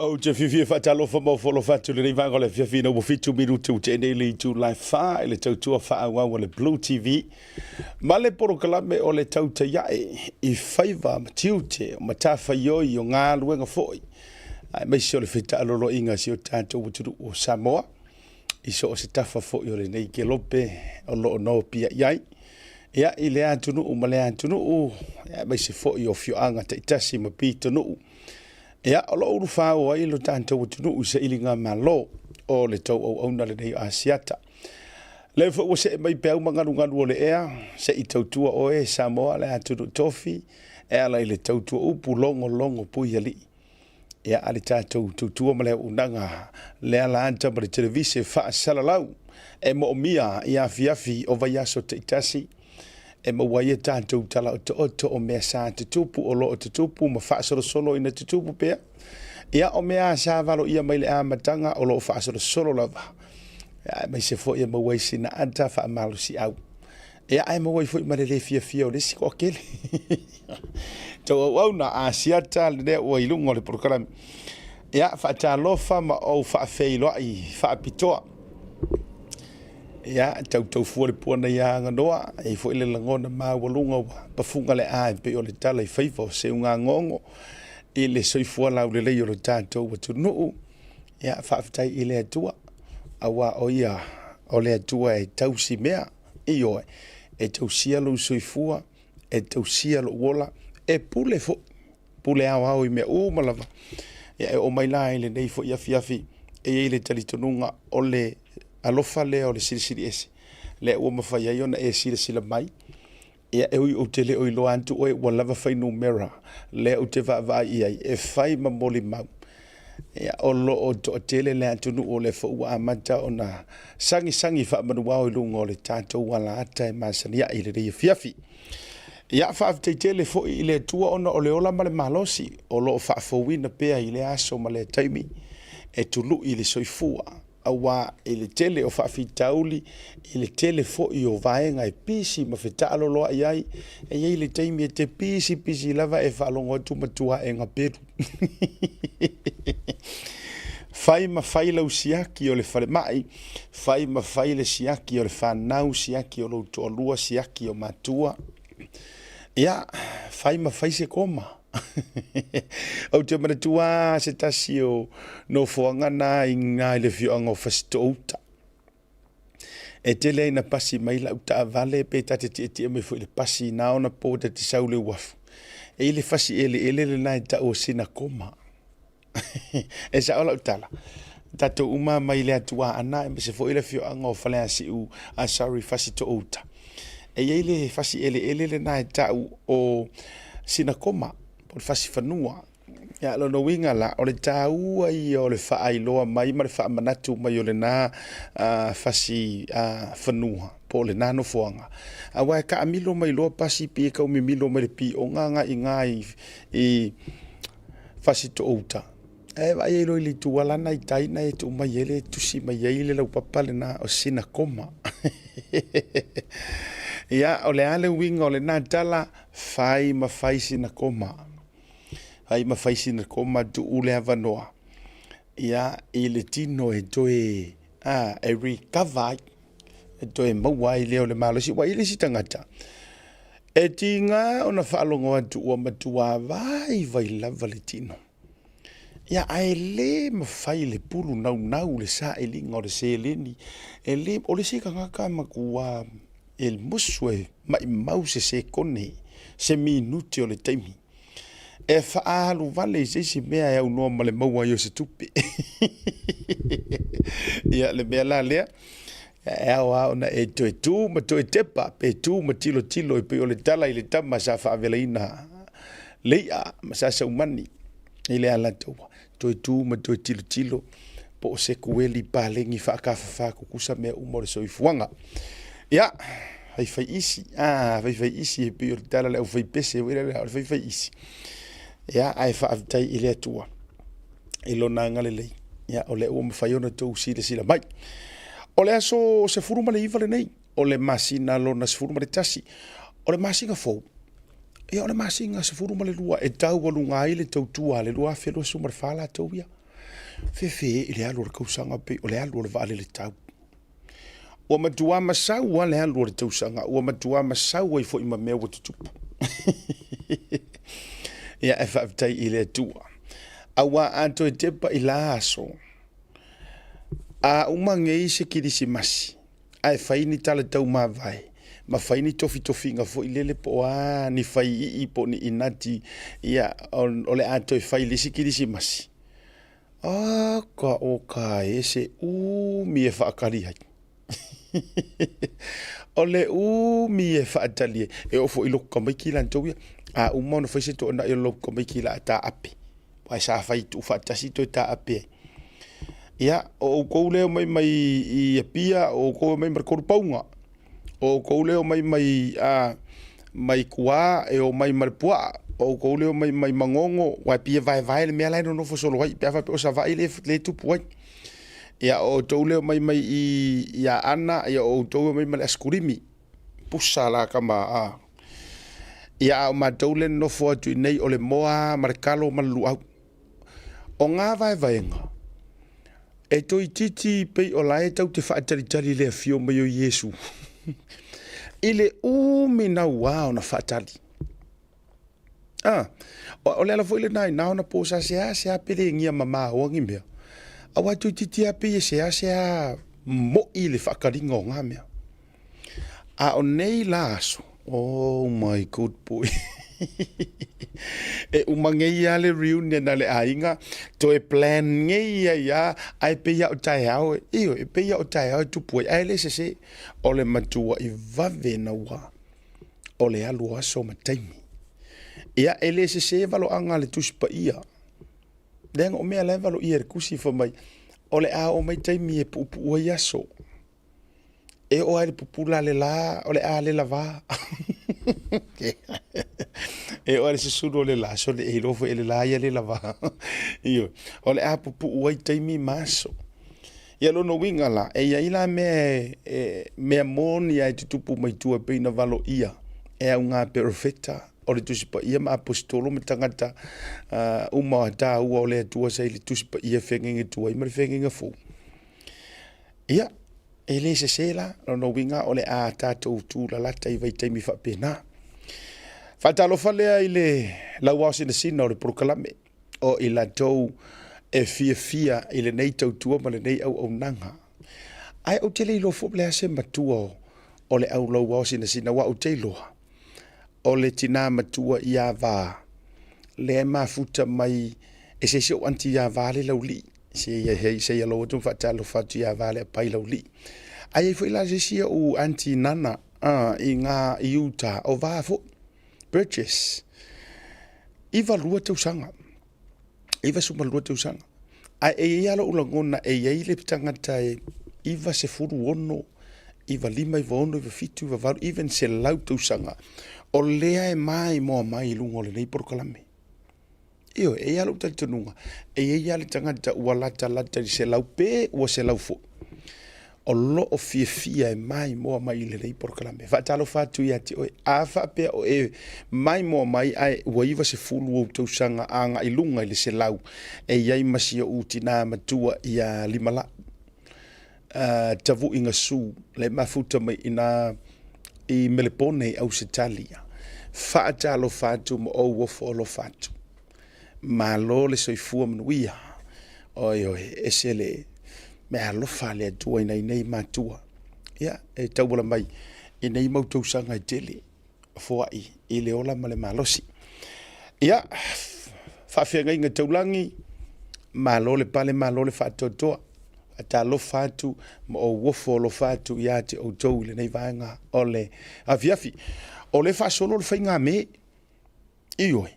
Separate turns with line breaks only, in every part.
Ou te fiafia e faatalofa ma ofo alofa atu i lenei vaega o le afiafi ina ua 7 minute ua tea nei le itula e 4 i le tautua faaauau a le Blue TV ma le polokalame o le Tautai Ae i faiva ma tiute o matafaioi o galuega foi aemaise o le fetaaloloaiga a si o tatou atunuu o Samoa i so o se tafa foi o lenei kelope o lo o nopiai ai. Ia, i lea atunuu ma lea atunuu, aemaise foi o afioaga taitasi ma pitonuu. Ia, o lo o ulufāo ai lo tatou atunuu i sailigamalo o le tou auauna lenei o Asiata. Lea foi ua see mai peau ma galugalu o le ea, se i tautua oe Samoa le atunuu tofi, e ala i le tautua upu logologo puialii. Ia, a le tatou tautua ma le auaunaga le ala ata ma le televise faasalalau e moomia i afiafi o vaiaso taitasi e maua ai a tatou tala otooto o mea sa tutupu o lo o tutupu ma faasolosolo ina tutupu pea. Ia, o mea sa valoia mai le amataga o lo o faasolosolo lava, aemaise foi e maua ai sina ata faamalosiau. Ia, ae maua ai foi ma le le fiafia o le isi toatele. Tau auauna Asiata lea ua i luga o le polokalame. Ia, faatalofa ma ou faafeiloai faapitoa. Ia, tautaufua le puana ia Aganoa, e i ai foi le lagona maualuga ua pafuga le a e pei o le tala i faiva o seugagogo i le soifua laulelei o lo tatou atunuu. Ia, faafetai i le Atua, aua o ia o le Atua e tausi mea. Ioe, e tausia lou soifua, e tausia lou ola, e pule foi, pule aoao i mea uma lava. Ia e oo mai la i lenei foi afiafi, e i ai le talitonuga o le alofa lea o le Silisili Ese, lea ua mafai ai ona e silasila mai. Ia e ui ou te le o iloa atu oe ua lava fuainumera lea ou te vaavaai i ai e fai ma molimau. Ia, o lo o toatele le atunuu o lea foi ua amata ona sagisagi faamanuao i luga o le tatou alaata e masani ai i lenei afiafi. Ia, faafetai tele foi i le Atua ona o le ola ma le malosi o lo o faafouina pea i lea aso ma lea taimi e tului le soifua. Aua i le tele o faafitauli, i le tele foi o vaega e pisi ma fetaaloloai ai, e i ai le taimi e te pisipisi lava e faalogo atu matua e gapelu. Fai ma fai lau siaki o le falemai, fai ma fai le siaki o le fanau, siaki o lou toalua, siaki o matua. Ia, fai ma fai se koma. Ou te manatua se tasi o nofoaga na i ina i le afioaga o Fasitoo-uta. E tele ai ina pasi mai lau taavale pe ta te tietie mai foi i le pasi na ona po ta te sau i le uafu. E i ai le fasi eleele lena e tau o Sinakoma. E sao lau tala. Tatou uma mai le Atuaana aemaise foi le afioaga o Faleasiu, ah, sorry, Fasitoo-uta. E i ai le fasi eleele lena e tau o Sinakoma, po o le fasi fanua. Ia, lona uiga la, o le taua ia o le faailoa mai ma le faamanatu mai o lena fasi fanua po o lena nofoaga. Aua e taamilo mai loa pasi pei e tau mimilo mai le pioga agai i ina i Fasitoo-uta. E vaai ai loa i le itu ala na i tai na e tuu mai ai le tusi mai ai le laupapa lena o Sinakoma. Ia, o le a le uiga o lena tala, fai ma fai Sinakoma. Fai ma fai Sinakoma, tuu le avanoa. Ia, i le tino e toe, a, e recover ai, e toe maua ai lea o le malosi. Ua i ai le isi tagata, e tiga ona faalogo atu ua matua vaivai lava le tino. Ia, ae le mafai le pulu naunau le sailiga o le seleni. E le, o le isi tagata matua e musu e maimau se sekone, se minute o le taimi e faaalu vale i se isi mea e aunoa ma le maua ai o se tupe. Ia, le mea la lea, e ao lava ona e toe tu ma toe tepa, pe tu ma tilotilo e pei o le tala i le tama sa faavelaina le i'a ma sa saumani i le Alataua, toe tu ma toe tilotilo po o se kueli paleni faatafafa tutusa mea uma o le soifuaga. Ia, faifai isi, a, faifai isi e pei o le tala a le aufaipese foi lea, o le faifai isi. Ia, ae faafetai i le Atua i lona agalelei, ia, o lea ua mafai ona outou silasila mai. O le aso 19 lenei, o le masina lona 11, o le masina fou, ia o le masina 12 e taualuga ai le tautua a le 2024 latou ia. Fefe i le alu o le tausaga pei o le alu o le vaalele tau. Ua matua masau lava le alu o le tausaga, ua matua masau ai foi ma mea ua tutupu. Ia, e faafetai i le Atua. Aua a toe tepa i la aso, a uma nei se Kirisimasi, ae fai ni tala taumavae, ma fai ni tofitofiga foi lele po o a ni faiii po o ni inati, ia, o le a toe fai i le isi Kirisimasi, Aka o ka e se umi e faatali ai. O le umi e faatali ai. E oo foi i lotu tamaiti latou ia, a uma ona fai se toanai o le lotu tamaiti o le a taape, aua sa fai tuufaatasi toe taape ai. Ia, o outou lea e omai mai i Apia, o outou e omai ma le 3 pauga, o outou lea e omai mai a mai tua e omai ma le puaa, o outou lea e omai mai Manono, aua e pei e vaevae le mea la e nonofo solo ai pe a faapea o Savaii lea e tupu ai. Ia o outou lea e omai mai i i Aana, ia o outou e omai ma le asikulimi, pusa la tama a. Ia a o matou lea e nonofo atu i inei o le moa ma le talo ma le luau. O na vaevaega, e toeitiiti pei o la e tau te faatalitali i le afio mai o Iesu i le umi naua ona faatali. A, o le ala foi lena i na ona po sa seasea pe le gia mamaoa ni mea, aua toeitiiti lava pei e seasea mo'i le faataliga o na mea. A o nei la aso, oh my good boy e uma nei lava le reunion a le aiga, toe plan nei ai lava, ae pei lava o taeao, ioe, e pei lava o taeao e tupu ai, ae le sese, o le matuai vave naua o le alu o aso ma taimi. Ia, e le sese valoaga a le Tusi Paia, leaga o mea la e valoia e le Tusi fai mai, o le a oo mai taimi e puupuu ai aso. E oo lava i le pupula a le la, o le a le lava. E oo lava i le susunu o le la, sole e iloa foi e le la ia le lava. Ioe, o le a pupuu ai taimi ma aso. Ia lona uiga la, e i ai la mea e, mea moni lava e tutupu mai tua e pei ona valoia e au ngā perofeta o le Tusi Paia ma Aposetolo ma tagata uh, uma taua o le Atua sa i le Tusi Paia feagaiga tuai ma le feagaiga fou. Ia, e le sese la, lona uiga o le a tatou tulalata i vaitaimi faapena. Faatalofa lea i le lauao sinasina o le polokalame o i latou e fiafia i lenei tautua ma lenei auaunaga. Ae ou te le iloa foi le a se matua o le au lauao sinasina, aua ou te iloa o le tinā matua ia Va lea e mafuta mai e se isi ou aunty ia Va le Laulii se se ia lau atu ma faatalofa atu ia Va le apai Laulii. Ae i ai foi la se isi ou aunty Nana i ngā i uta o Va foi Burgess 92 tausaga. 92 tausaga. Ae e i ai lava lou lagona e i ai le tagata e 96, 95, 96, 97, 98, even 100 tausaga, o lea e maimoa mai i luga o lenei polokalame. Ioe, e i ai lava lou talitonuga, e i ai lava le tagata ua latalata i le 100 pe ua 100 foi, o lo o fiafia e maimoa mai i lenei polokalame. Faatalofa atu ia te oe. A faapea o e maimoa mai ae ua 90 ou tausaga agai luga i le 100, e i ai ma si ou tinā matua ia Limalai uh, Tavu'i Gasu, le mafuta mai ina i Melepone i Ausetalia. Faatalofa atu ma ou ofo alofa atu. Malo le soifua manuia. Oi oi, ese le meaalofa a le Atua i nai nei matua. Ia, e tauala mai i nei mau tausaga e tele, foai i le ola ma le malosi. Ia, faafeagaiga taulagi, malo le pale, malo le faatoatoa. Faatalofa atu ma ou ofo alofa atu ia te outou i lenei vaega o le afiafi. O le faasolo le faiga me. Ioe,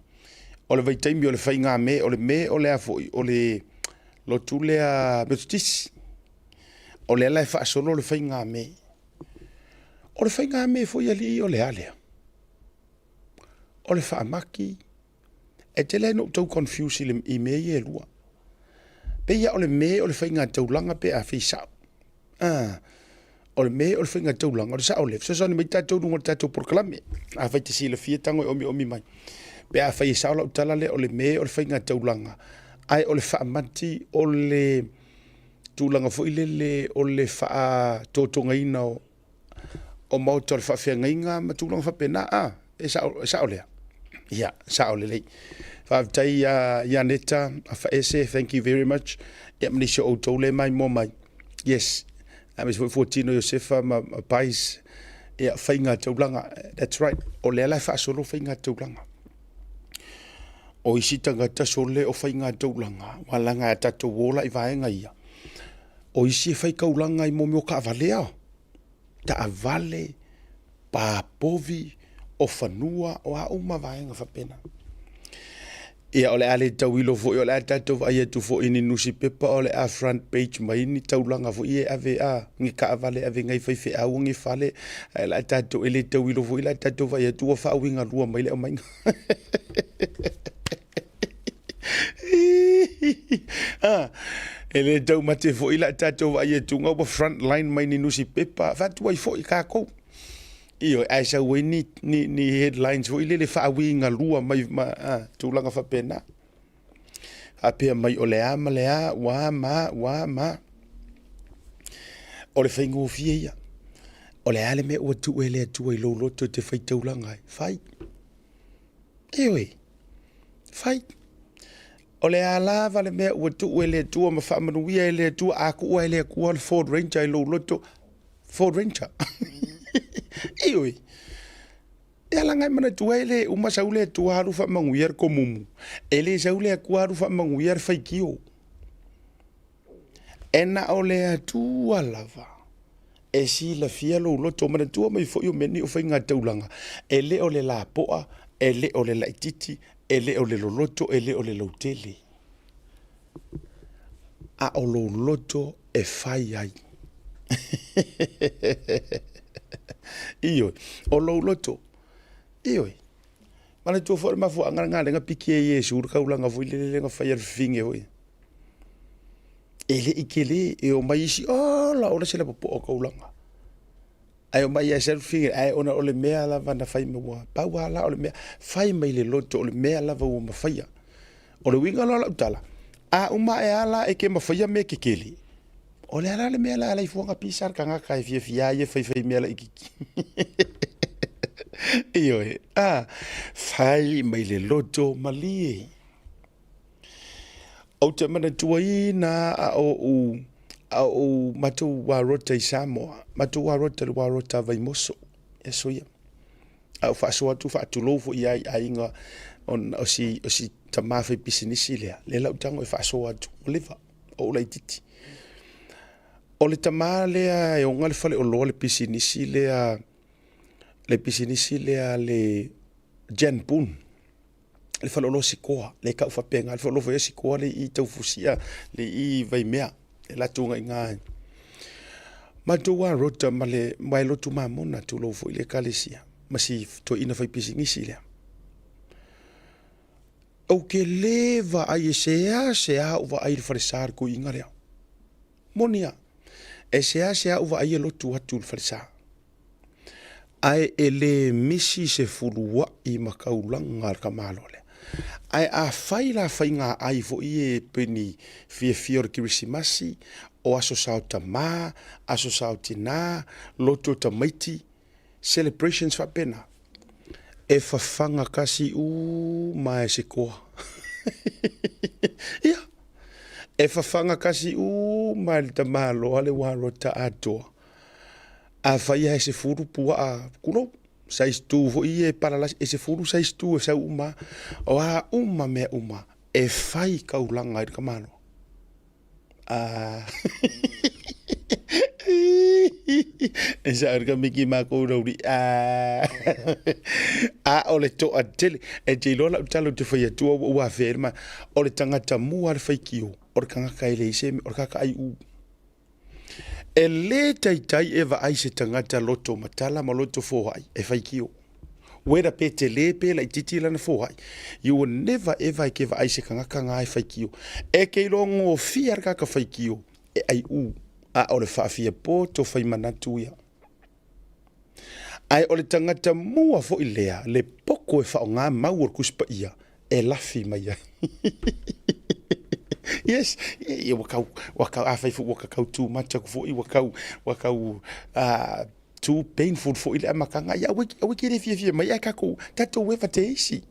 o le vaitaimi o le faigame, o le me o le a foi, o le lotu lea Metotisi. O lea la e faasolo le faigame. O le faigame foi alii o le a lea? O le faamaki, e tele ai na ou tau confuse i, le, i mea ia e lua. Pei lava o le me o le faiga taulaga pe a fai sao. Ah, o le me o le faiga taulaga, o le sao lea, fesoasoani mai tatou luga o le tatou polokalame. Afai te silafia tago e omiomi mai. Pe afai e sao lau tala lea, o le me o le faiga taulaga, Ae o le faamati o le tulaga foi lele o le faatotogaina o o maota o le faafeagaiga ma tulaga faapena. A, e sao, e sao lea. Ia, sao lelei. Faafetai ia ia Neta Afaese, thank you very much. Ia ma nisi o outou le mai moa mai. Yes. Aemaise foi Fuatino Iosefa ma, ma Pais. Ia, faiga taulaga. That's right. O lea la e faasolo faiga taulaga. O isi tagata sole o faiga taulaga, ua laga e tatou ola i vaega ia. O isi e fai kaulaga i mo mea o taavale a. Taavale, pa povi, o fanua, o a uma vaega faapena. Ia, o le a le tauilo foi, o le a tatou vaai atu foi i ni nusipepa, o le a front page mai ni taulaga foi e ave a, ni taavale e ave nai faifeau, ni fale, ae la tatou, e le tauilo foi la tatou vaai atu ua faauigalua mai le aumaiga. Ah, e le taumate foi la tatou vaai atu ua front line mai ni nusipepa, faatuai foi kākou. Ioe, ae sau ai ni, ni, ni headlines foi lele faauigalua mai ma, a, tulaga faapena. Faapea mai o le a ma le a, ua a ma a, ua a ma a. O le faigofie ia. O le a le mea ua tuu e le Atua i lou loto e te faitaulaga ai? Fai. Ioe, fai. O le a lava le mea ua tuu e le Atua ma faamanuia e le Atua, a tuua e le Atua le Ford Ranger i lou loto, Ford Ranger. Ioe. E ala ngai manatua e le uma sau le Atua alu faamanuia le komumu. E le sau le Atua alu faamanuia le faitio. E na o le Atua lava e silafia lou loto. Manatua mai foi o mea nei o faiga taulaga, e le o le lapoa, e le o le laititi, e le o le loloto, e le o le lautele. A o lou loto e fai ai. Ioe, o lou loto. Ioe. Manatua foi le mafuaaga lena lea na piki ai e Iesu le taulaga foi lele na fai e le fafine foi. E le i tele, e omai isi, ola ola se lapopoa o taulaga. Ae omai ia selfie, ae ona o le mea lava na fai mai ua pau lava la o le mea, fai mai le loto o le mea lava ua mafaia. O le uiga la o lau tala, a uma ae a la e ke mafaia mea kekele, o le a la le mea la alai fuaga pisa le tagata e fiafia ai e faifai mea laititi. Ioe, a, fai mai le loto malie. Ou te manatuaina a ou a ou matou uarota i Samoa, matou uarota i le uarota a Vaimoso i aso ia. A ou faasoa atu faatulou foi i ai aiga ona o si o si tama faipisinisi lea, lea la ou tago e faasoa atu, ua leva, o ou laitiiti. O le tama lea e ona le faleoloa le pisinisi lea, le pisinisi lea a le Jan Boon. Le faleoloa sikoa, le tau faapena, le faleoloa foi sikoa le i Taufusia, le i Vaimea, e latou agai i ina. Matou alota ma le, ma e lotu mamona tulou foi le ekalesia ma si toeaina faipisinisi lea. Ou te le vaai e seasea ou vaai i le falesa o le toeaina lea. Moni lava, e seasea ou vaai e lotu atu i le falesa. Ae e le misi se fuluai ma taulaga a le tamaloa lea. Ae afai la faiga ai foi e pei ni fiafia o le Kerisimasi, o aso sa o tama, aso sa o tina, lotu o tamaiti, celebrations faapena, e fafaga kasi uma e se koa. Ia, e fafaga kasi uma e le tamaloa le uarota atoa. Afai lava e 10 puaa, tulou, size 2 foi ia e palalasi, e 10 size 2 e sau uma lava. O a uma mea uma e fai taulaga ai le tamaloa. Ah. E sao le kamiki makou rauri. Ah. A o le toatele. E te iloa lau tala ou te fai atua ua ou afea ai le ma. O le tagata mua le faitio, o le tagata e leai se mea, o le tagata aiu. E lē taitai e vaai se tagata loto matala ma loto foai e faitio. Whether pe telē pe laitiiti lana foai, you will never ever e ke vaai se tagata na e faitio. E ke iloa gofie le tagata faitio e aiu, a o le faafiapoto fai manatu ia. Ae o le tagata mua foi lea le poko e faaaoga mau o le Tusi Paia e lafi mai ai. Yes, ia ua kau, ua kau, afai foi ua kau too much aku foi, ua kau, ua kau, too painful foi le amataga, ia aua, aua e te le fiafia mai ae tatou, tatou eva te isi.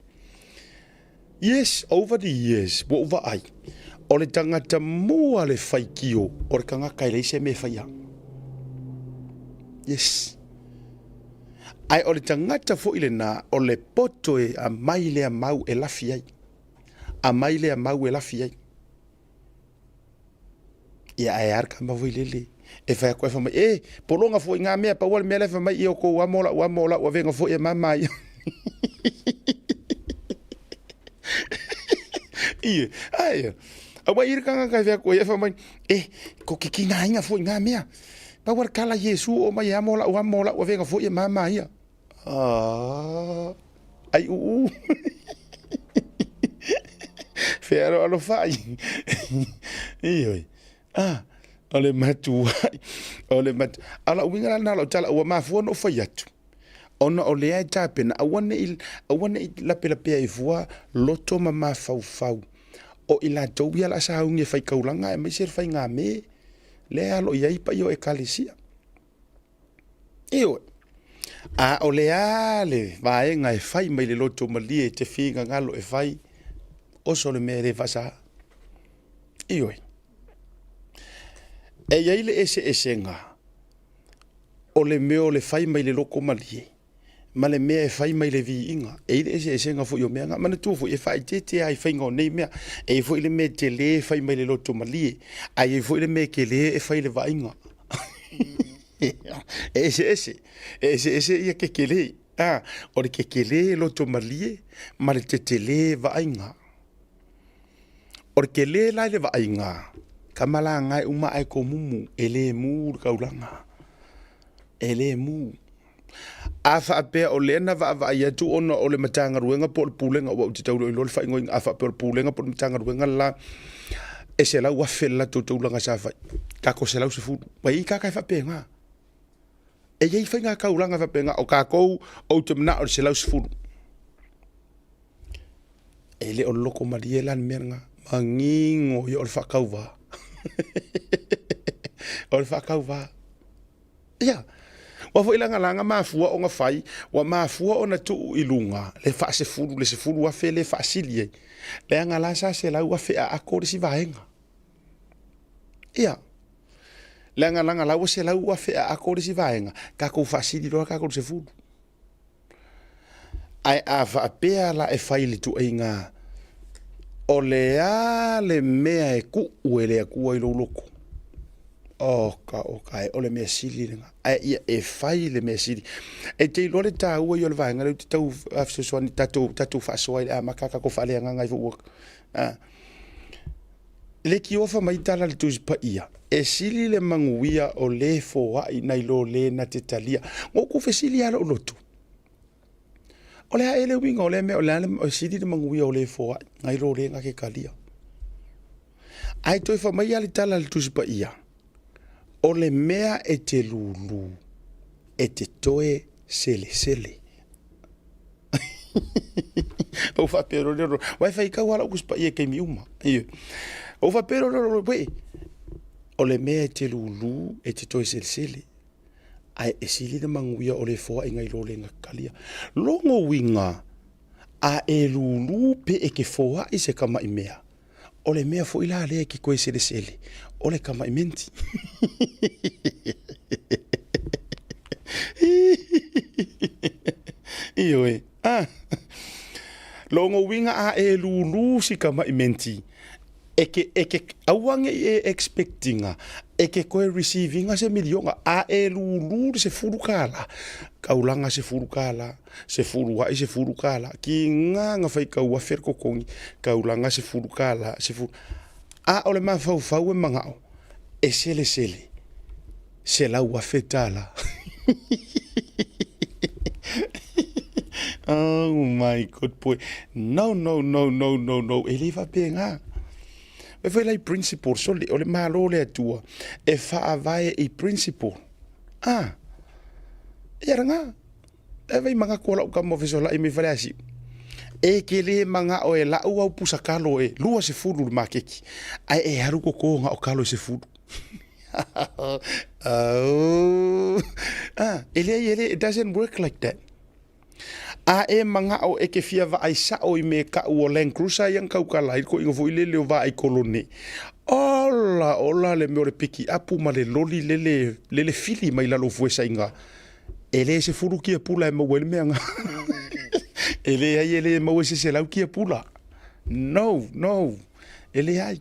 Yes, over the years, ua ou vaai, o le tagata mua le faitio o le tagata e leai se mea e faia. Yes. Ae o le tagata foi lena, o le poto e aumai lea mau e lafi ai. Aumai lea mau e lafi ai. Ia ae a le tama foi lele e fai atu ai fai mai, e, pologa foi ngā mea, pau o le mea la e fai mai, ia o kou amo lau amo o lau avega foi e mama ia. Ie, ae, aua i le tagata e fai atu ai fai mai, e, ko ke kinaina foi ngā mea, pau o le kala Iesu o mai e amo lau amo o lau avega foi e mama ia. Ah, ai uu. Fealoalofai. Ioe. Ah, o le matuai. O le matu. A o lau uiga la lena o lau tala, ua mafua ona ou fai atu, ona o lea e tapena, aua ne i, aua ne i lapelapea ai fua loto ma mafaufau o i latou ia o le a sauni e faitaulaga aemaise le faigame lea e alo i ai paia o Ekalesia. Ioe. A o le a le vaega e fai mai le loto malie e te finagalo e fai, oso le mea e le faasaā. Ioe. E i ai le eseesega o le mea o le fai mai le loto malie ma le mea e fai mai le viiga. E i ai le eseesega foi o mea na. Manatua foi, e faaeteete lava i faiga o nei mea. E i ai foi le mea tele e fai mai le loto malie, ae i ai foi le mea tele e fai i le vaaiga. E eseese, e eseese ia kekelē. A, o le kekelē loto malie ma le tetelē vaaiga. O le telē la i le vaaiga, kamalaga e uma ae komumu, e le mu le taulaga. E le mu. A faapea o lea na vaavaai atu ona o le Matagaluega po o le Pulega, aua ou te tau le iloa le faaigoaina, a faapea o le Pulega po o le Matagaluega le la, e $100,000 le latou taulaga sa fai, tatou 110. Ua i ai tagata e faapena. E i ai faiga taulaga faapena, o tatou ou te manao i le 110. E le o le loto malie la le mea lena, manino ia o le faatauva. O le faatauva. Ia, ua foi lagalaga mafua ona fai, ua mafua ona tuu i luga le faasefulu, le $10,000 lea e faasili ai, leaga la sa $100,000 a ato le isi vaega. Ia, leaga leaga la ua $100,000 a ato le isi vaega, tatou faasili loa tatou i le 10. Ae a faapea la e fai le ituaiga, o le a le mea e tuu e le Atua i lou loto? Oka oka e, o le mea sili lena. Ae ia e fai le mea sili. E te iloa le taua ia o le vaega lea ou te tau fesoasoani tatou, tatou faasoa i le amata tatou faaleagaga ai foi ua. Le tiofa mai tala a le Tusi Paia, e sili le manuia o le foai nai lo le na te talia. Na ou fesili lava lou loto, o le a ea le uiga o lea mea, o le a le, e sili le manuia o le foai nai lo le na te talia. Ae toe fai mai lava le tala a le Tusi Paia, o le mea e te lūlū, e te toe selesele. Ou faapea loa lea, aua e faitau lava lau Tusi Paia i taimi uma. Ou faapea loa lea, wee, o le mea e te lūlū e te toe selesele, ae e sili le manuia o le foaiga i lo le gatalia. Logo uiga, a e lūlū pe e te foai se tamai mea, O le mea foi la lea e ke koe selesele, o le tamaʻi menti. Ioe. Ah. Logo uiga a e lūlū si tamaʻi menti, e ke, e ke, aua ne i e expect-ina, e ke koe receive-ina se miliona, a e lūlū le $10, taulaga $10, 10 aʻi $10, kiga na faitau afe le totogi, taulaga $10, sefulu, a o le mafaufau e manao e selesele $100,000. Oh my god boy, no no no no no no, e le faapena. E fai la i principle, sole, o le Malo o le Atua e faavae i principle. Ah, ia lena. E vai manatu o lau tama o fesolai mai Faleasiu. E ke le magao e la'u au pusa kalo e 20 le makeki, ae e alu koko ga o kalo e 10. Oh, ah, e leai e le, it doesn't work like that. A e magao e ke fia vaai sa'o i me ka'u o Land Cruiser ia na kaukala ai le koiga foi lele o vaai kolone. Ola, ola le mea o le piki apu ma le loli lele, lele fili mai lalo o fuesaiga. E le 10 kia pula e maua ai le mea nga. E leai e le maua i se 100 kia pula. No, no, e leai.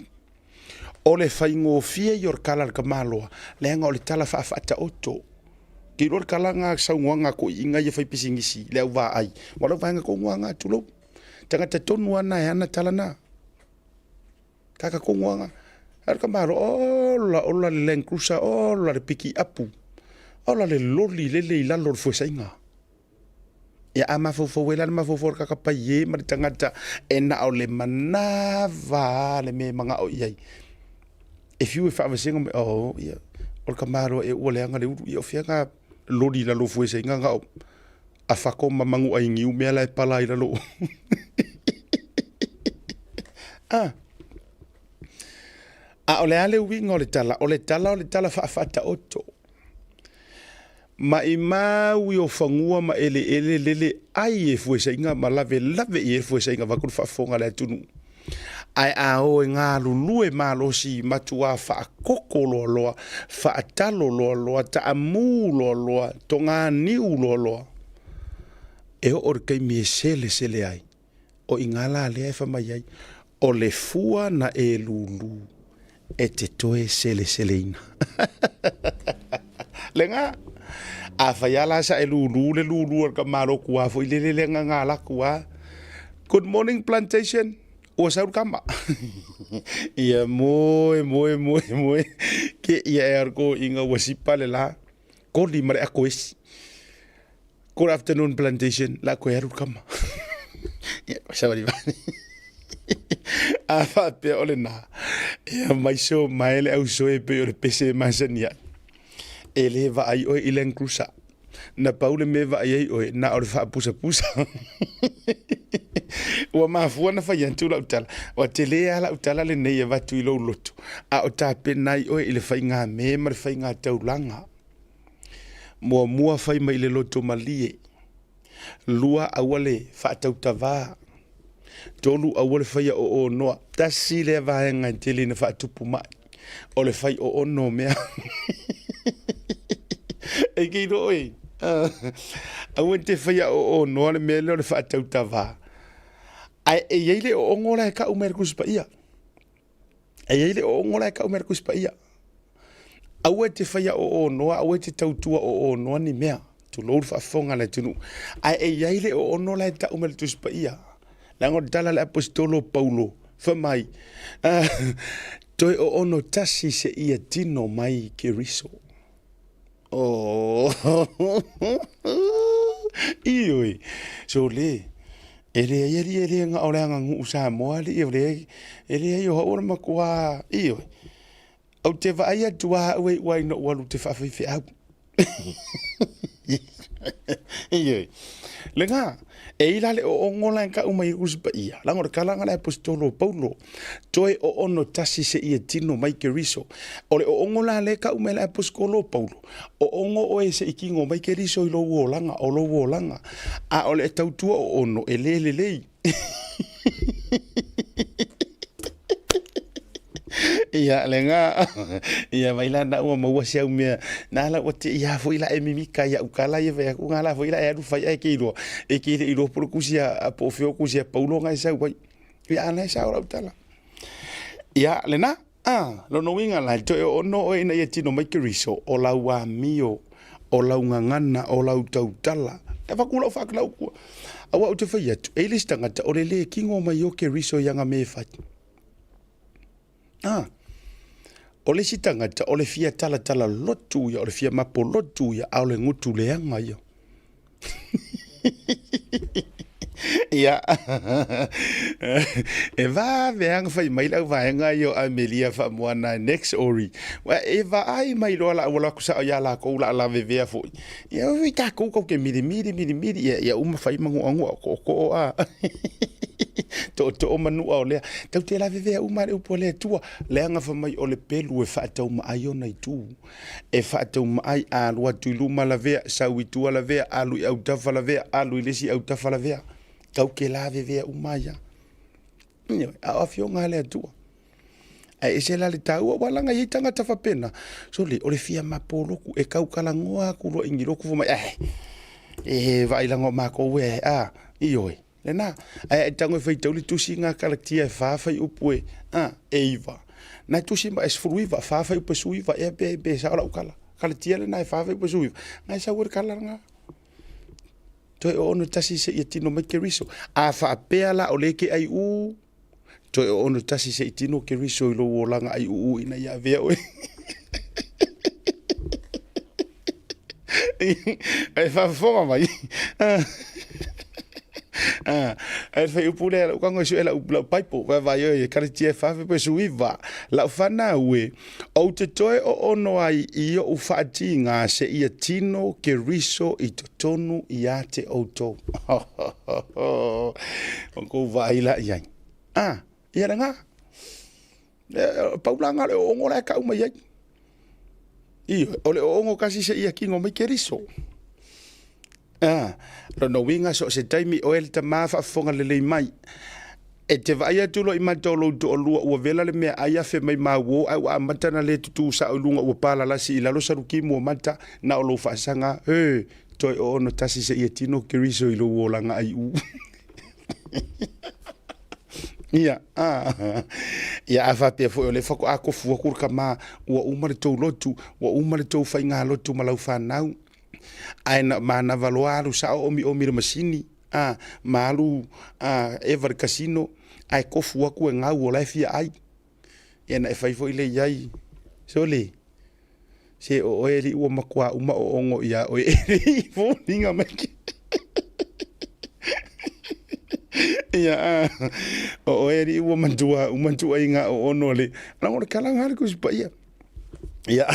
O le faigofie ia o le kala a le tamaloa, leaga o le tala faafaataoto. Ke iloa le kala nga saunoaga a toeaiina ia fai pisinisi le au vaai, aua o lau vaega tonu lava na tulou. Tagata tonu lava na e ana tala na. Tagata tonu lava na. Ae o le tamaloa, ola ola le land cruiser, ola le pikiapu, ola le loli lele i lalo o le fuesaiga. Ia a mafaufau ai la le mafaufau o le tagata paie ma le tagata e na o le manava le mea e manao i ai. E fiu e faavasega mai, oh, ia, o le tamaloa ea ua leaga le ulu, ia o fea na loli i lalo o fuesaiga na o afako ma manuai niu mea la e pala i lalo. Ah. A o le a le uiga o le tala? O le tala o le tala faafaataoto. Maimau i o fanua ma eleele lele ai e fuesaiga ma lavelave i ai le fuesaiga vaeatu le faafofoga a le atunuu. Ae a o e galulue malosi matuā faakoko loaloa, faatalo loaloa, taamu loaloa, toganiu loaloa, e oo i le taimi e selesele ai. O i ina la lea e fai mai ai, o le fua na e lūlū e te toe seleseleina. Lena, a fai lava la sa e lūlū le lūlū a le tamaloa tua foi lele lea na gala atu a, Good morning plantation, ua sau le tama. Ia moe, moe, moe, moe, ke ia e ar ko inga ua sipa le la, koli ma le ako esi. Good afternoon plantation, la koe aru kama. Ia, sawari vani. A faapea o lena, e mai so mai le au soe pe o le pese e masani ai. E le vaai oe i Land Cruiser. Na pau le mea e vaai ai oe, na o le faapusapusa. Ua mafua na fai atu lau tala, ua tele lava lau tala lenei e avatu i lou loto, a o tapena ai oe i le faigamē ma le faigataulaga. Muamua fai mai i le loto malie. Lua, aua le faatautavā. Tolu, aua le faia oonoa. Tasi lea vaega e tele ina faatupu mai, o le fai oono o mea. E kei roa oe, aua e te faia oonoa le mea lea o le faatautavā. Ae e i ai le oogo la e kau mai e le Tusi Paia. E i ai le oogo la e kau mai e le Tusi Paia. Aua e te faia oonoa, aua e te tautua oonoa ni mea. Tulou le faafofoga a le atunuu. Ae e i ai le oono la e tau mai le Tusi Paia. Leaga o le tala a le Aposetolo o Paulo, fai mai, toe oono tasi seia tino mai Keriso. Oh, ioe, sole, e leai alii e le gao le aganuu Samoa alii, o leai, e leai o au o le matua, ioe. Ou te vaai atu lava au e iu ai ina ou alu ou te faafaifeau. Ioe. Lena, e i la le oogo la e kau mai e Tusi Paia, leaga o le kalaga le Aposetolo o Paulo, toe oono tasi seia tino mai Keriso. O le oogo la lea e kau mai e le Aposetolo o Paulo, oogo oe se i tino mai Keriso i lou olaga, o lou olaga. A o le tautua oono, e le lelei. Ia lena, ia mai la na ua maua si au mea, na la ua te ia foi la e mimika ia ukala ia fai aku ngā la foi la e alu fai ai ke iloa, e ke le iloa polo kusi a po feo kusi a Paulo ngai sau ai. Ia ana e sao lau tala. Ia lena, A, lona uiga la, e toe oono oe ina ia tino mai Keriso, o lau amio, o lau gagana, o lau tautala. E avatu lau faakalau kua. Aua ou te fai atu, e i le isi tagata o le lē kino mai o Keriso i ana mea e fai. A, o le isi tagata o le fia talatala lotu ia, o le fia mapo lotu ia, a o le gutu leaga ia. Ia, e vave lava ona fai mai le auvaega ia o Amelia Faamoana next ori. Ua e vaai mai loa la ua alu atu sao ia lakou la lavevea foi. Ia oi tatou tatou te milimili milimili ia ia uma fai ma nuanua tootoo a. Tootoo ma nua o lea. Tau te lavevea uma le upu a le Atua. Leaga fai mai o le pelu e faataumaai ona itu. E faataumaai a alu atu i luma lavea, sau i tua lavea, alu i autafa lavea, alu i le isi autafa lavea. Tau te lavevea uma ia. Ioe, a o afioga a le Atua. Ae ese la le taua, aua leaga e i ai tagata faapena, sole, o le fia mapo lotu, e tau talanoa atu loa i ni lotu fai mai, eh, e vaai leaga o matou e, a, ioe, lena. Ae a e tago e faitau le tusi na Kalatia e fa fuaiupu e, a, e 9. Na e tusi ma e 19, fa fuaiupu e 19, ea pe, pe sao lau tala. Kalatia lena e fa fuaiupu e 19. Na e sau ai le tala lena. Toe 61 seia tino mai Keriso. A faapea la o lea e te aiu, toe 61 se i tino Keriso i lou olaga aiuu ina ia avea oe. E faafofoga mai. Ae le fuaiupu lea, lau tago e sue lau, lau Bible, vaavaai oe, Kalatia e fa fuaiupu e 19. Lau fanau e, ou te toe oono ai i oʻu faatiga seia tino Keriso i totonu ia te outou. O kou vaai la i ai. Ah, ia lena. Pau la lena o le oogo la e kau mai ai. Ioe, o le oogo kasi seia kino mai Keriso. A, lona uiga so o se taimi oe le tama faafofoga lelei mai. E te vaai atu loa i mata o lou toalua ua vela le meaai afe mai mauō ae ua amata ona le tutū sao i luga ua palalasi i lalo salukimu o mata na o lou faasaga hee toe 61 seia tino Keriso i lou olaga aiu. Ia, a, ia a faapea foi o lea faatoa tofu atu le tama ua uma le tou lotu, ua uma le tou faigalotu ma lau fanau. Ae na manava loa alu sao omiomi i le masini, a, ma alu a, eva i le casino, ae tofu atu e gau o la e fia ai. Ia na e fai foi lea i ai, sole, se o oe alii ua matua uma oogo ia oe e le i foliga mai ke. Ia, a, o oe alii ua matua uma tuaiga oono le, leaga o le tala lena a le Tusi Paia. Ia.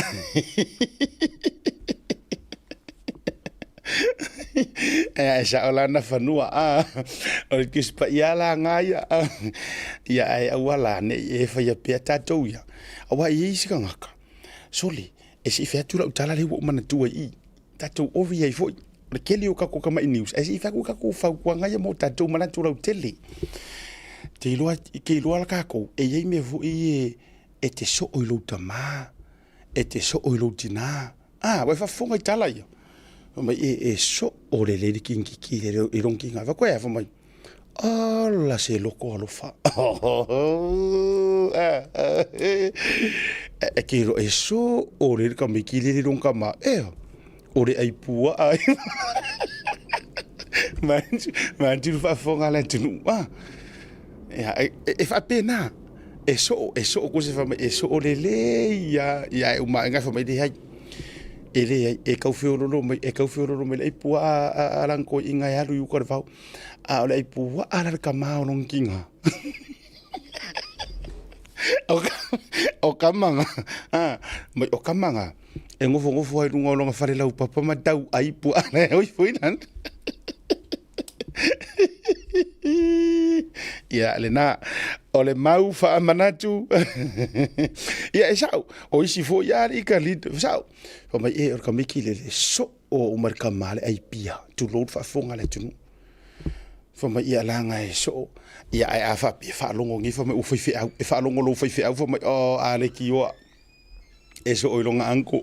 Ae sao la na fanua a o le Tusi Paia la nga ia. Ia ae aua la ne i e faia pea tatou ia. Aua e i ai isi tagata, sole, e se i fai atu lau tala lea ua ou manatua i i, tatou ori ai foi. O le tele o tatou tamai news, ae se i fai atu tatou fautuaga ia mo tatou manatu lautele. Te iloa, te iloa la tatou, e i ai mea foi ia e te soo i lou tama, e te soo i lou tina. A, ua e faafofoga i tala ia. Fai mai, e, e soo lelei le kingiki i lona tina. Fai atu, e a? Fai mai, ala se loko alofa. E ke iloa, e soo lelei le tamaiti lele i lona tama. Ea, o le ai puaa. Vaeatu le faafofoga a le atunuu. A, ia, e, e faapena. E soo, e soo kuse fai mai, e soo lelei lava. Ia ae uma ae fai mai, leai, e leai, e tau feololo mai, e tau feololo mai le ai puaa a lana toeaina e alu i uka o le vao. A o le ai puaa la le tama o lona tina. O kama na, mai o kama na, e nofonofo ai i luga o lona fale laupapa ma tau ai puaa na e oi foi lana. Ia lena, o le mau faamanatu. Ia e sao, o isi foi lava alii ka leader, sao. Fai mai, e o le tamaiti lele, e soo uma le tama le ai pia, tulou le faafofoga a le atunuu. Fai mai, ia leaga e soo. Ia ae a faapea, faalogo nei fai mai ua faifeau, e faalogo lou faifeau fai mai, oh a leitioa. E soo i lona uncle.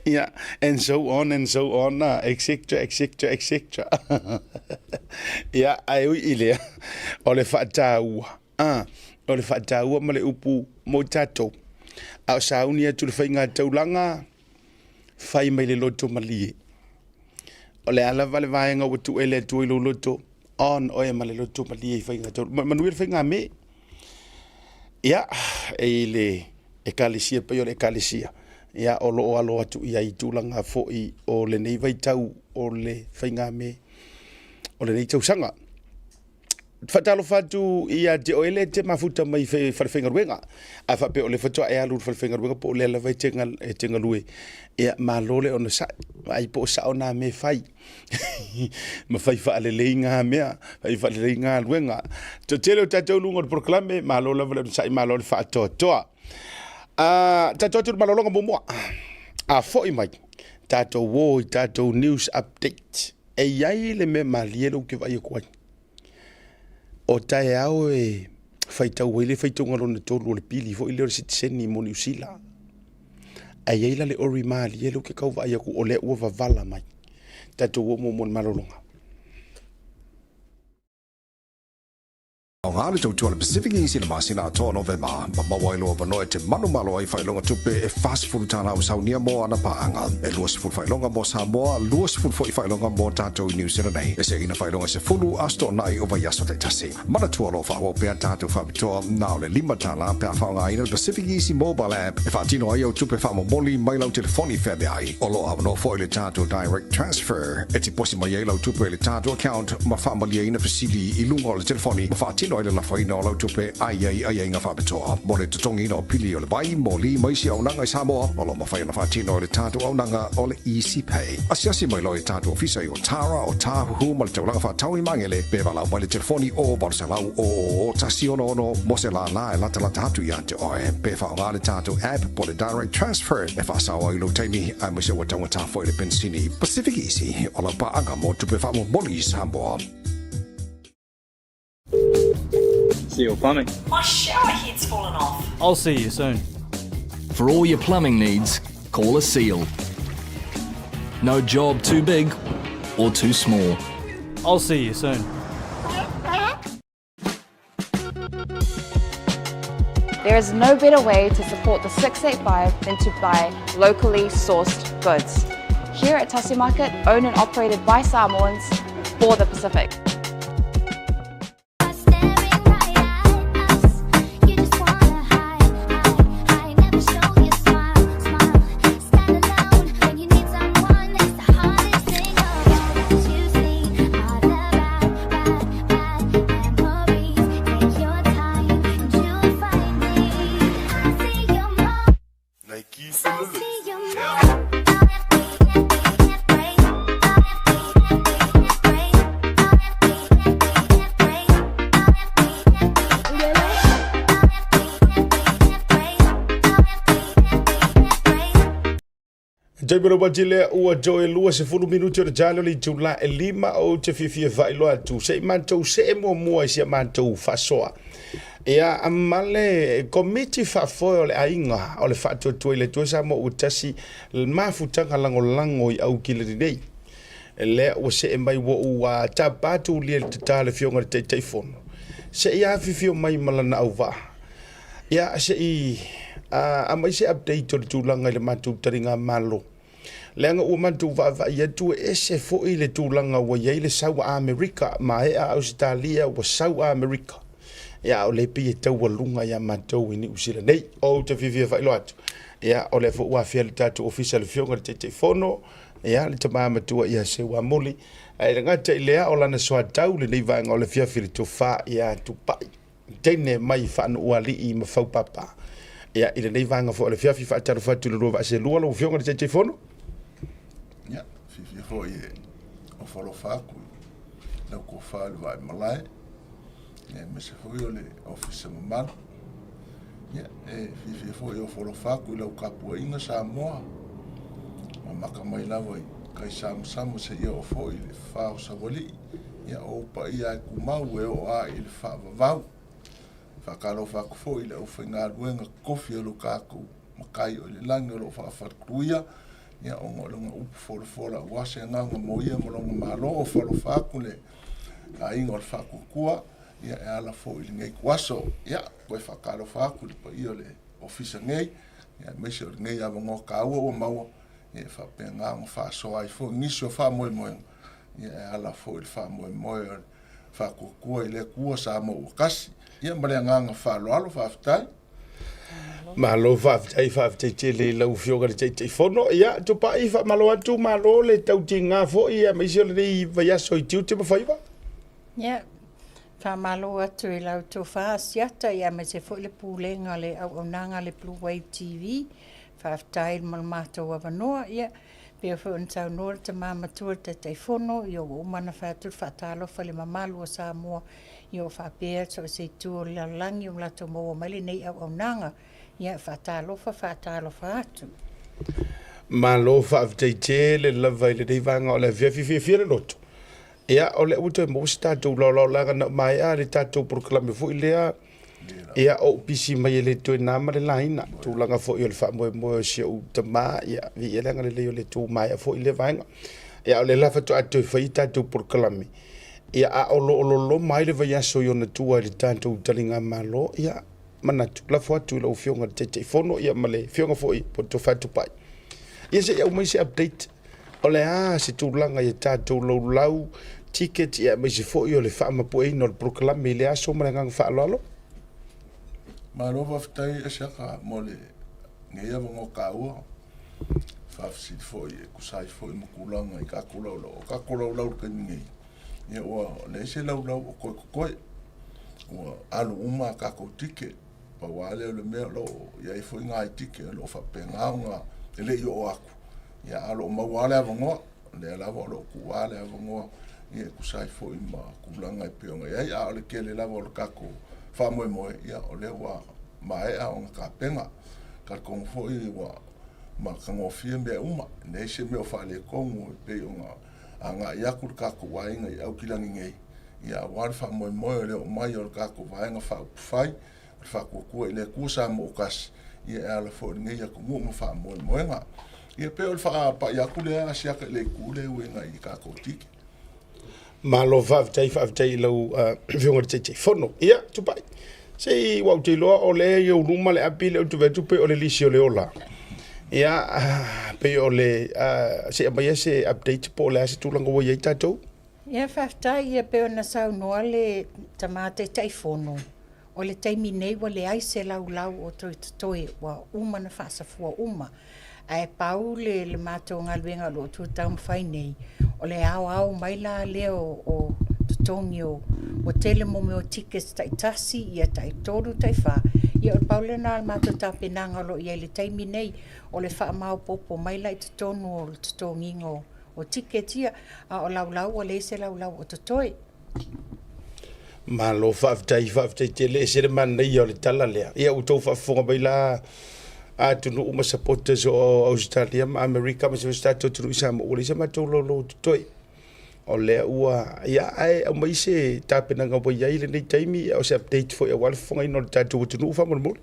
Ia, and so on and so on, etc, etc, etc. Ia, ae ui i lea, o le faataua, a, o le faataua ma le upu mo tatou. A o sauni atu le faiga taulaga, fai mai le loto malie. O le a lava le vaega ua tuu e le Atua i lou loto, on oe ma le loto malie i faiga taulaga. Manuia le faiga me. Ia, e i le Ekalesia pei o le Ekalesia, ia, o lo o alo atu i ai i tulaga foi o lenei vaitau o le faigame o lenei tausaga. Faatalofa atu ia te oe le te mafuta mai i falefaigaluega. A faapea o le faatoa e alu i le falefaigaluega po o lea lava e te, e te galue, ia malo le onosai. Vaai po o sao nā mea e fai. Ma fai faalelei ngā mea, fai faalelei galuega. Toatele o tatou luga o le polokalame, malo lava le onosai, malo le faatoatoa. Tatou atu i le malologa muamua. A foi mai, tatou o i tatou news update. E i ai le mea malie lea ou te vaai atu ai. O taeao e faitau ai le faitauga lona tolu o le pili foi lea o le sitiseni mo Niu Sila. Ae i ai la le ori malie lea ou te tau vaai atu o lea ua vavala mai. Tatou oo muamua i le malologa.
Aoga le tautua a le Pacific Easy i le masina atoa o Novema, ma maua ai lou avanoa e te manumalo ai i faailoga tupe e $40 ua saunia mo ana paaga. E 20 faailoga mo Samoa, 20 foi faailoga mo tatou i New Zealand nei. E seina faailoga e 10 aso toonai o vaiaso taitasi. Manatua o lo o faaauau pea tatou faapitoa na o le $5 pe a faaaogaina le Pacific Easy Mobile App e faatino ai au tupe faamomoli mai lau telefoni feaveai. O lo o avanoa foi le tatou Direct Transfer e tiposi mai ai lau tupe i le tatou account ma faamalieina fesili i luga o le telefoni ma faatino ai le lafoina o lau tupe a i ai aiaiga faapitoa mo le totogiina o pili o le vai, moli ma isi auaunaga i Samoa. O lo o mafai ona faatino e le tatou auaunaga o le Easy Pay. Asiasi mai loa i tatou ofisa i Otara, Otāhuhu ma le taulaga faatau i Magele pe valaau mai le telefoni o 800 000 166 mo se lālā e latalata atu ia te oe. Pe faaaoga le tatou app po o le Direct Transfer e faasao ai lou taimi aemaise ua taugata foi le penisini. Pacific Easy, o lau paaga mo tupe faamomoli i Samoa.
Seal Plumbing.
My shower head's fallen off.
I'll see you soon.
For all your plumbing needs, call a seal. No job too big or too small.
I'll see you soon.
There is no better way to support the 685 than to buy locally sourced goods. Here at Tasi Market, owned and operated by Samoans for the Pacific.
Taimi o le wati lea ua toe 20 minute o le talo le itula e lima ou te fiafia faailoa atu se i matou see muamua i si a matou faasoa. Ia ma le komiti faafoe o le aiga o le Faatuatua i le Atua Samoa ua tasi mafutaga lagolago i Aukilani nei. Lea ua see mai ua ou tapa atu ulia i le tata le afioga i le Taitaifono se i afifio mai ma lana auvaa. Ia se i aumai se update o le tulaga i le matou taligamalo. Leaga ua matou vaavaai atu e ese foi le tulaga ua i ai le sau a Amerika, maea Ausetalia ua sau a Amerika. Ia a o lea e pei e taualuga ia matou i Niu Sila nei. Ou te fiafia faailoa atu, ia o lea foi ua afea le tatou ofisa i le afioga i le Taitaifono, ia le tama matua ia Seuamuli. Ae le gata i lea o lana soatau lenei vaega o le afiafi i le tofa ia Tupai. Teine mai Faanuualii ma Faupapa. Ia, i lenei vaega foi o le afiafi, faatalofa atu i le lua vaa selua lau Afioga i le Taitaifono.
Ia, fiafia foi e ofo alofa atu i lau tofa i le vaai malae, ia, aemaise foi o le ofisa mamalu. Ia, e fiafia foi e ofo alofa atu i lau tapuaiga Samoa, ma maka mai lava i tai samasama seia oo foi i le fa o Saualii. Ia, o ou paia e tumau e oo lava i le faavavau. Faatalofa atu foi i le aufaigaluega totofi o lo tatou Matai o i le lagi o lo o faafaltuia, ia, ona o lona upu folafola aua se agaga mo ia ma lona Malo. O falofa atu le aiga o le Faatuatua, ia, e ala foi i lenei ituaso. Ia, toe faatalofa atu i le paia o le Ofisa nei, ia, aemaise o lenei avanoa taua ua maua, ia, e faapena ona faasoa ai foi nisi o faamoemoega, ia e ala foi i le faamoemoe o le faatuatua i le Atua Samoa ua tasi. Ia ma le agaga faaaloalo, faafetai.
Malo faafetai, faafetai tele i lau Afioga i le Taitaifono. Ia, Tupai, faamalo atu, malo le tautiga foi aemaise o lenei vaiaso i tiute ma faiva.
Ia, Faamalo atu i lau tofa Asiata aemaise foi le Pulega o le Auaunaga a le Blue Wave TV. Faafetai mo le matou avanoa. Ia, pei foi ona saunoa le tama matua le Taitaifono, ia ua uma ona fai atu le faatalofa i le mamalu o Samoa, ia ua faapea so o se itu o le lalolagi ua latou maua mai lenei auaunaga. Ia, faatalofa, faatalofa atu.
Malo faafetai tele lava i lenei vaega o le afiafi fiafia le loto. Ia, o lea ua toe maua se tatou laolao leaga na maea le tatou polokalame foi lea. Ia, ou pisi mai e le toe na ma le laina. Tulaga foi o le faamoemoe o si ou tama, ia, viia le agalelei o le Atua ua maea foi lea vaega. Ia, o lea la faatoa toe fai tatou polokalame. Ia, a o lo o loloma ai le vaiaso i ona tua i le tatou taligamalo, ia, manatu, lafo atu i lau Afioga i le Taitaifono, ia, ma le Afioga foi po o le Tofa Tupai. Ia, se i aumai se update O le a se tulaga i a tatou laulau, ticket ia aemaise foi o le faamapueina o le polokalame i lea aso ma le agaga faaaloalo?
Malo faafetai Asiata mo lenei avanoa taua, faafesili foi e tusa ai foi ma tulaga i tatou laulau. O tatou laulau i le taimi nei, ia ua leai se laulau o toe totoe, ua alu uma a tatou ticket. Pau lava lea o le mea o lo o i ai foi nai ticket o lo o faapena ona e le i oo atu, ia a o lo o maua lava le avanoa. O lea lava o lo o tuu lava le avanoa e tusa ai foi ma tulaga e pei ona i ai. A o le tele lava o le tatou faamoemoe, ia o lea ua maea ona tapena. E talitonu foi ua matagofie mea uma, e leai se mea o faaletonu e pei ona agai atu le tatou aiga i Aukilani nei, ia aua le faamoemoe o le oo mai o le tatou Vaega Faaupufai o le Faatuatua i le Atua Samoa ua Tasi, ia e ala foi i lenei atunuu ma faamoemoega. Ia pei o le faapai atu lea a siaka i le itu lea e uiga i tatou ticket.
Malo faafetai, faafetai i lau Afioga i le Taitaifono. Ia, Tupai, se i ua ou te iloa o lea e i ou luma le api lea ou te vaai atu pei o le lisi o le ola. Ia, pei o le, se i aumaia se update po o le a se tulaga ua i ai tatou.
Ia faafetai, ia pei ona saunoa le tama Taitaifono, o le taimi nei ua leai se laulau o toe totoe, ua uma ona faasafua uma. Ae pau le, le matou galuega o lo o tua taumafai nei, o le aoao mai la lea o, o totogi o, ua tele mo mea o tickets taitasi, ia taitolu, taifa. Ia o le pau lena o le matou tapenaga o lo o i ai i le taimi nei, o le faamaopoopo mai la i totonu o le totogiina o O ticket ia, a o laulau ua leai se laulau o totoe.
Malo faafetai, faafetai tele, ese le manaia o le tala lea. Ia ua outou faafofoga mai la atunuu ma supporters o Ausetalia ma Amerika ma se tatou atunuu i Samoa, ua leai se matou laulau o totoe. O lea ua, ia ae aumai se tapenaga ua i ai lenei taimi, o se update foi aua le fofogaina o le tatou atunuu faamolemole.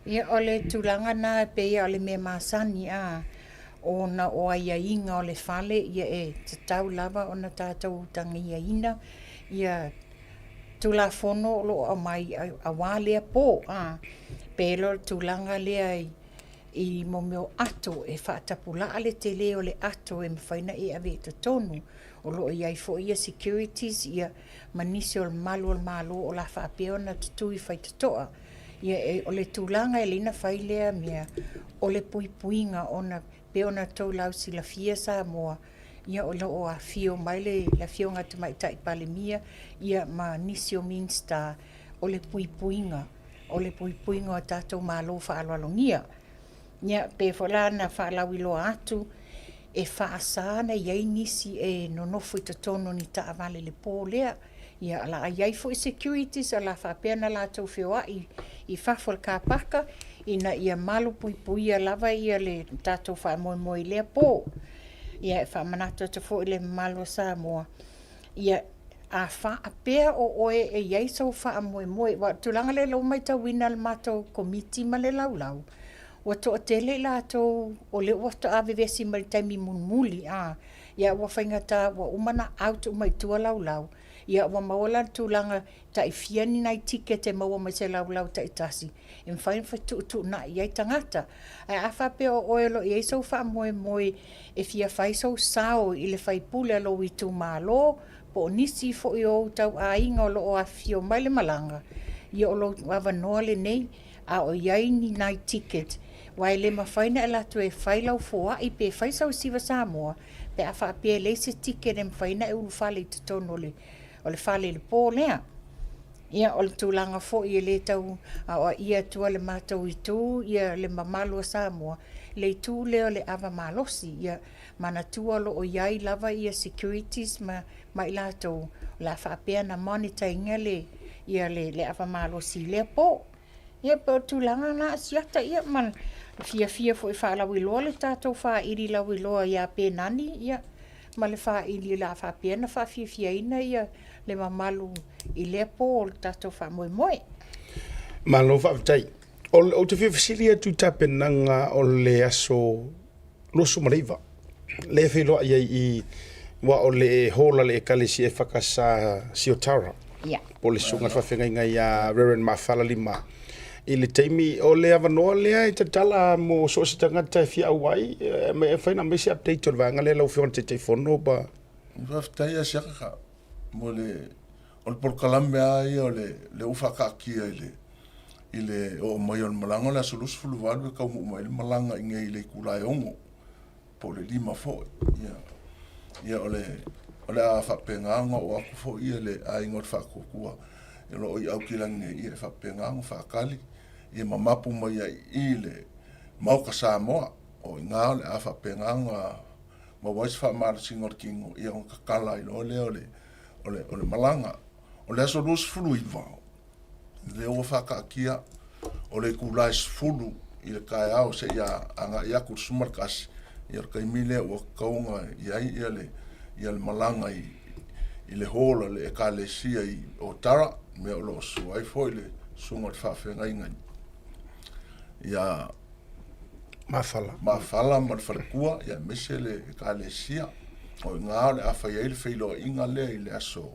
Ia, o le tulaga lena e pei lava o le mea masani a, ona o aiaiga o le fale, ia e tatau lava ona tatou utagiaina ia Tulafono o lo o aumai aua lea po, a. Pei loa o le tulaga lea i i mo mea o ato e faatapulaa le tele o le ato e mafai ona e ave i totonu. O lo o i ai foi ia securities ia ma nisi o le malu o le Malo o le a faapea ona tutu i faitotoa. Ia, e, o le tulaga e lei na fai lea mea, o le puipuiga ona pei ona tou lausilafia Samoa, ia o lo o afio mai le, le Afioga i le Tamaitai Palemia, ia ma nisi o Minisita, o le puipuiga, o le puipuiga o tatou Malo faaaloalogia. Ia, pei foi la na faalauiloa atu, e faasa ona i ai nisi e nonofo i totonu o ni taavale i le po lea. Ia, o le a i ai foi securities o le a faapea ona latou feoai i fafo o le car paka ina ia malupuipuia lava ia le tatou faamoemoe i lea po. Ia, e faamanatu atu foi i le mamalu o Samoa, ia, a faapea o oe e i ai sou faamoemoe, aua o le tulaga lea ua matauina e le matou Komiti ma le Laulau, ua toatele i latou o lea ua faatoa vevesi mai i le taimi mulimuli, a, ia ua faigata ua uma ona out uma i tua laulau, ia ua maua la le tulaga tai fia ni nai ticket e maua mai se laulau taitasi e mafai ona fetuutuunai i ai tagata. Ae a faapea o oe o lo o i ai sou faamoemoe e fia fai sou sao i le faipule a lou itumalo po o nisi foi o ou tauaiga o lo o afifio mai le malaga, ia o lou avanoa lenei a o i ai ni nai ticket, aua e le mafai ona e alu atu e fai lau foai pe fai sau siva Samoa pe a faapea e leai se ticket e mafai ona e ulufale i totonu o le. o le fale i le po lea. Ia, o le tulaga foi e le tau aoaia atua le matou itu ia le mamalu o Samoa, le itu lea o le ava malosi. Ia manatua o lo o i ai lava ia securities ma ma i latou o le a faapea ona monitor ina le ia le le ava malosi i lea po. Ia pei o le tulaga lena Asiata, ia ma le fiafia foi e faalauiloa le tatou faili lauiloa ia Penani, ia ma le faili o le a faapea ona faafiafiaina ia le mamalu i lea po o le tatou faamoemoe.
Malo faafetai. Ou te fia fesili atu i tapenaga o le aso 29, lea e feiloai ai i aua o le hall a le Ekalesia EFKS Siotara,
Ia.
po o le susuga i le faafeagaiga ia Reverend Mafala Lima. I le taimi o le avanoa lea e tatala mo so o se tagata e fia auai, e mafai ona aumai se update o le vaega lea lau Afioga i le Taitaifono pa.
Faafetai Asiakaka mo le o le polokalame lava ia o le lea ua faakaatia i le i le oo mai o le malaga o le aso 28 e taunuu mai ai le malaga i inei i le itula e 6 po o le 5 foi. Ia, ia o le o le a faapena ona oo atu foi ia le aiga o le Faatuatua o lo o i Aukilani nei, ia e faapena ona faatali ia ma mapu mai ai i i le Maota Samoa. O i ina o le a faapena ona maua ai se faamalosiga o le tino, ia ona tatala ai loa lea o le o le, o le malaga. O le aso 29, lea ua faataatia, o le itula e 10 i le taeao seia agai atu i le 11, ia o le taimi lea ua tatau ona i ai ia le, ia le malaga i, i le hall a le Ekalesia i Otara, mea o lo o susu ai foi le susuga o le faafeagaiga ia
Mafala.
Mafala ma le faletua, ia aemaise le Ekalesia. O i ina o le a fai ai le feiloaiga lea i le aso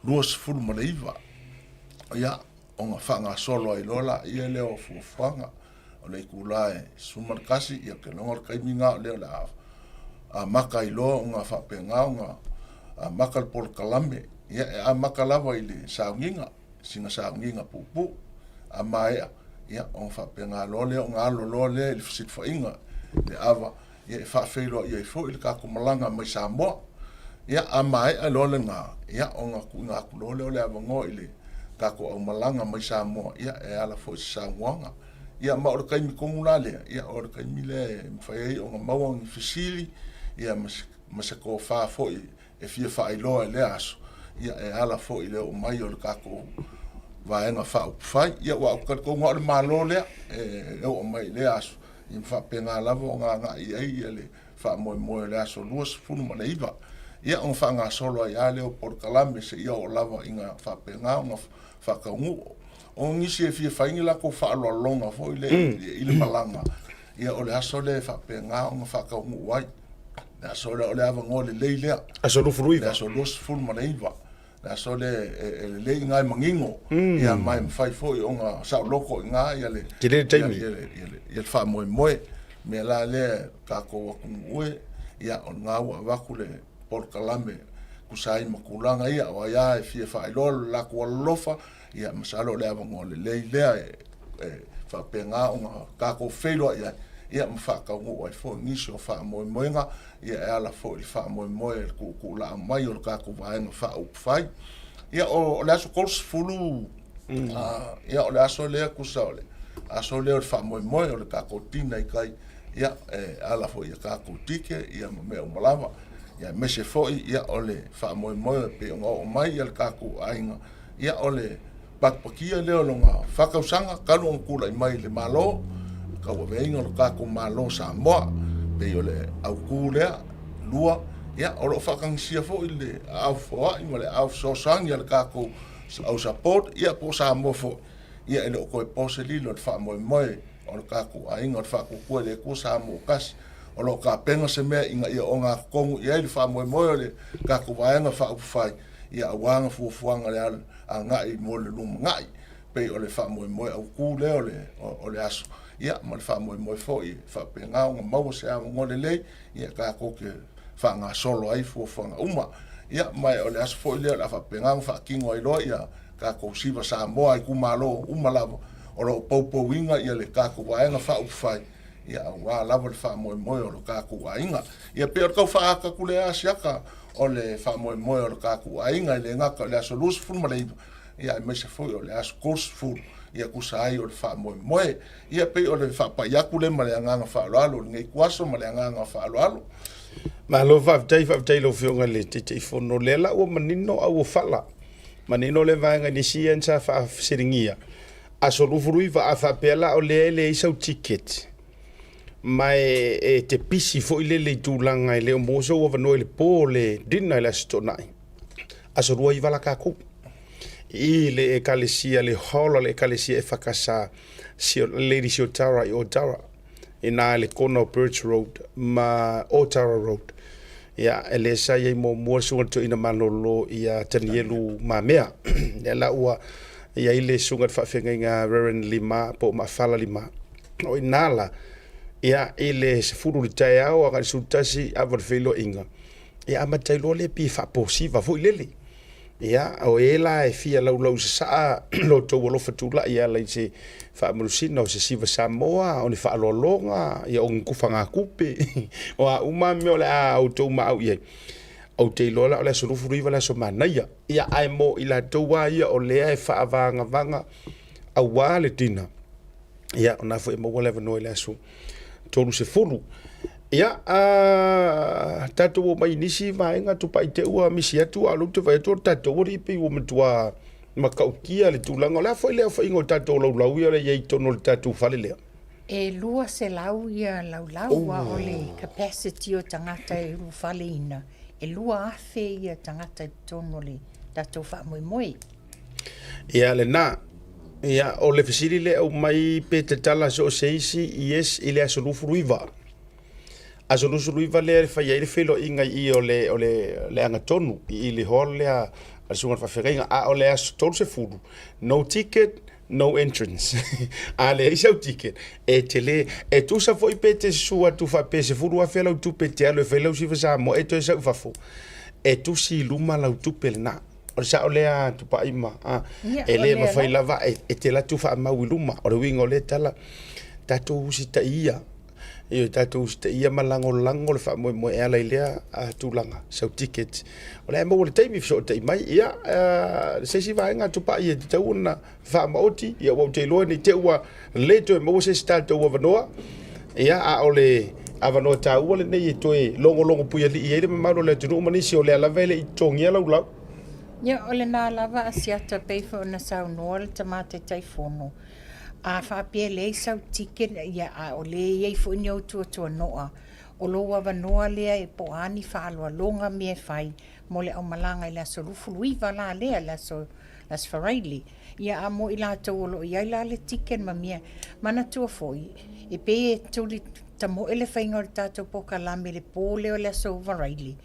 29, ia, ona faagasolo ai loa laia lea o fuafuaga. O le itula e 11, ia ou te iloa o le taimi lena o lea o le a amata ai loa ona faapena ona amata le polokalame. Ia, e amata lava i le sauniga. sina sauniga puupuu, a maea, ia, ona faapena loa lea ona alo loa lea i le fesilafaiga i le ava, ia, e faafeiloai ai foi le tatou malaga mai Samoa. Ia, a maea loa lena, ia, ona tuuina atu loa lea o le avanoa i le tatou aumalaga mai Samoa, ia, e ala foi i se saunoaga. Ia, ma o le taimi tonu la lea, ia, o le taimi lea e mafai ai ona maua ni fesili, ia, ma se tofa foi e fia faailoa i lea aso, ia e ala foi i le oo mai o le tatou Vaega Faaupufai. Ia aua ou te talitonu lava o le Malo lea e oo mai i lea aso, ia ma faapena lava ona agai i ai ia le faamoemoe o le aso 29. Ia ona faagasolo ai lava lea o polokalame seia oo lava ina faapena ona faataunuu. O nisi e fia fai ni latou faaaloaloga foi lea i le malaga, ia o le aso lea e faapena ona faataunuu ai. Le aso lea o le avanoa lelei lea.
Aso 29.
Le aso 29. Le aso lea e lelei i ina e manino, ia ma e mafai foi ona saoloto i ina ia le,
Tele le taimi.
ia le, ia le, ia le faamoemoe. Mea la lea tatou atunuu e, ia o lena ua avatu le polokalame tusa ai ma tulaga ia, o ai lava e fia faailoa lo latou alolofa, Ia, masalo o le avanoa lelei lea e faapena ona tatou feiloai ai, ia ma faataunuu ai foi nisi o faamoemoega, ia e ala foi i le faamoemoe i le tuutuulaa mai o le tatou Vaega Faaupufai. Ia, o le aso 30, ia, o le aso lea, tusa o le aso lea o le faamoemoe o le tatou dinner i tai, ia, e ala foi i a tatou tike, ia ma mea uma lava. Ia, aemaise foi, ia, o le faamoemoe e pei ona oo mai le tatou aiga, Ia, o le pakipakia lea o lona fa tausaga talu ona tulai mai i le Malo, le tauaveina o le tatou Malo o Samoa. Pei o le autu lea. Lua, ia, o lo o faatagisia foi le aao foai ma le aao fesoasoani a le tatou au support, ia, po o Samoa foi. Ia, e le o toe po se lilo i le faamoemoe o le tatou aiga o le Faatuatua i le Atua Samoa ua Tasi. O lo o tapena se mea ina ia ogatotonu i ai le faamoemoe o le tatou Vaega Faaupufai, ia aua ana fuafuaga le agai mo le lumanai, pei o le faamoemoe autu lea o le, o le aso, ia, ma le faamoemoe foi e faapena ona maua se avanoa lelei, ia, tatou te faagasolo ai fuafuaga uma. Ia, ma o le aso foi lea o le a faapena ona faatino ai loa ia tatou Siva Samoa a itumalo uma lava o lo o poupouina ia le tatou Vaega Faaupufai. Ia, aua lava le faamoemoe o lo tatou aiga. Ia, pei o le tau faaata atu lea Asiata o le faamoemoe o lo tatou aiga, e le gata o le aso 29, ia, aemaise foi o le aso 30, ia tusa ai o le faamoemoe. Ia, pei o le faapai atu lea ma le agaga faaaloalo o lenei ituaso ma le agaga faaaloalo.
Malo faafetai, faafetai i lau Afioga i le Taitaifono. O lea la ua manino auofala, manino lea vaega i nisi ia sa faafesiligia. Aso 29 a faapea la o lea e leai sau ticket ma e te pisi foi lele i tulaga e le o maua sou avanoa i le po o le dinner i le Aso Toonai, aso 29 la tatou i le ekalesia, le hall a le ekalesia EFKS Lady Siotara i Otara, ina i le kona o Birch Road ma Otara Road. Ia, e le sa i ai muamua le susuga i le toeaina malolo ia Tanielu Mamea. Lea la ua i ai le susuga i le faafeagaiga Reverend Lima po o Maafala Lima. O i ina la, ia, i le 10 i le taeao agai i le 11 ava o le feiloaiga, ia amata ai loa lea pei e faaposiva foi lele. Ia, o e la e fia laulau sasaa lo outou alofa tulai e ala i se faamalosina o se Siva Samoa, o ni faaaloaloga, ia o ni tufagatupe, o a uma lava mea o le a outou maau i ai. Ou te iloa la o le aso 29 le aso manaia. Ia, ae mo i latou lava ia o lea e faavagavaga aua le dinner, Ia, o na foi e maua le avanoa i le aso 30. Ia, a tatou o mai i nisi vaega tupai te ua misi atu, a o lea ou te vaai atu o le tatou alii pei ua matua matautia le tulaga. O le a foi le aofaiga o tatou laulau ia o le i ai i totonu o le tatou fale lea?
E 200 ia laulau, aua o le capacity o tagata e ulufaleina, e 2,000 ia tagata i totonu o le tatou faamoemoe.
Ia lena. Ia, o le fesili lea e aumai pe tatala so o se isi, yes, i le aso 29. Aso 29 lea e fai ai le feiloaiga i i o le, o le, le agatonu, i i le hall lea a le Susuga i le Faafeagaiga. A o le aso 30, no ticket, no entrance. A leai sau ticket, e te le, e tusa foi pe te susu atu faapea e $10,000 lau tupe e te alu e fai lau Siva Samoa e toe sau i fafo, e tusi i luma lau tupe lena. O le sao lea Tupai ma a, e le mafai lava e te alu atu faamau i luma. O le uiga o lea tala, tatou usitai ia, ioe, tatou usitai ia ma lagolago le faamoemoe e ala i lea tulaga, sau ticket. O le a maua le taimi fesootai mai, ia, se isi vaega Tupai e tatau ona faamaoti, ia ua ou te iloa ne i te i ua le toe maua se isi tatou avanoa, ia, a o le avanoa taua lenei e toe logologo puialii ai le mamalu o le atunuu ma nisi o lea lava e le i totogia laulau.
Ia, o lena lava Asiata pei foi ona saunoa le Tama Taitaifono, a faapea e leai sau ticket, ia, a o lea e i ai foi ni ou tuatuanoa, o lou avanoa lea e po o a ni faaaloaloga mea e fai mo le aumalaga i le aso 29 la lea, le aso Aso Faraile. Ia a mo i latou o lo o i ai la le ticket ma mea, manatua foi, e pei e tuli tamoe le faiga o le tatou polokalame i le po lea o le Aso Faraile,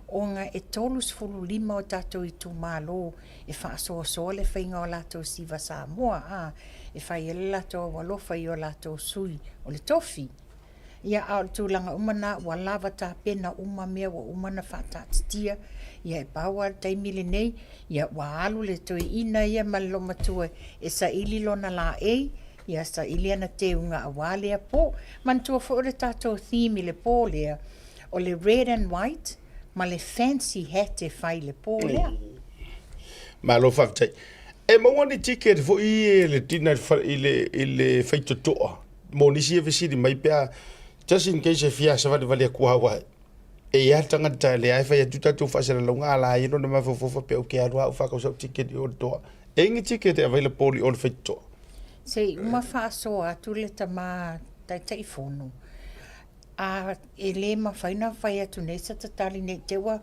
ona e 35 o tatou itumalo e faasoasoa le faiga o latou Siva Samoa, a, e fai ai le latou aualofa i o latou sui o le tofi. Ia, a o le tulaga uma lena, ua lava tapena uma mea ua uma ona faataatitia. Ia, e pau lava le taimi lenei, ia ua alu le toeaina ia ma le loomatua e saili lona laei, ia saili ana teuga aua lea po. Manatua foi o le tatou theme i le po lea, o le red and white ma le fancy hat e fai i le po lea.
Malo faafetai. E maua ni ticket foi e le dinner i le faitotoa? Mo nisi e fesili mai pe a just in case e fia savalivali atu au ai. E i ai le tagata lea e fai atu tatou faasalalauga a la e lona mafaufau faapea ok alu au faatau sau ticket i o le toa. E i ni ticket e available i o le faitotoa.
Se i uma faasoa atu le tama Taitaifono, a e le mafai ona fai atu nei se tatali ne i te i ua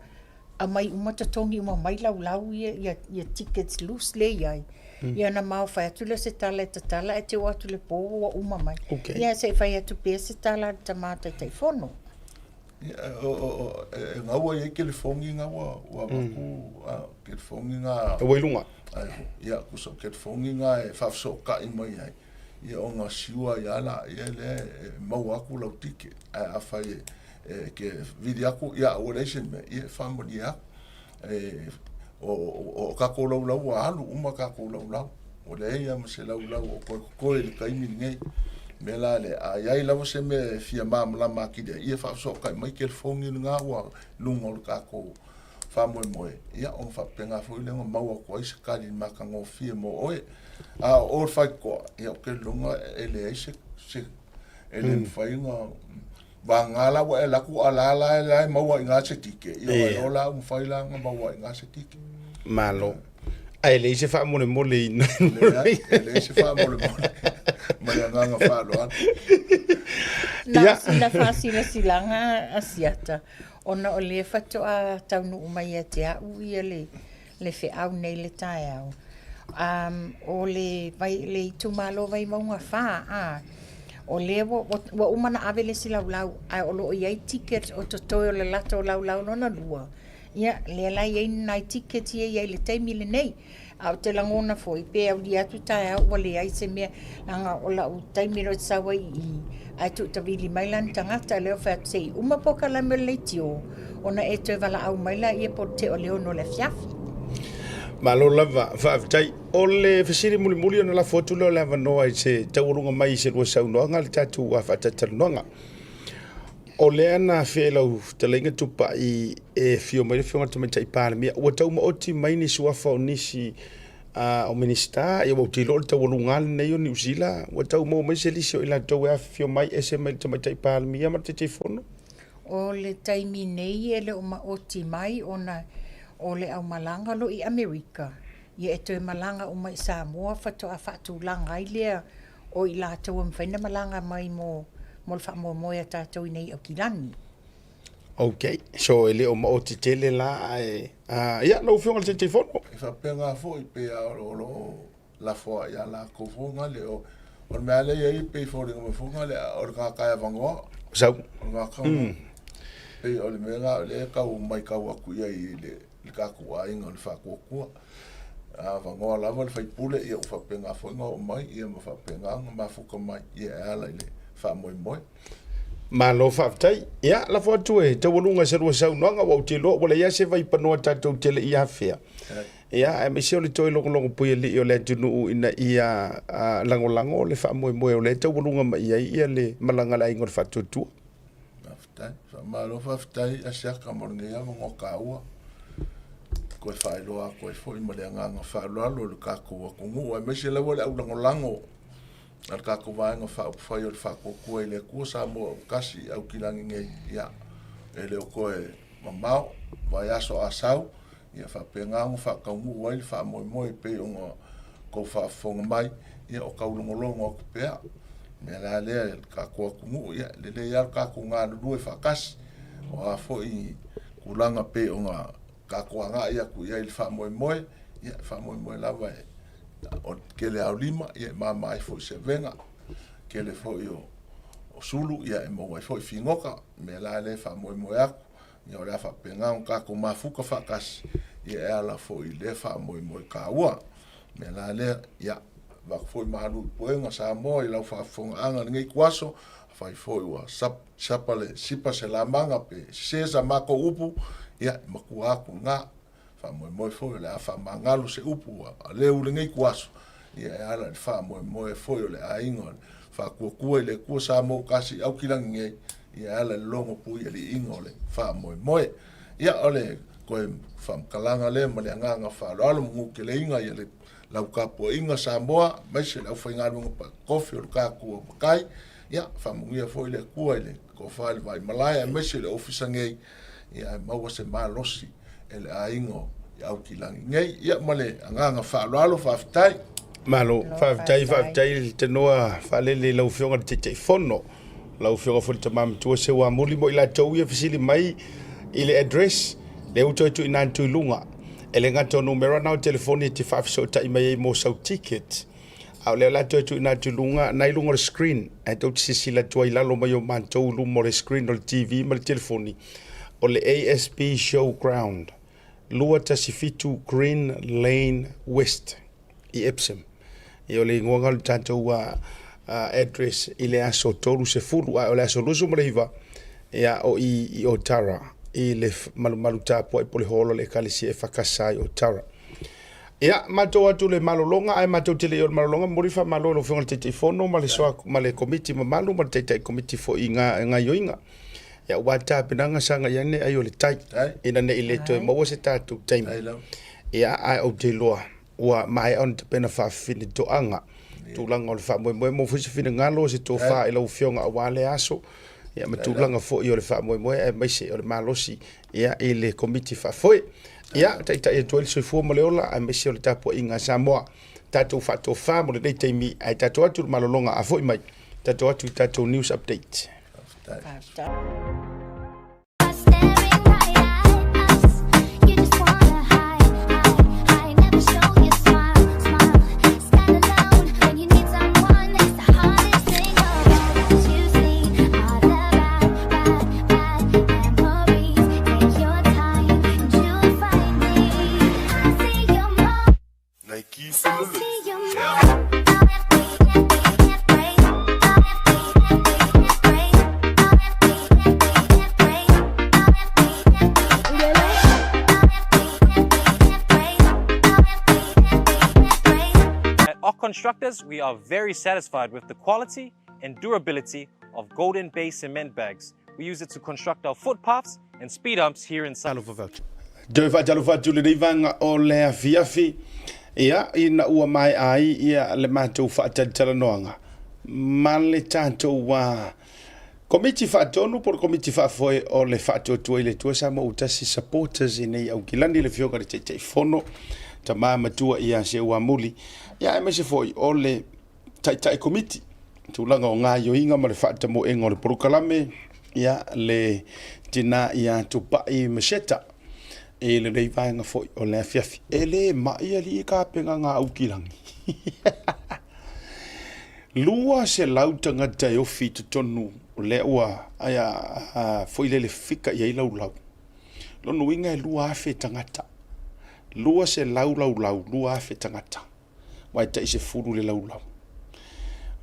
aumai uma totogi uma mai laulau ia, ia, ia tickets loose lea i ai. Mm. Ia ona maofai atu lea o se tala e tatala ae te oo atu i le po ua uma mai. Okay. Ia se i fai atu pea se tala a le tama Taitaifono.
Ia, o, o, o, e, e gaua i ai kelefogi nga ua, ua avatu, mm. a, kelefogi nga...
Ua i luga.
Ai, ia, kusa o kelefogi nga e faafesootai mai ai. Ia ona siua ai lava laia lea e maua atu lau ticket. Ae afai e, e ke vili atu, ia ua leai se mea, ia e faamalie atu. E, o, o, o tatou laulau ua alu uma tatou laulau. Ua leai lava ma se laulau o toe totoe i le taimi lenei. Mea la lea, a i ai lava se mea e fia malamalama atili ai, ia faafesootai mai telefoni lena ua i luga o le tatou faamoemoe, ia ona faapena foi lea ona maua atu ai se tali matagofie mo oe. A o oe le faitotoa, ia ou te lagona e leai se, se e le mafai ona vagana la ua e alu atu a la la la e maua i ina se tike, ia ona iloa la ua mafai la ona maua i ina se tike.
Malo. Ae leai se faamolemole i
Leai, e leai se faamolemole ma le agaga faaaloalo.
Na o sina faasilasilaga a Siata, ona o lea faatoa taunuu mai ia te au ia le, le feau nei i le taeao. Um, o le, vai, le itumalo Vaimauga 4, a, o lea ua, ua, ua uma ona ave le isi laulau, ae o lo o i ai tickets o totoe o le latou laulau lona lua. Ia, lea la e i ai nai tickets ia e i ai i le taimi lenei. A ou te lagona foi, pe aulia atu taeao ua leai se mea, leaga o lau taimi loa e sau ai i i, ae tuutavili mai la ni tagata, lea ua fai atu se i uma polokalame o le leitio, ona e toe valaau mai laia po o le tea o le 6 o le afiafi.
Malo lava, faafetai. O le fesili mulimuli ona lafo atu lea o le avanoa i se taualuga mai i se lua saunoaga le tatou faatalatalanoaga. O lea na afea i lau fetalaiga Tupai e afio mai le Afioga i le Tamaitai Palemia, ua tau maoti mai ni suafa o nisi o Minisita, ia ua ou te iloa o le taualuga lava lenei o Niu Sila, ua tau maua mai se lisi o i latou e afifio mai ese mai le Tamaitai Palemia ma le Taitaifono?
O le taimi nei e le o maoti mai ona o le aumalaga o lo o i Amerika, ia e toe malaga uma i Samoa faatoa faatulaga ai lea o i latou e mafai ona malaga mai mo, mo le faamoemoe a tatou i nei i Aukilani.
Ok, so e le o maoti tele la ae, uh, ia, lau Afioga i le Taitaifono.
E faapena foi pei a o lo o lafoa ia latou foi gale o, o le mea lea e i ai pei foliga mai foi gale o le tagata e avanoa.
Sau.
O le tagata pei o le mea lena lea e tau maitau atu i ai i le le tatou aiga o le faatuatua. A avanoa lava le faipule, ia ua faapena foi ona oo mai, ia ma faapena ona mafuta mai, ia e ala i le faamoemoe.
Malo faafetai. Ia, lafo atu e taualuga se lua saunoaga, ua ou te iloa ua leai lava se vaipanoa tatou te le i afea. Ia, aemaise o le toe logologo puialii o le atunuu ina ia lagolago le faamoemoe o lea e taualuga mai i ai ia le malaga a le Aiga o le Faatuatua.
Faafetai. Faamalo faafetai Asiata mo lenei avanoa taua. Toe faailoa atu ai foi ma le agaga faaaloalo i le tatou atunuu aemaise lava le aulagolago a le tatou Vaega Faaupufai o le Faatuatua i le Atua Samoa ua tasi i Aukilani nei. Ia, e le o toe mamao, vaiaso a sau, ia faapena ona faataunuu ai le faamoemoe e pei ona tou faafofoga mai, ia o taulogologo atu pea. O le mea la lea i le tatou atunuu, ia e lelei lava lo tatou galulue faatasi, o a foi tulaga pei ona tatou agai atu i ai i le faamoemoe, ia e faamoemoe lava e, o le tele lava o lima, ia e mama ai foi se avega, tele foi o sulu, ia e maua ai foi figota. O le mea la lea e faamoemoe atu, Ia o le a faapena ona tatou mafuta faatasi, ia e ala foi i lea faamoemoe taua. O le mea la lea, ia, avatu foi malu i puega Samoa i lau faafofogaaga i lenei ituaso, afai foi ua sapa le sipa se lamaga pe sese sa matou upu, ia, e matua atu i ina. Faamoemoe foi o le a faamagalo se upu a leu i lenei ituaso, ia e ala i le faamoemoe foi o le aiga o le Faatuatua i le Atua Samoa Kasi Aukilagi nei, ia e ala i le logo pui aliiga o le faamoemoe. Ia o le toe faamatalaga lea ma le agaga faaaloalo manuteleina ia le lau tapuaiga Samoa, aemaise le aufaigaluega paatofi o le tatou matai, ia faamanuia foi le Atua i le tofa i le Vaimalae aemaise le ofisa nei, ia ae maua se malosi e le aiga o Aukilagi nei. Ia ma le agaga faaaloalo, faafetai.
Malo, faafetai, faafetai le tanoa faalele i lau Afioga i le Taitaifono, lau Afioga foi le Tama Matua Seuamuli mo i latou ia fesili mai i le address, lea ua toe tuuina atu i luga. E le gata o numera na o telefoni e te faafesootai mai ai mo sau ticket, a o lea o le a toe tuuina atu i luga, na i luga o le screen, ae tou te silasila atu ai i lalo mai o matou i luma o le screen o le TV ma le telefoni, o le ASB Showground, 217 Green Lane West i Epsom. Ia o le igoa lena o le tatou address i le aso 30, a o le aso 29, ia o i i Otara i le malumalu tapuai po o le hall o le Ekalesia EFKS i Otara. Ia, matou atu le malologa, ae matou te le i o le malologa, momoli faamalo i lau Afioga i le Taitaifono ma le soa ma le Komiti mamalu ma le Taitai Komiti foi i gaioiga. Ia, aua tapenaga sa agai ane ai o le tai, ina ne i le toe maua se tatou taimi. Ia, ae ou te iloa ua maea ona tapena faafefine toaga tulaga o le faamoemoe mo foi se finagalo o se tofa i lau Afioga aua lea aso, ia ma tulaga foi o le faamoemoe aemaise o le malosi ia i le Komiti Faafoe. Ia, taitai atu ai le soifua ma le ola aemaise o le tapuaiga a Samoa. Tatou faatofa mo lenei taimi ae tatou atu i le malologa a foi mai. Tatou atu i tatou news update.
Faafetai.
At Ock Constructors, we are very satisfied with the quality and durability of Golden Bay cement bags. We use it to construct our footpaths and speed humps here in
Talofa voucher. Toe faatalofa atu i lenei vaega o le afiafi, ia, ina ua maea ai ia le matou faatalitalanoaga ma le tatou a Komiti Faatonu po o le Komiti Faafoe o le Faatuatua i le Atua Samoa ua tasi supporters i nei Aukilani, le Afioga i le Taitaifono, Tama Matua ia Seuamuli, ia aemaise foi o le Taitai Komiti, tulaga o gaioiga ma le faatamoega o le polokalame, ia, le tina ia Tupai Masheta i lenei vaega foi o le afiafi. E le mai alii kapega ngā ukilangi. 200 tagata e ofi i totonu o lea ua aia a, foi lele fika i ai laulau. Lona uiga e 2,000 tagata. 200 laulau, 2,000 tagata. Aua e tai 10 le laulau.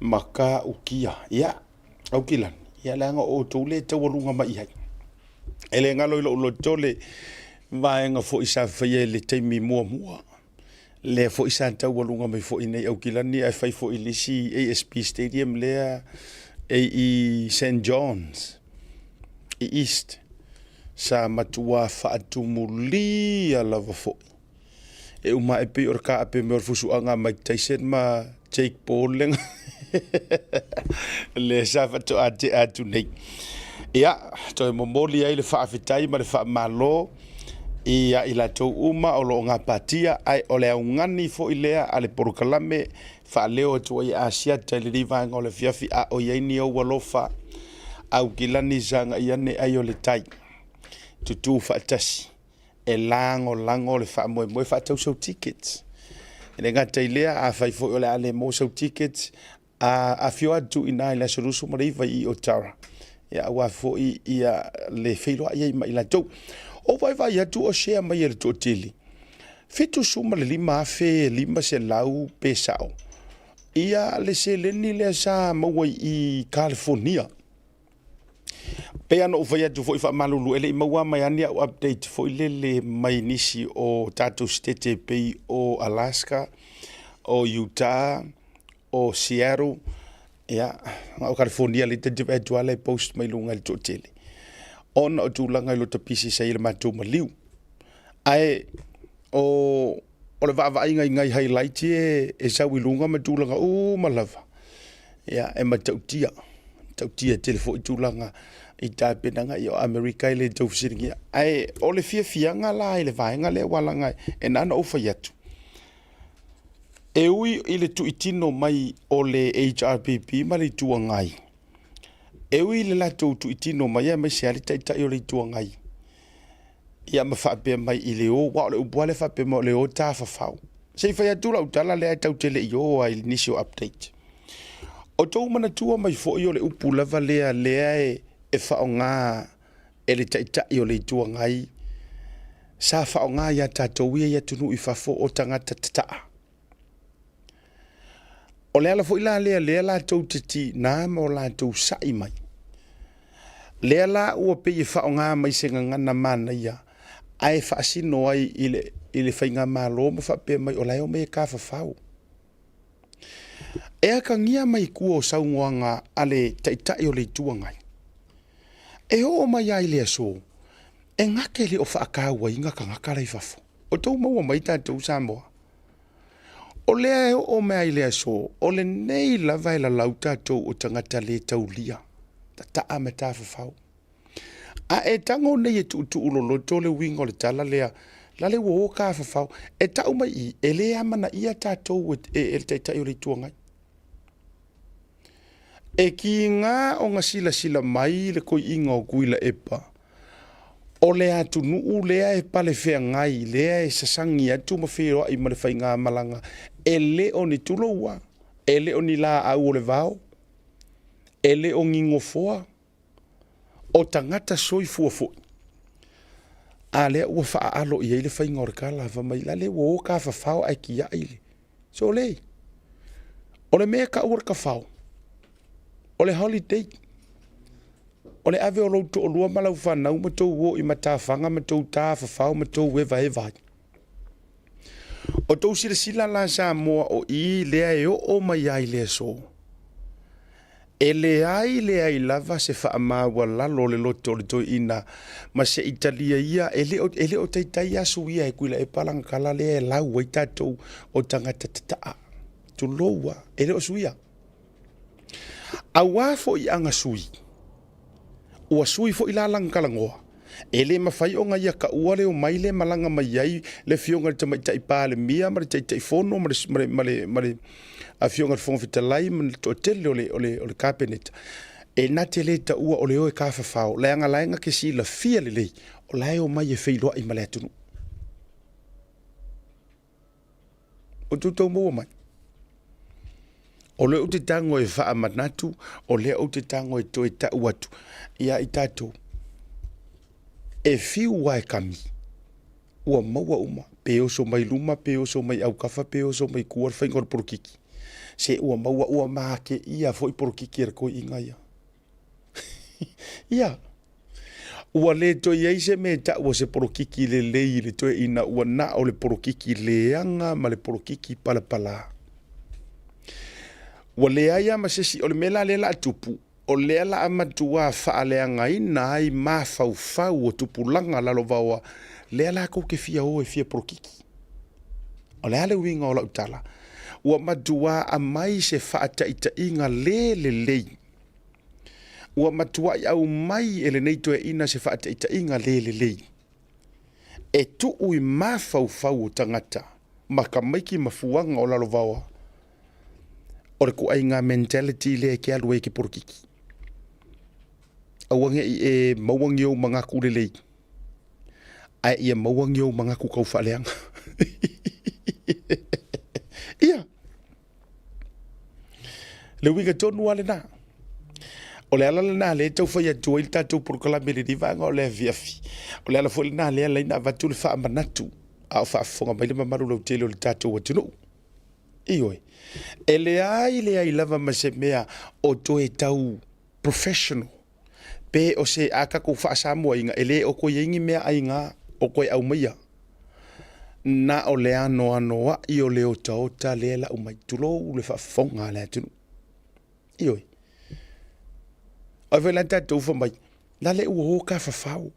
Ma ka ukia. Ia, Aukilani, ia leaga o outou le taualuga mai i ai. E le galo i lou loto le vaega foi sa faia i le taimi muamua. Lea foi sa taualuga mai foi nei Aukilani ae fai foi i le isi ASB Stadium lea e i St John's i East. Sa matua faatumulia lava foi. E uma ae pei o le kaape mea o le fusuaga a Mike Tyson ma Jake Paul le le sa faatoa tea atu nei. Ia, toe momoli ai le faafetai ma le faamalo ia i latou uma o lo o gapatia, ae o le augani foi lea a le polokalame faaleo atu ai e Asiata i lenei vaega o le afiafi, a o i ai ni ou alofa Aukilani sagai ane ai o le tai, tutū faatasi. e lagolago le faamoemoe faatau sau tickets. E le gata i lea, afai foi o le a le maua sau tickets, a afio atu i ina i le aso 29 i Otara, ia aua foi ia le feiloai ai ma i latou. O vaivai atu o share mai e le toatele, 75,500 pe sao ia le seleni lea sa maua i Kalifonia. Pei lava ona ou fai atu foi faamalulu, e le i maua mai lava ni au update foi lele mai nisi o tatou sitete e pei o Alaska, o Utah, o Seattle, ia, na o California lea ta te vaai atu lava la e post mai luga i le toatele, ona o tulaga i lota pisi sa i ai le matou maliu. Ae o o le vaavaaiga i nai highlight ia e sau i luga ma tulaga uma lava, ia, e matautia, matautia tele foi tulaga i tapenaga ia o Amerika e le tau fesiligia. Ae o le fiafiaga la i le vaega lea aua leaga e na ona ou fai atu, e ui i le tuitino mai o le HRPP ma le Itu Agai, e ui i le latou tuitino mai aemaise lava le Taitai o le Itu Agai, ia ma faapea mai i le o, aua o le upu lava lea faapea mai o le o tafafao. Se i fai atu lau tala lea tatou te le i o ai i nisi o update. O tou manatua mai foi o le upu lava lea lea e, e faaaoga e le Taitai o le Itu Agai sa faaaoga ia tatou ia i atunuu i fafo o tagata tataa. O le ala foi la lea lea latou te tiina ma o latou sa'i mai. Lea la ua pei e faaaoga mai se gagana manaia. Ae faasino ai i le, i le faigamalo ma faapea mai o la e omai e tafafao. E atagia mai tua o saunoaga a le Taitai o le Itu Agai, e oo mai lava i le aso, e na te le o faatauaina tagata la i fafo. O tou maua mai tatou Samoa. O lea e oo mai lava i le aso, o lenei lava e lalau tatou o tagata le taulia, tataa ma tafafao. A e tago nei e tuutuu loloto le uiga o le tala lea, lale ua o tafafao, e tau mai i i, e le amanaia tatou e, e, e le Taitai o le Itu Agai. E kiga ona silasila mai le toeaina o Tuilaepa, o le atunuu lea e palefeagai, lea e sasagi atu ma feoai ma le faigamalaga, e le o ni tuloua, e le o ni laau o le vao, e le o ni nofoa, o tagata soifua foi. A lea ua faaalo i ai le faiga o le tala, fai mai, la lea ua o tafafao ae tiai le Sole. O le mea e tau o le tafao, o le holiday. O le ave o lou toalua ma lau fanau ma tou o i matafaga ma tou tafafao ma tou evaeva ai. O tou silasila la Samoa o i lea e oo mai ai le aso. E leai leai lava se faamaualalo o le loto o le toeaina ma se i talia ia, e le o, e le o taitai asu ia e Tuilaepa lana tala lea e lau ai tatou o tagata tataa. Tulou a, e le o suia. Auā foi ana sui, ua sui foi la lana talanoa. E le mafai ona ia taua le omai le malaga mai ai le Afioga i le Tamaitai Palemia ma le Taitaifono ma le, ma le, ma le, ma le Afioga i le Fofoga Fetalai ma le toatele o le, o le, o le Kapeneta. E na te le taua o le o e tafafao, leaga la e na te silafia lelei, o la e omai e feiloai ma le atunuu. O tou tau maua mai. O lea ou te tago e faamanatu, o lea ou te tago e toe tau atu ia i tatou. E fiu a e kami, ua maua uma, pe oso mai luma, pe oso mai aukafa, pe oso mai tua le faiga o le polokiki. Se ua maua, ua makeia foi polokiki a le toeaina ia. Ia, ua le toe i ai se mea e tau o se polokiki lelei i le toeaina, ua na o le polokiki leaga ma le polokiki palapala. Ua leai lava ma se isi, o le mea la lea o le a tupu, o lea o le a matua faaleagaina ai mafaufau o tupulaga lalovaoa, lea latou te fia o e fia polokiki. O le a le uiga o lau tala? Ua matua aumai se faataitaiga le lelei. Ua matuai aumai e lenei toeaina se faataitaiga le lelei e tuu i mafaufau o tagata ma tamaiti ma fuaga o lalovaoa o le ituaiga mentality lea e te alu ai e te polokiki. Aua ne i e maua ni ou manatu lelei, ae ia maua ni ou manatu tau faaleaga. Ia, le uiga tonu lava lena. O le ala lena lea e tau fai atu ai le tatou polokalame i lenei vaega o le afiafi. O le ala foi lena lea e ala ai ona avatu le faamanatu a o faafofoga mai le mamalu lautele o le tatou atunuu. Ioe. E leai leai lava ma se mea o toe tau professional pe o se a tatou faasamoaina e le o toe i ai ni mea aiga o toe aumaia. Na o le anoanoai o le otaota lea e lau mai, tulou le faafofoga a le atunuu. Ioe. Ai foi la tatou fai mai, la le ua o tafafao.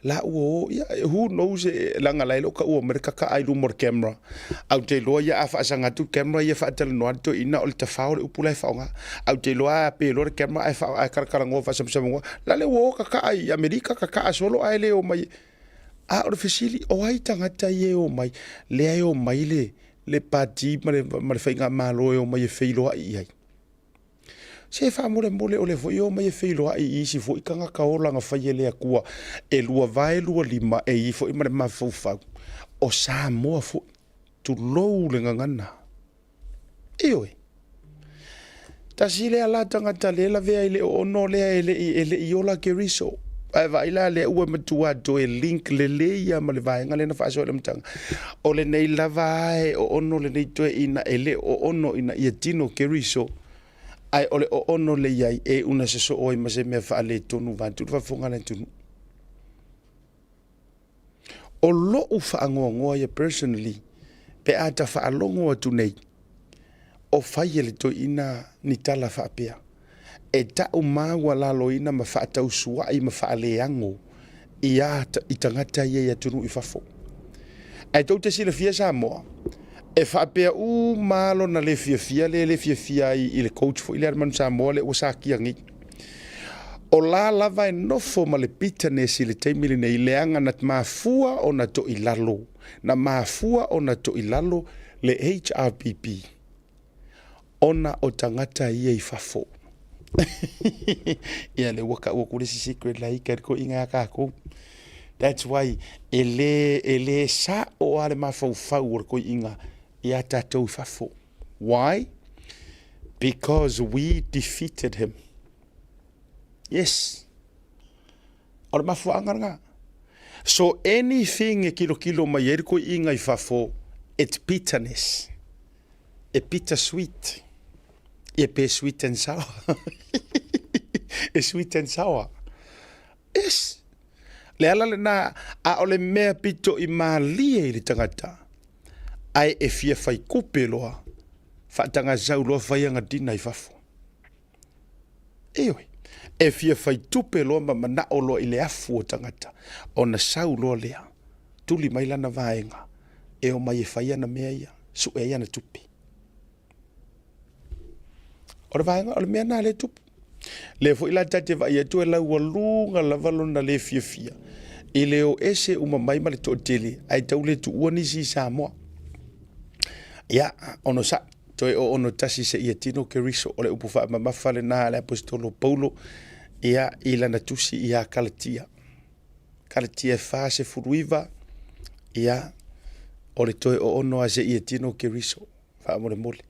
La ua o, ia, who knows, leaga la e le o taua mai le kakaa i luma o le camera. Ae ou te iloa ia a faasaga atu le camera ia faatalanoa atu le toeaina o le tafao le upu la e faaaoga. Ae ou te iloa a pe loa le camera ae faa ae talatalanoa faasamasamagoa, la le ua o kakaa i Amerika kakaa solo ae le omai. A o le fesili, o ai tagata ia e omai, lea e omai le le pati ma le ma le faigamalo e omai e feiloai i ai? Se faamolemole o lea foi e omai e feiloai i isi foi tagata ola na fai e le Atua e luavae lualima e i ai foi ma le mafaufau o Samoa foi, tulou le gagana. Ioe. Tasi lea la tagata lea lavea i le oono lea e le i, e le i ola Keriso. Ae vaai la lea ua matua toe link lelei ia ma le vaega lea na faasoa i le amataga. O lenei lava e oono lenei toeaina e le oono ina ia tino Keriso. Ae o le oono le i ai e una sosoo ai ma se mea faaletonu vaeatu le faafofoga a le atunuu. O lo'u faagoagoa ia personally pe a ta faalogo atu nei o fai e le toeaina ni tala faapea, e ta'u maualaloina ma faatausua'i ma faaleago ia i tagata ia i atunuu i fafo. Ae tou te silafia Samoa, e faapea uma lava lona le fiafia lea e le fiafia ai i le coach foi lea a le Manu Samoa lea ua sakia nei. O la lava e nofo ma le bitterness i le taimi lenei leaga na mafua ona toilalo, na mafua ona toilalo le HRPP ona o tagata ia i fafo. Ia lea ua tau atu le isi secret laika i le toeaina ia tatou. That's why e le, e le sao lava le mafaufau o le toeaina ia tatou i fafo. Why? Because we defeated him. Yes. O le mafuaaga lena. So anything e kilokilo mai ai le toeaina i fafo, it's bitterness. E bitter sweet. Ia pe sweet and sour. E sweet and sour. Yes. Le ala lena, a o le mea pito i malie i le tagata, ae e fia fai kupe loa, faatagasau loa fai ana dina i fafo. Ioe, e fia fai tupe loa ma manao loa i le afu o tagata, ona sau loa lea, tuli mai lana vaega, e omai e fai ana mea ia, sue ai ana tupe. O le vaega, o le mea lena lea e tupu. Lea foi la ta te vaai atu e laualuga lava lona le fiafia i le o ese uma mai ma le toatele ae tau le tuua nisi i Samoa. Ia, onosai, toe o ono tasi seia tino Keriso, o le upu faamamafa lena a le Aposetolo Paulo, ia, i lana tusi ia Kalatia. Kalatia e 49, ia, o le toe o ono a seia tino Keriso. Faamolemole.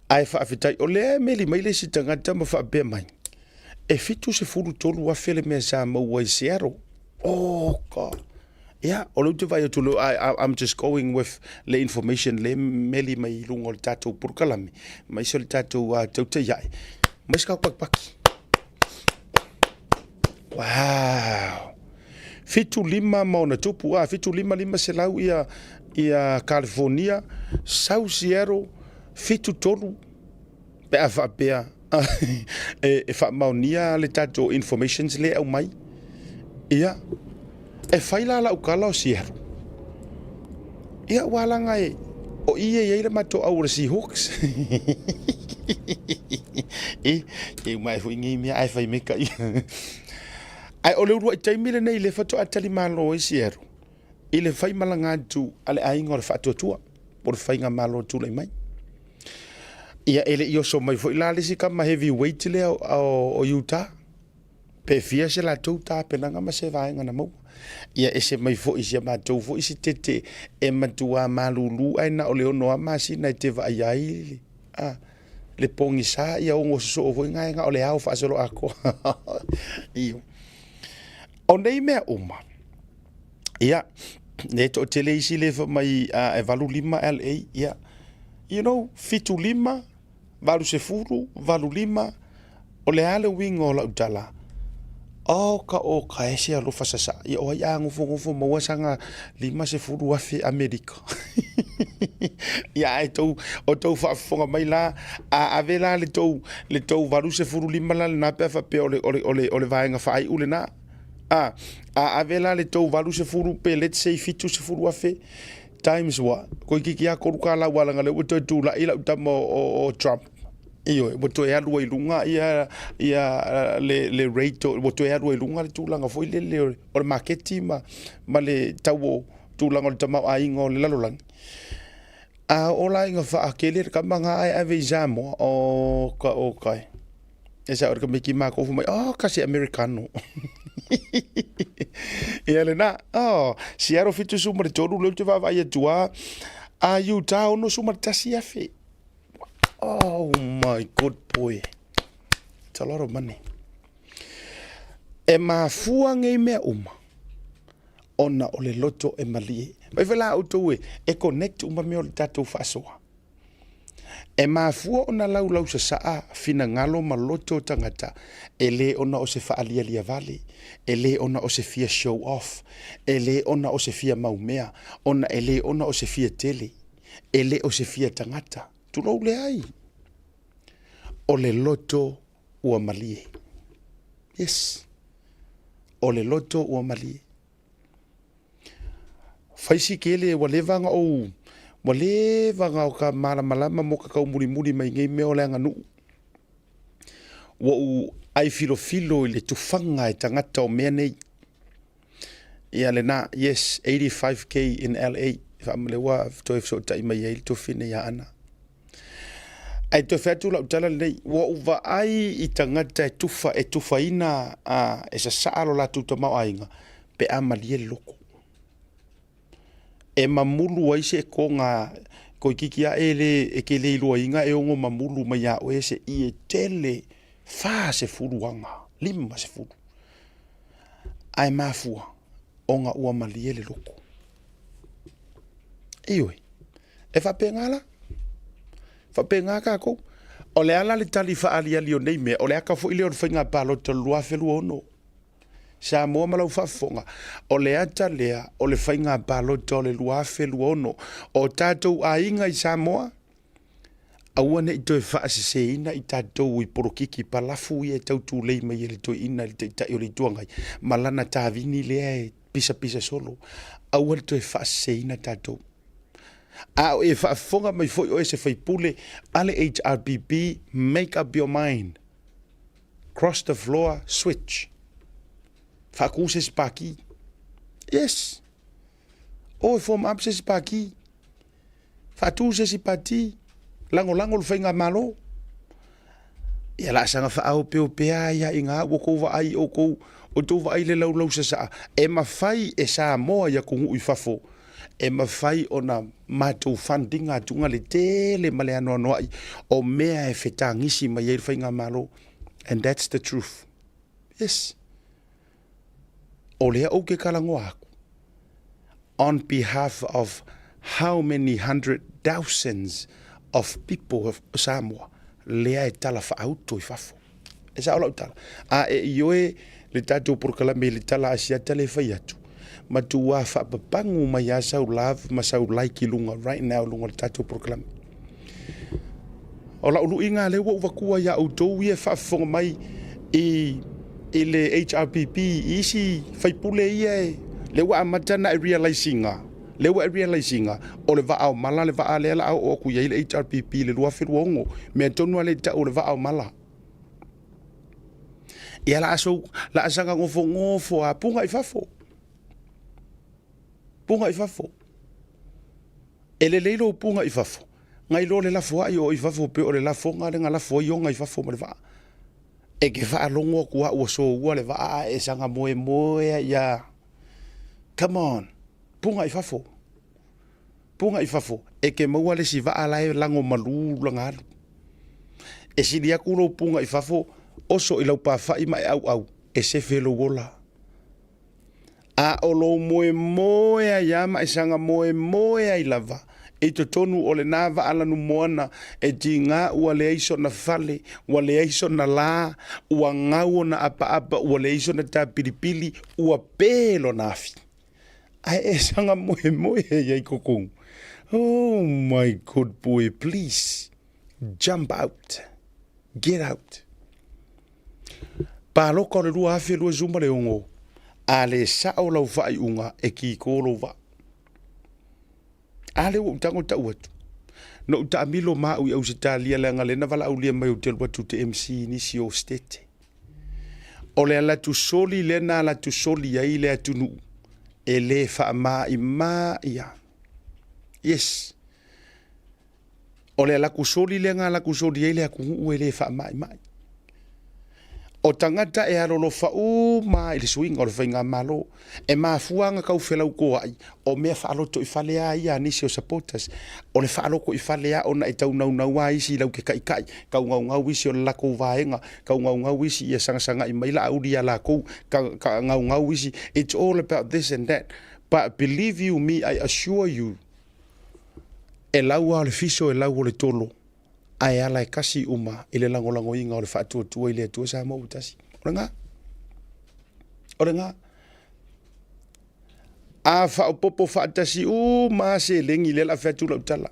Ae faafetai, o lea e meli mai le isi tagata ma faapea mai, e 73 afe le mea sa maua i Seattle. Oh God. Ia, o lea ou te vaai atu, I'm just going with le information le meli mai i luga o le tatou polokalame, mai se o le tatou tautaiae, mai se pakipaki. Wow! 75 ma ona tupu, a, 75 500 ia, ia California, sau Seattle, 73, pe a faapea e, e faamaonia le tatou informations le aumai. Ia, e fai la lau kala o Seattle. Ia, ua laga e, o i e i ai le matou au o le Seahawks. E, e uma e foi nei mea ae fai meka ia. Ae o le uluai taimi lenei lea faatoa tali malo ai Seattle i le faimalaga atu a le aiga o le Faatuatua po o le faigamalo tulai mai. Ia e le i oso mai foi la le isi kama heavyweight lea o Utah. Pe fia se latou tapenaga ma se vaega na maua. Ia ese mai foi si a matou foi se tete e matua malulu ae na o le ono a masina e te vaai ai a le pogisa ia ogo sosoo foi gaega o le ao faasoloatoa. Io. O nei mea uma, ia, e toatele isi le fai mai e 85 LA, ia, you know, 75, 80, 85, o le a le uiga o lau tala? Oh ka o ka e se alofa sasa. Ia o ai a nofonofo maua saga 50,000 Amerika. Ia ae tou, o tou faafofoga mai la, a ave la le tou, le tou 85 la lena pe a faapea o le, o le, o le, o le vaega faaiu lena. A, a ave la le tou 80 pe let's say 70,000 times what? Toeitiiti lava $3 aua leaga o lea ua toe tulai lau tama o, o, o Trump. Ioe, ua toe alu ai i luga ia, ia le, le rate, ua toe alu ai i luga le tulaga foi lele o le maketi ma, ma le tau o tulaga o le tamaoaiga o le lalolagi. A oo la ina faatele le kama na ae ave i Samoa, o ka o kai. E sa o le tamaiti matou fai mai, oh, kasi Americano. Ia lena, oh, Seattle 73 lea ou te vaavaai atu a, a Utah 61,000. Oh my good boy. It's a lot of money. E mafua nei mea uma ona o le loto e malie. Mai foi la outou e, e connect uma mea o le tatou faasoa. E mafua ona laulausasaa finagalo ma loto o tagata, e lē ona o se faalialia vale, e lē ona o se fia show off, e lē ona o se fia maumea, ona e lē ona o se fia tele, e lē o se fia tagata. Tulou leai. O le loto ua malie. Yes. O le loto ua malie. Fai si kele ua leva ona ou ua leva ona ka malamalama mo ka taumulimuli mai nei mea o le aganuu. Ua ou ai filofilo i le tufaga e tagata o mea nei. Ia lena, yes, 85k in LA. Faamale ua toe fesootai mai ai le tofi nei ia Ana. Ae toe fai atu lau tala lenei, ua ou vaai i tagata e tufa, e tufaina a, e sasaa lo latou tamaoaiga pe a malie le loko. E mamulu ai se koga toeitiiti ae le, e te le iloaina e ono mamulu mai ia oe se ie tele 40 aga, 50. Ae mafua ona ua malie le loko. Ioe, e faapena la. Faapena tatou. O le ala le tali faaaliali o nei mea, o le ata foi lea o le faiga palota o le 2026. Samoa ma lau faafofoga, o le ata lea o le faiga palota o le 2026. O tatou aiga i Samoa, aua ne i toe faaseseina i tatou i polokiki palafu ia e tau tulei mai e le toeaina i le Taitai o le Itu Agai ma lana tavini lea e pisapisa solo. Aua le toe faaseseina tatou. A o e faafofoga mai foi oe se faipule a le HRPP, make up your mind. Cross the floor, switch. Faatu se isi pati. Yes. O e form up se isi pati. Faatu se isi pati. Lagolago le faigamalo. Ia la saga faaopeopea ai lava i ina ua outou vaai outou, outou vaai i le laulau sasaa e mafai e Samoa i atunuu i fafo e mafai ona matou fund ina atuga le tele ma le anoanoai o mea e fetagisi mai ai le faigamalo and that's the truth. Yes. O lea ou te talanoa atu on behalf of how many hundred thousands of people of Samoa lea e tala faauto i fafo. E sao lau tala. A e ioe le tatou polokalame i le tala Asiata lea e fai atu, matua faapapagu mai lava sau love ma sau like i luga right now i luga o le tatou polokalame. O lau luiga lea ua ou vatua ia outou ia e faafofoga mai i i le HRPP i isi faipule ia e lea ua amata ona e realize ina lea ua e realize ina o le vaa o mala le vaa lea la a oo atu i ai le HRPP i le 2026 mea tonu lava lea e tau o le vaa o mala. Ia la a sou la a saga nofonofo lava puga i fafo. Puga i fafo. E lelei lou puga i fafo, nai lo le lafoai o i fafo pei o le lafoga lea na lafo ai Iona i fafo ma le vaa. E te faalogo atu lava ua soua le vaa ae e saga moemoe ai lava. Come on, puga i fafo, puga i fafo, e te maua le isi vaa la e lago malu lana alu. E sili atu lou puga i fafo, oso i lau pafa'i ma e auau, e sefe lou ola. A o lou moemoe ai lava ma e saga moemoe ai lava i totonu o lena vaa lanumoana e tiga ua leai sona fale, ua leai sona lā, ua gau ona apaapa, ua leai sona tāpilipili, ua pē lona afi. Ae e saga moemoe ai i totonu. Oh my good boy, please jump out. Get out. Palota o le 2026, a le sao lau faaiuga e kiko lou vaa. A lea ua ou tago tau atu. Na ou taamilo ma au i Ausetalia leaga lea na valaaulia mai ou te alu atu ou te MC i nisi o Setete. O le ala atu soli lea na ala atu soli ai le atunuu e le faamaimai lava. Yes. O le alaku soli lea na alaku soli ai le atunuu e le faamaimai. O tagata e alolofa uma i le suiga o le faigamalo, e mafua ona tau felautoai, o mea faalotoifale lava ia a nisi o supporters. O le faalotoifale lava ona e tau naunau lava isi latou te taitai, tau naunau isi o le latou vaega, tau naunau isi ia sagasagai mai Laauli ia latou, tau naunau isi, it's all about this and that. But believe you me, I assure you, e lau lava o le fiso, e lau o le tolo. Ae ala e kasi uma i le lagolagoina o le faatuatua i le Atua Samoa ua tasi. O lena. O lena. A faaopoopo faatasi uma lava seleni, lea o le a fai atu lau tala.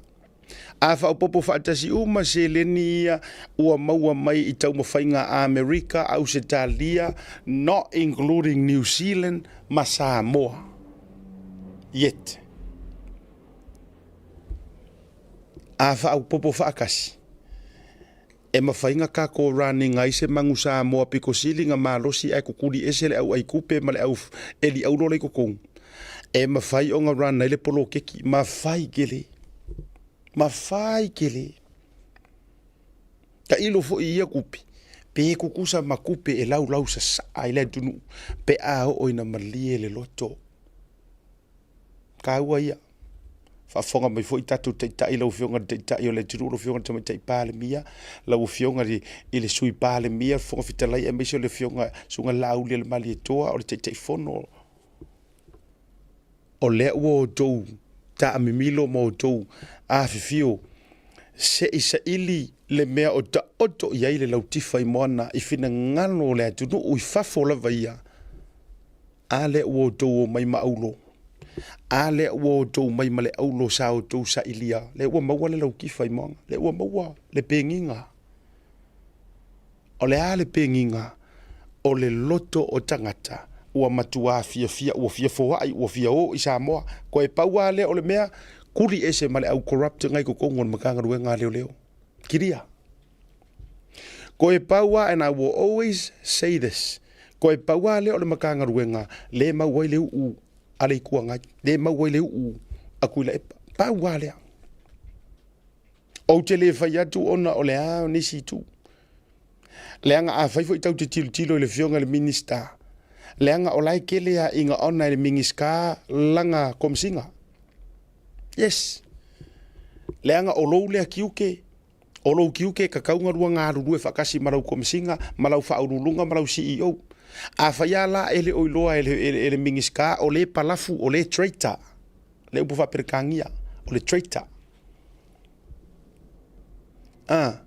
A faaopoopo faatasi uma seleni ia ua maua mai i taumafaiga a Amerika, Ausetalia, not including New Zealand ma Samoa yet. A faaopoopo faatasi, e mafai na tatou running ai se manu Samoa pito sili na malosi ae kukuli ese le au aikupe ma le au eli auro la i totonu. E mafai ona run ai le poloketi, mafai tele, mafai tele. Tailo foi i ia tupe, pe tutusa ma tupe e laulau sasaa ai le atunuu pe a oo ina malie le loto. Taua ia. Faafofoga mai foi tatou Taitai, lau Afioga i le Taitai o le atunuu, lau Afioga i le Tamaitai Palemia, lau Afioga i le Sui Palemia, le Fofoga Fetalai aemaise o le Afioga Susuga Laaulialemalietoa o le Taitaifono. O lea ua outou taamimilo ma outou afifio se i saili le mea o taoto i ai le lautifa i moana i finagalo o le atunuu i fafo lava ia. A lea ua outou omai ma auro? A lea ua outou omai ma le auro sa outou sailia? Lea ua maua le lautifa i moana, lea ua maua le pegiga. O le a le pegiga? O le loto o tagata ua matuā fiafia, ua fia foai, ua fia o i Samoa. Toe pau lava lea o le mea, kuli ese ma le au corrupt nga i totonu o le Matagaluega a Leoleo. Kilia. Koe pau a, and I will always say this, koe pau a lea o le Matagaluega le mau ai le uu a le Itu Agai, le mau ai le uu a Tuilaepa. Pau a lea. Ou te le fai atu ona o le a nisi itu. Leaga afai foi tau te tilotilo i le Afioga i le Minisita, leaga o la e kele a ina ona e le Minisita lana Komesiga. Yes. Leaga o lou lea tiute, O lou tiute e tatau ona lua galulue faatasi ma lau Komesina, ma lau Faauluuluga ma lau CEO. Afai lava la e le o iloa e le, e le Minisita o le palafu, o le traitor, le upu faa-Peretania, o le traitor. A,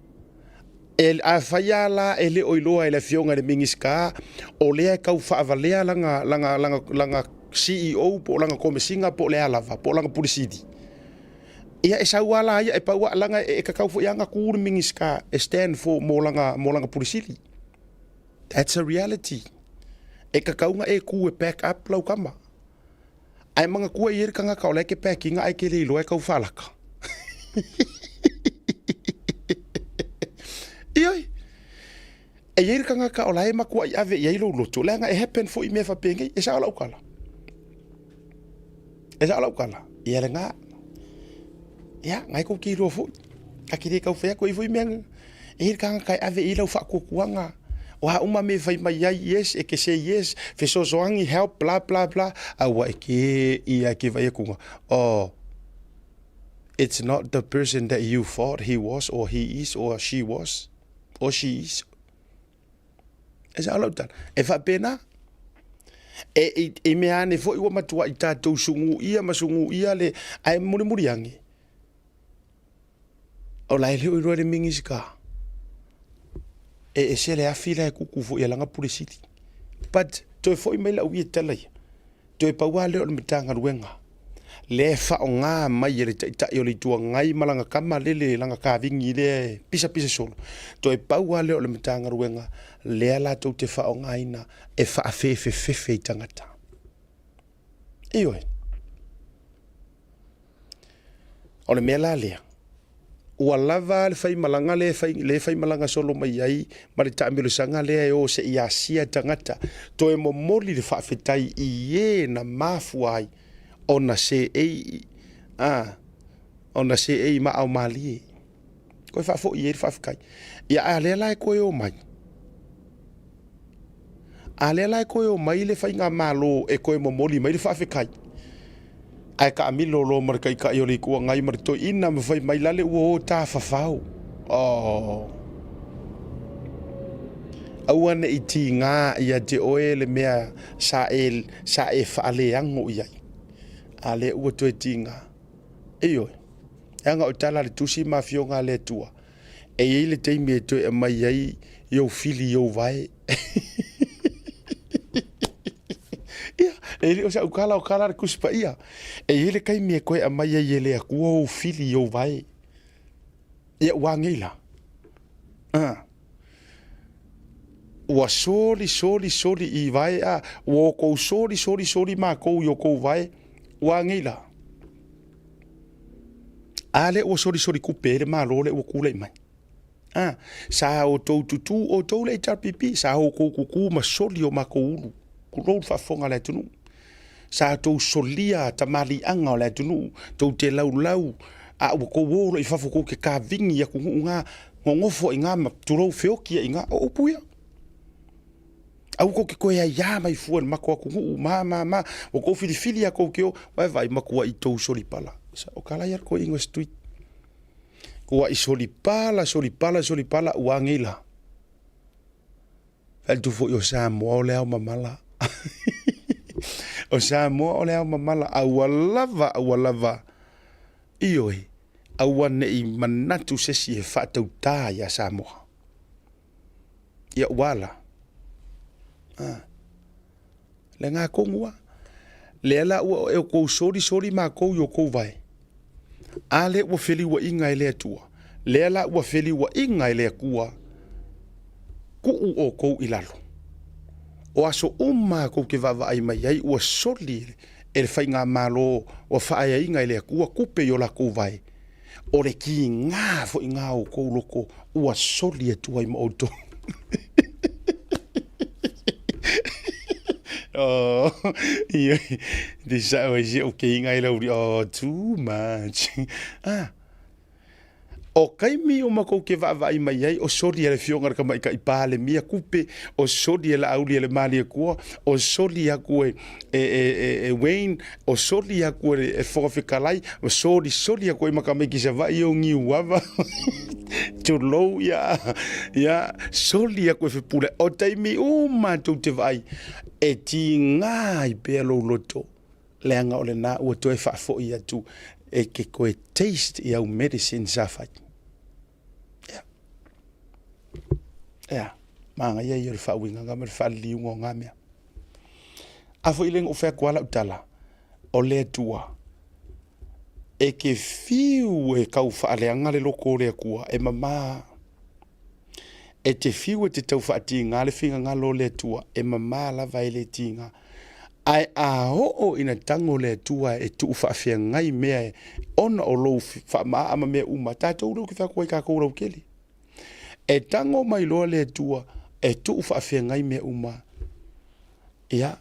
e, afai lava la e le o iloa e le Afioga i le Minisita o lea e tau faavalea lana, lana, lana, lana CEO po o lana Komesina po o le a lava, po o lana Pule Sili, Ia e sau lava la ia e pau lava leaga e tatau foi lava ona tu le Minisita e stand for mo lana mo lana Pule Sili. That's a reality. E tatau ona e tu e back up lau tama. Ae manatua e i ai le tagata o la e te back ina ae te le iloa e tau faalaka. Ioe. E i ai le tagata o la e matuai ave i ai lou loto, leaga e happen foi mea faapenei, e sao lau tala. E sao lau tala, ia lena. Ia, nai kou te iloa foi, ta te le tau fai atu ai foi mea na. E i ai le tagata e ave i ai lau faatuatuaga, o a uma mea e fai mai ai, yes, e te say yes, fesoasoani, help, bla bla bla, a ua e ke ia e ke vaai atu na, oh, it's not the person that you thought he was or he is or she was. O she is. E sao lau tala. E faapena. E, i, i mea ane foi ua matuai tatou sugu ia ma sugu ia le, ae mulimuli ane. O la e le o iloa e le Minisita. E ese le afi la e kuku foi e langa pule sili. But, toe foi mai lau ia tala ia. Toe pau lava lea o le Matagaluega lea e faaaoga mai e le Taitai o le Itu Agai ma lana tama lele, lana kavini lea e pisapisa solo. Toe pau lava lea o le Matagaluega lea latou te faaaogaina e faafefefefe i tagata. Ioe. O le mea la lea, ua lava le faimalaga lea e lea e faimalaga solo mai ai ma le taamilosaga lea e o se i asia tagata, toe momoli le faafetai i e na mafua ai ona seei, a, ona seei maao malie. Toe faafoi i ai le faafetai. Ia a lea la e toe o mai, A lea la e toe omai le faigamalo e toe momoli mai le faafetai, ae taamilo loa ma le Taitai o le Itu Agai ma le toeaina ma fai mai lale ua o tafafao. Oh. Aua ne i tiga ia te oe le mea sa e, sa e faaleago i ai. A lea ua toe tiga. Ioe. Leaga o tala a le Tusi ma Afioga a le Atua. E i ai le taimi e toe aumai ai i ou fili i ou vae. Ia, e le o sa'u kala o kala a le Tusi Paia. E i ai le taimi e toe aumai ai e le Atua ou fili i ou vae. Ia ua agei la. Ah. Ua soli, soli, soli i vae a, ua outou soli, soli, soli matou i outou vae, ua agei la. A lea ua solisoli tupe ai le Malo lea ua tulai mai. A, sa outou tutū outou le HRPP, sa outou tutū ma soli o matou ulu, tulou le faafofoga a le atunuu. Sa outou solia tamaliiaga o le atunuu, tou te laulau, a ua tou o loa i fafo tou te kavini i atunuu na, nonofo ai i ina ma tulou feoti ai i ina. O upu ia. Aua tou te toe aiā mai fua i le matou atunuu, ma, ma, ma. Ua tou filifili lava tou te o, vae vaai, matuai tou solipala. O tala ia a le toeaina o Street. Tuai solipala, solipala, solipala, ua agei la. Fai atu foi o Samoa o le ao mamala. O Samoa o le ao mamala, a ua lava, a ua lava. Ioe, aua ne i manatu se isi e faatautā iā Samoa. Ia ua ala. A. Le ga tonu a. Lea la ua e outou soli soli matou i outou vae. A lea ua feliuaiga e le Atua. Lea la ua feliuaiga e le Atua tuu outou i lalo. O aso uma tou te vaavaai mai ai ua soli e le faigamalo ua faaeaina e le Atua tupe i o latou vae. O le kiga foi na o outou loko ua soli atu ai ma outou. Oh, ia, te sao ai si au keinga i lauri, oh, too much. Ah, o kaimi o makou ke vaavaai mai ai, o soli e le afioga i le Tamaitai Palemia kupe, o soli e Laauli e le Maliekua, o soli aku e, e, e, e, e Wayne, o soli aku e le Fofoga Fetalai, o soli soli aku ai ma tamaiti Savaii o Niuava, tulou ia, ia, soli aku e Fepuleai. O taimi uma tou te vaai, e tiga ai pea lou loto, leaga o lena ua toe faafoi atu e ke koe taste i au medicine sa fai. Ia. Ia, manaia ia o le faauigaga ma le faaliliuga o na mea. A foi le na ou fai atu lava lau tala, o le Atua, e te fiu e tau faaleaga le loto o le Atua, e mama. E te fiu e te tau faatiga le finagalo o le Atua, e mama lava e le tiga. Ae a oo ina tago le Atua e tuu faafeagai mea ona o lou faamaa ma mea uma, tatou lea ou te fai atu ai tatou lautele. E tago mai loa le Atua e tuu faafeagai mea uma, ia,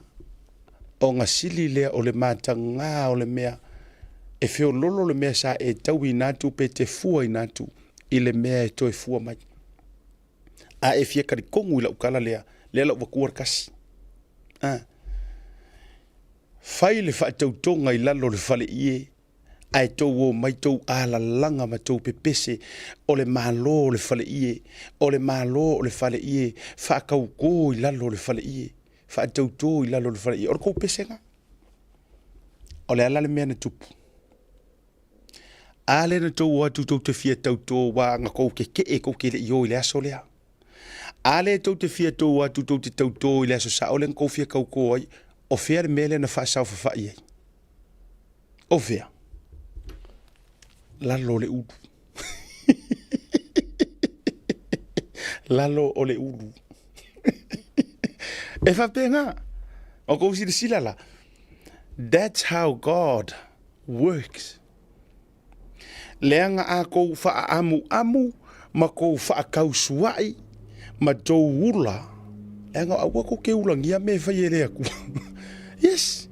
ona sili lea o le matagā o le mea e feololo le mea sa e tauina atu pe te fuaina atu i le mea e toe fua mai. A e fia talitonu i lau tala lea, lea la ua tua le tasi. A. Fai le faatautoga i lalo o le faleie, ae tou omai tou alalaga ma tou pepese, o le Malo o le faleie, o le Malo o le faleie, faatautō i lalo o le faleie, faatautō i lalo o le faleie. O le tou pese lena. O le a la le mea na tupu? A lea na tou o atu tou te fia tautō aua na tou tetee tou te le i o i le aso lea. A lea tou te fia tou o atu tou te tautō i le aso sao lea na tou fia tautō ai, o fea le mea lea na faasaofafai ai? O fea? Lalo o le ulu. Lalo o le ulu. E faapena. O kou silasila la. That's how God works. Leaga a kou faaamuamu ma kou faatausuai ma tou ula, leaga aua kou te ulagia mea e fai e le Atua. Yes.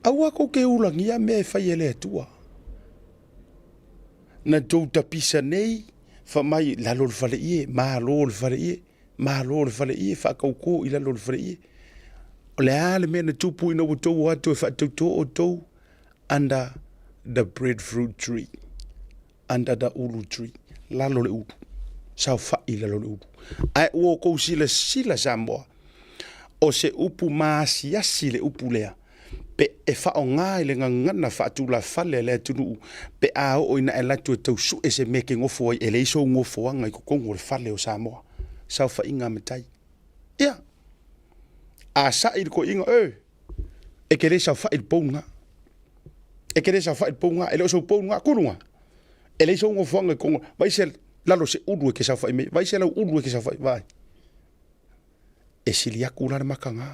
Aua kou te ulagia mea e fai e le Atua. Na tou tapisa nei, fai mai lalo o le faleie, malo o le faleie, malo o le faleie, faatautō i lalo o le faleie. O le a le mea na tupu ina ua tou o atu e faatautō outou? Under the breadfruit tree, under the ulu tree, lalo o le ulu, saofai i lalo o le ulu. Ae ua outou silasila Samoa, o se upu maasiasi le upu lea. Pe e faaaoga i le gagana faatulafale a le atunuu pe a oo ina e alu atu e tau sue se mea e te nofo ai, e leai sou nofoaga i totonu o le fale o Samoa. Saofaiga a matai. Ia, a sa'i le toeaina, e, e te le saofai i le pou lena. E te le saofai i le pou lena, e le o sou pou lena, kulu lena. E leai sou nofoaga i totonu, vaai se lalo o se ulu e te saofai mai ai, vaai se lau ulu e te saofai, vaai. E sili atu la le mataga.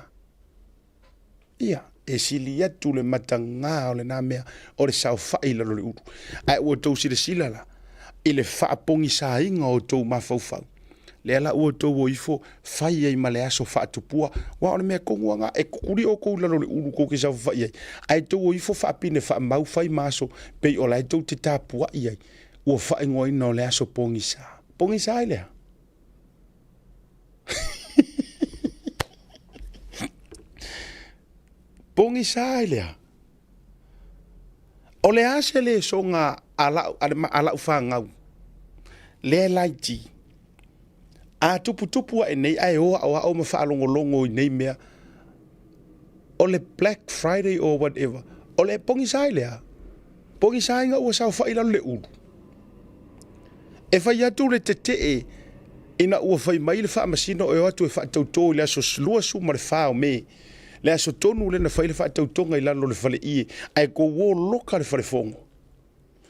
Ia, e sili atu le mataga o lena mea o le saofai i lalo o le ulu. Ae ua outou silasila la i le faapogisaina o outou mafaufau, lea la ua outou o ifo fai ai ma le aso faatupua, aua o le mea tonu lava lena, e tutuli outou i lalo o le ulu tou te saofafai ai, ae outou o ifo faapine faamau fai ma aso pei o la e tou te tapuai ai, ua faaigoaina o le aso pogisa. Pogisa ai le a? Pogisa ai le a? O le a se lesoga a lau, a, le, a lau fanau lea e laiti, a tuputupu ae nei ae o aoao ma faalogologo i nei mea, o le Black Friday or whatever, o le pogisa ai le a? Pogisa ai ina ua saofai i lalo le ulu. E fai atu le tetee ina ua fai mai le faamasino e o atu e faatauto i le aso 24 o Me, le aso tonu lea na fai le faatautoga i lalo o le faleie, ae tou o loka le falefono.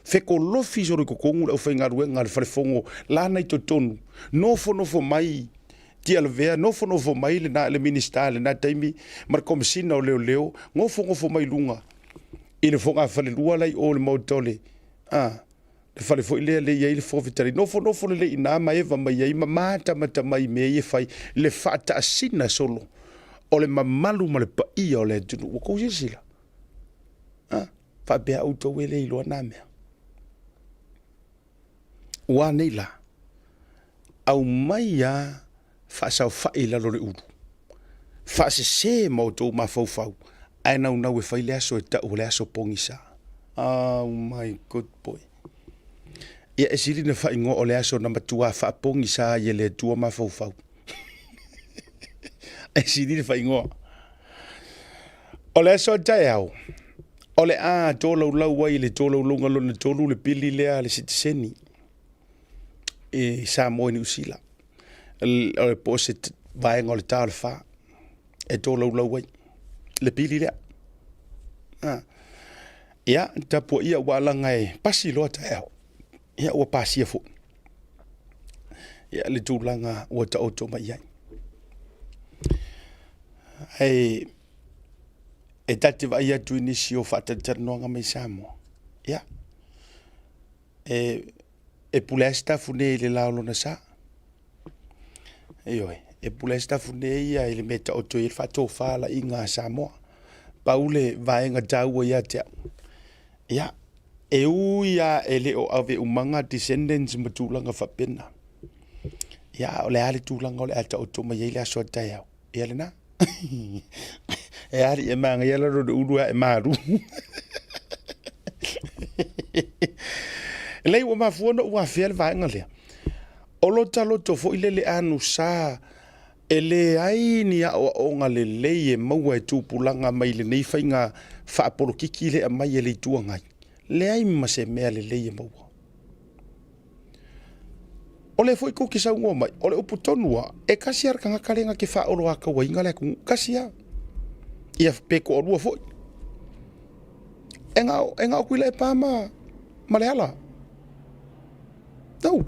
Fekolofi solo i totonu le aufaigaluega a le falefono lana i totonu, nofonofo mai Tialavea, nofonofo mai le, le Minisita i lena taimi ma le Komesina o Leoleo, nofonofo mai luga i le fogafalelua la i o i le maota o le, a, le fale foi lea le i ai le Fofoga Fetalai, nofonofo lelei i ina ma eva mai ai ma matamata mai i mea ia e fai, le faataasina solo o le mamalu ma le paia o le atunuu. Ua tou silasila? A, faapea outou e le iloa na mea. Ua nei la, aumai a faasaofai i lalo o le ulu, faasese ma outou mafaufau, ae naunau e fai le aso e tau o le aso pogisa. Oh my good boy. Ia e sili na faaigoa o le aso na matua faapogisa ai e le Atua mafaufau. E sili le faaigoa. O le aso a taeao, o le a tolaulau ai i le tolaulauga lona tolu le pili lea a le sitiseni i Samoa i Niu Sila. O le po o se vaega o le ta o le fa e tolaulau ai le pili lea. Ah. Ia, tapuaia ua alaga e pasi loa taeao. Ia, ua pasia foi. Ia, le tulaga ua taoto mai ai. Ae e ta te vaai atu i nisi o faatalatalanoaga mai Samoa, ia, e, e pule lava Sitafune i le la o lona sa. Ioe, e pule lava Sitafune ia i le mea e taoto i ai le faatofalaiga a Samoa. Pau le vaega taua ia te au, ia, e ui lava e le o ave umaga descendants ma tulaga faapena, ia, a o le a le tulaga o le a taoto mai ai le aso a taeao, ia lena. E alii e māngaia lalo le ulu a e malu. Leai ua mafua ona ou afea le vaega lea. O lota loto foi lele anusa e leai ni aoaoga lelei e maua e tupulaga mai lenei faiga faapolokiki lea e aumai e le Itu Agai. Leai ma se mea lelei e maua. O lea foi tou te saunoa mai, o le upu tonu lava, e tasi lava le tagata lea na te faaoloatauaina le atunuu, tasi lava. Ia pe toalua foi. E na o, e na o Tuilaepa ma, ma Leala. No,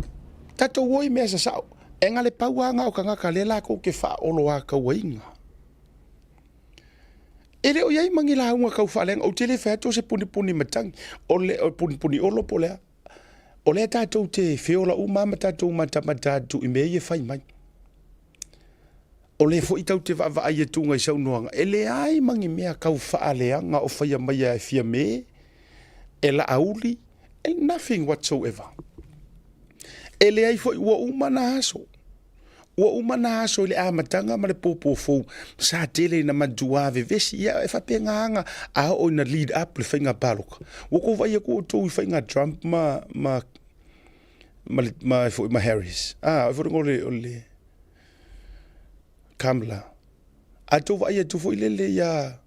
tatou o i mea sasao. E na le pau lava na o tagata lea latou te faaoloatauaina. E le o i ai ma ni lauga tau faaleaga, ou te le fai atu o se punipuni matagi, o le o punipuni olo po o le a. O lea tatou te feola uma ma tatou matamata atu i mea ia e fai mai. O lea foi tatou te vaavaai atu i saunoaga, e leai ma ni mea tau faaleaga o faia mai e Fiame, e Laauli, nothing whatsoever. E leai foi ua uma na aso. Ua uma na aso i le amataga ma le pōpō fou, sa tele ina matua vevesi, ia e faapena aga a oo ina lead up le faiga palota. Ua tou vaai atu outou i faiga Trump ma, ma, ma, le, ma, foi, ma Harris. Ah, o foi o le, o le Kamala. A tou vaai atu foi lele ia.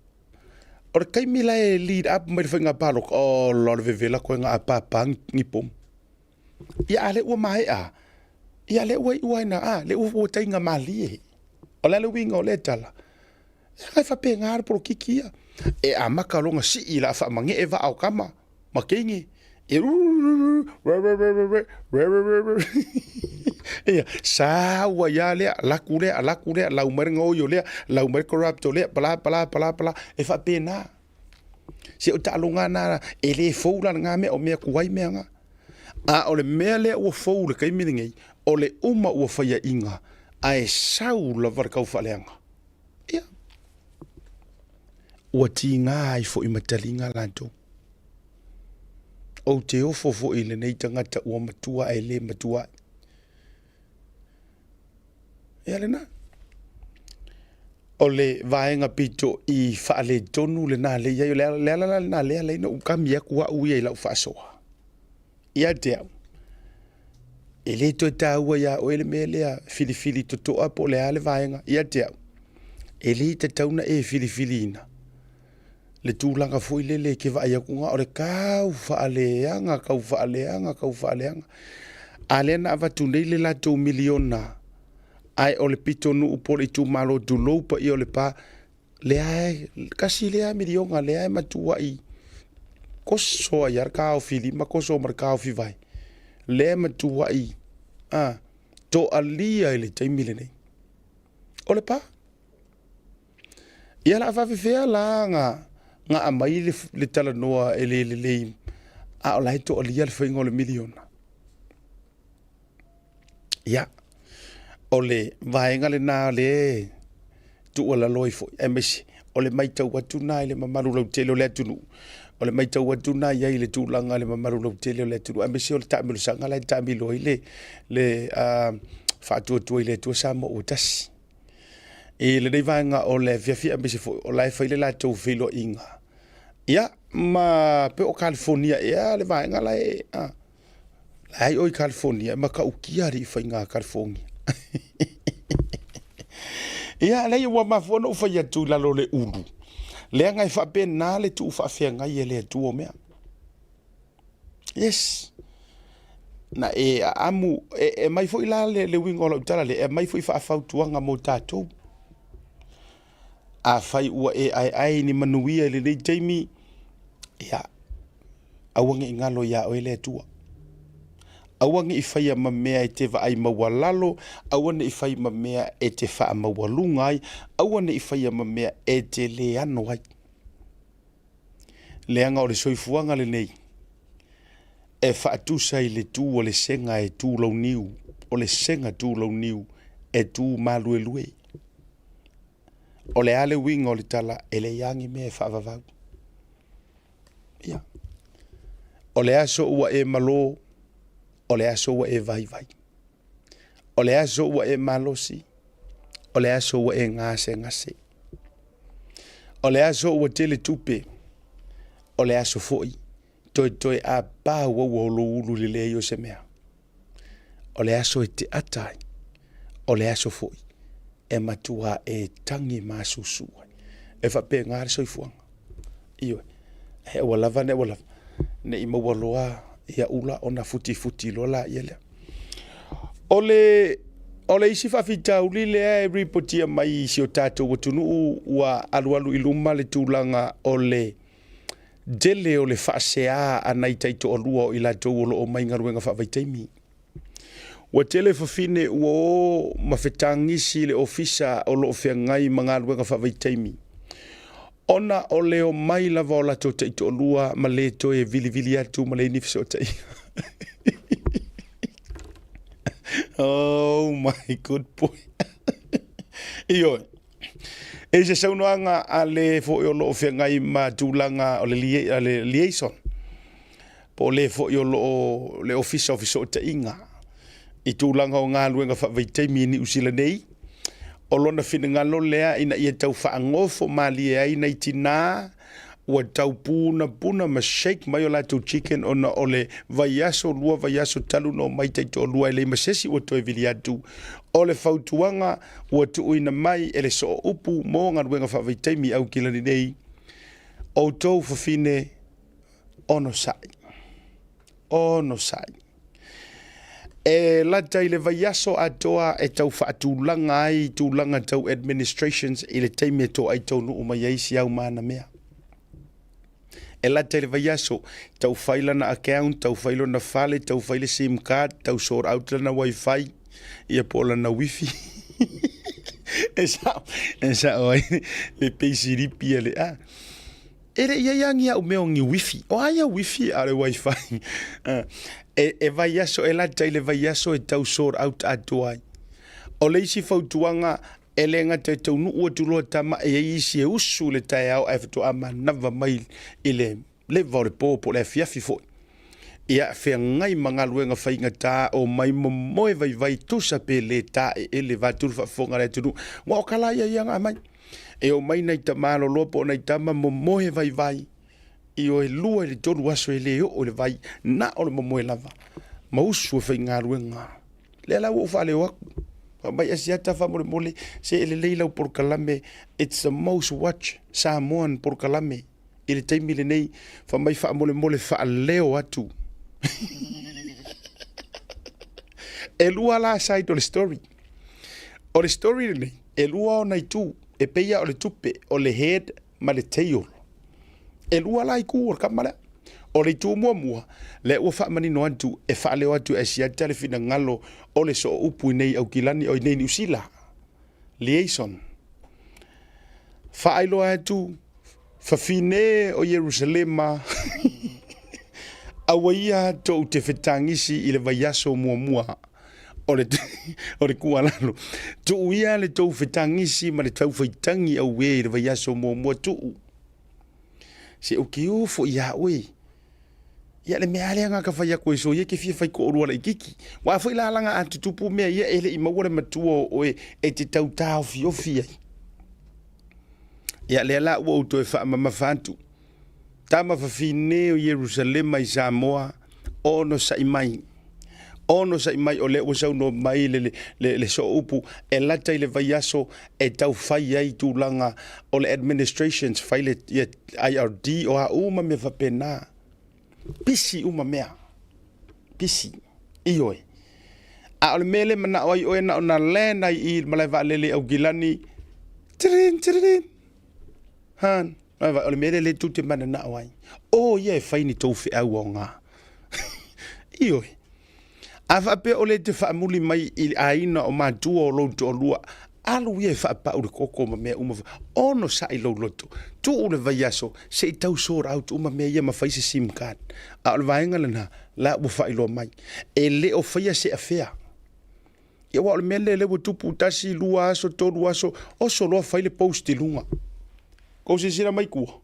O le taimi la e lead up mai le faiga palota, ola o le vevela koe ga a pāpā ni pomu. Ia a lea ua maea, ia lea ua iu ai na, a lea ua taiga malie. O le a le uiga o lea tala? E ga e faapena le polokiki ia. E amata loa ona sii o le a faamagee vaa o tama ma teine. E Ia, sau ai lava lea, alu atu lea, alu atu lea, lau mai le gaoi o lea, lau mai le corrupt o lea, pala, pala, pala, pala, e faapena. Se o taaloga lava na, e le fou la lena mea, o mea tuai mea na. A o le mea lea ua fou i le taimi lenei, o le uma ua faiaina, ae sau lava le taufaaleaga. Ia, ua tiga ai foi ma taliga latou. Ou te ofo foi i lenei tagata ua matua ae le matua ai. Ia lena. O le vaega pito i faaletonu lena lea i ai. O le ala la lena lea ala ai ona ou kami atu au ia i lau faasoa. Ia te au, e le toe taua iā oe le mea lea filifili totoa po o le a le vaega. Ia te au, e le tatau ona e filifiliina le tulaga foi lele e te vaai atu na o le tau faaleaga, tau faaleaga, tau faaleaga. A lea na avatu nei le latou miliona, ae o le pitonuu po o le itumalo tulou paia o Lepa, lea e tasi lea miliona lea e matuai koso ai lava le taofi lima koso ma le taofi vae, lea e matuai toalia i le taimi lenei. O Lepa. Ia o le a faapefea la ona aumai le talanoa e le lelei a o la e toalia le faiga o le miliona? Ia, o le vaega lena lea e tuualalo ai foi, aemaise o le matau atu lena i le mamalu lautele o le atunuu, o le matau atu lena i ai i le tulaga i le mamalu lautele o le atunuu, aemaise o le taamilosaga la e taamilo ai le Faatuatua i le Atua Samoa ua Tasi. I lenei vaega o le afiafi aemaise foi o la e fai le latou feiloaiga. Ia, ma pe o Kalifonia ea le vaega la e, a, la e i o i Kalifonia, e matautia alii faiga a Kalifonia. Ia, leai ua mafua ona ou fai atu i lalo o le ulu, leaga e faapena le tuu faafeagai e le Atua o mea. Yes. Na e aamu, e aumai foi la le uiga o lau tala lea, e aumai foi faafautuaga mo tatou. Afai ua e aeae i ni manuia i lenei taimi, ia, aua ne i galo ia oe le Atua. Aua ne i faia ma mea e te vaai maualalo, aua ne i faia ma mea e te faamaualuga ai, aua ne i faia ma mea e te le ano ai. Leaga o le soifuaga lenei e faatusa i le tu o le sega e tu launiu, o le sega tu launiu e tu maluelue. O le a le uiga o le tala, e leai lava ni mea e faavavau. Ia. O le aso ua e malo, o le aso ua e vaivai. O le aso ua e malosi, o le aso ua e gasegase. O le aso ua tele tupe, o le aso foi toetoe a pāuaua o lou ulu i le leai o se mea. O le aso e te ata ai, o le aso foi e matua e tagi masusu ai. E faapena le soifuaga. Ioe. He aua lava ne aua lava ne i maua loa ia ula ona futifuti loa laia lea. O le o le isi faafitauli lea e ripotia mai i si o tatou atunuu ua alualu i luma le tulaga o le tele o le faasea a nai taitoalua o i latou o lo o omai i galuega faavaitaimi. Ua tele fafine ua o ma fetagisi i le ofisa o lo o feagai ma galuega faavaitaimi ona o le omai lava o latou taitoalua ma le toe vilivili atu ma leai ni fesootaiga. Oh my good boy. Ioe. I se saunoaga a le foi o lo o feagai ma tulaga o le liaison, po o le foi o lo o le Ofisa o Fesootaiga i tulaga o galuega faavaitaimi i Niu Sila nei, o lona finagalo lea ina ia tau faagofo malie ai nai tinā ua tau punapuna ma shake mai o latou chicken ona o le vaiaso, lua vaiaso talu ona omai taitoalua e leai ma se isi ua toe vili atu. O le fautuaga ua tuuina mai e le sooupu mo galuega faavaitaimi i Aukilani nei, Outou fafine onosai. Onosai. E lata i le vaiaso atoa e tau faatulaga ai tulaga tau administrations i le taimi e toai taunuu mai ai si au ma ana mea. E lata i le vaiaso, tau fai lana account, tau fai lona fale, tau fai le sim card, tau sort out lana wifi, ia po o lana wifi. E sao, e sao ai le peisilipi a le a. E le i ai a ni au mea o ni wifi. O a ia wifi a o le wifi. E, e vaiaso, e lata i le vaiaso e tau sort out atoa ai. O le isi fautuaga, E le gata e taunuu atu loa tama e i ai isi e usu i le taeao ae faatoa manava mai i le leva o le po po o le afiafi foi. Ia feagai ma galuega faigata, omai momoe vaivai tusa pe le taeele vaeatu le faafofoga a le atunuu. Aua o kala ia ia na aumai. E omai nai tama loloa po o nai tama momoe vaivai ioe 2 i le 3 aso e le oo i le vai, na o le momoe lava ma usu e faigaluega. Lea la ua ou faaleo atu. Fai mai Asiata faamolemole se e lelei lau polokalame it's the most watch Samoan polokalame i le taimi lenei. Fai mai faamolemole faaleo atu. E lua la side o le story. O le story lenei, e lua ona itu, e pei lava o le tupe, o le head ma le tail. E lua la itu o le kama lea. O le itu muamua, lea ua faamanino atu e faaleo atu e Asiata le finagalo o le sooupu i nei Aukilani o i nei Niu Sila. Liaison. Faailoa atu, fafine o Ierusalema, aua ia tou te fetagisi i le vaiaso muamua o le, o le kualalo. Tuu ia le tou fetagisi ma le taufaitagi auē i le vaiaso muamua tuu. Se ou te ofo iā oe. Ia le mea lava lea na ka fai atu e soia e te fia fai toalua laitiiti. Aua foi la laga a tutupu mea ia e le i maua le matua o oe e te tau taofiofi ai. Ia lea la ua ou toe faamamafa atu. Tama fafine o Ierusalema i Samoa, onosai mai. Onosai mai o lea ua saunoa mai le, le, le, le sooupu e lata i le vaiaso e tau fai ai tulaga o le administrations, fai le ia, IRD o a uma mea faapena. Pisi uma mea. Pisi. Ioe. A o le mea lea manao ai oe na ona land ai i le malae vaalele i Aukilani, trin, trin, han. O le mea lea lea tou te mananao ai, o ia e fai ni tou feau aoga. Ioe. A faapea o le te faamuli mai i le aiga o matua o lou toalua, alu ia e faapau le koko ma mea uma, onosai lou loto, tuu le vaiaso, se i tau sort out uma mea ia ma fai se sim card. A o le vaega lena, la ua faailoa mai, e le o faia se afea. Ia aua o le mea lea lea ua tupu 1, 2 aso, 3 aso, oso loa fai le post i luga. Kou silasila mai tua.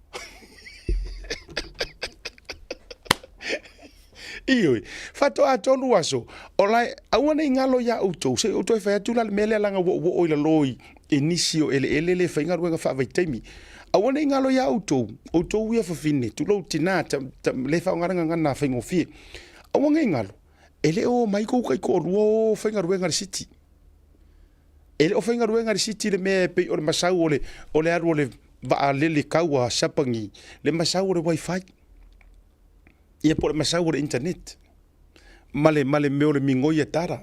Ioe, faatoa 3 aso, o la e, aua ne i galo iā outou, se i ou toe fai atu la le mea lea leaga ua ou oo i lalo i, i nisi o eleele le faigaluega faavaitaimi. Aua ne i galo iā outou, outou ia fafine, tulou tinā, ta, ta, le faaaoga le gagana faigofie. Aua ne i galo, E le o omai kou taitoalua o faigaluega i le siti. E le o faigaluega i le siti le mea e pei o le masau o le, o le alu o le vaalele kau a Siapani, le masau o le wifi. Ia po o le masau o le internet. Ma le, ma le mea o le migoi a tala.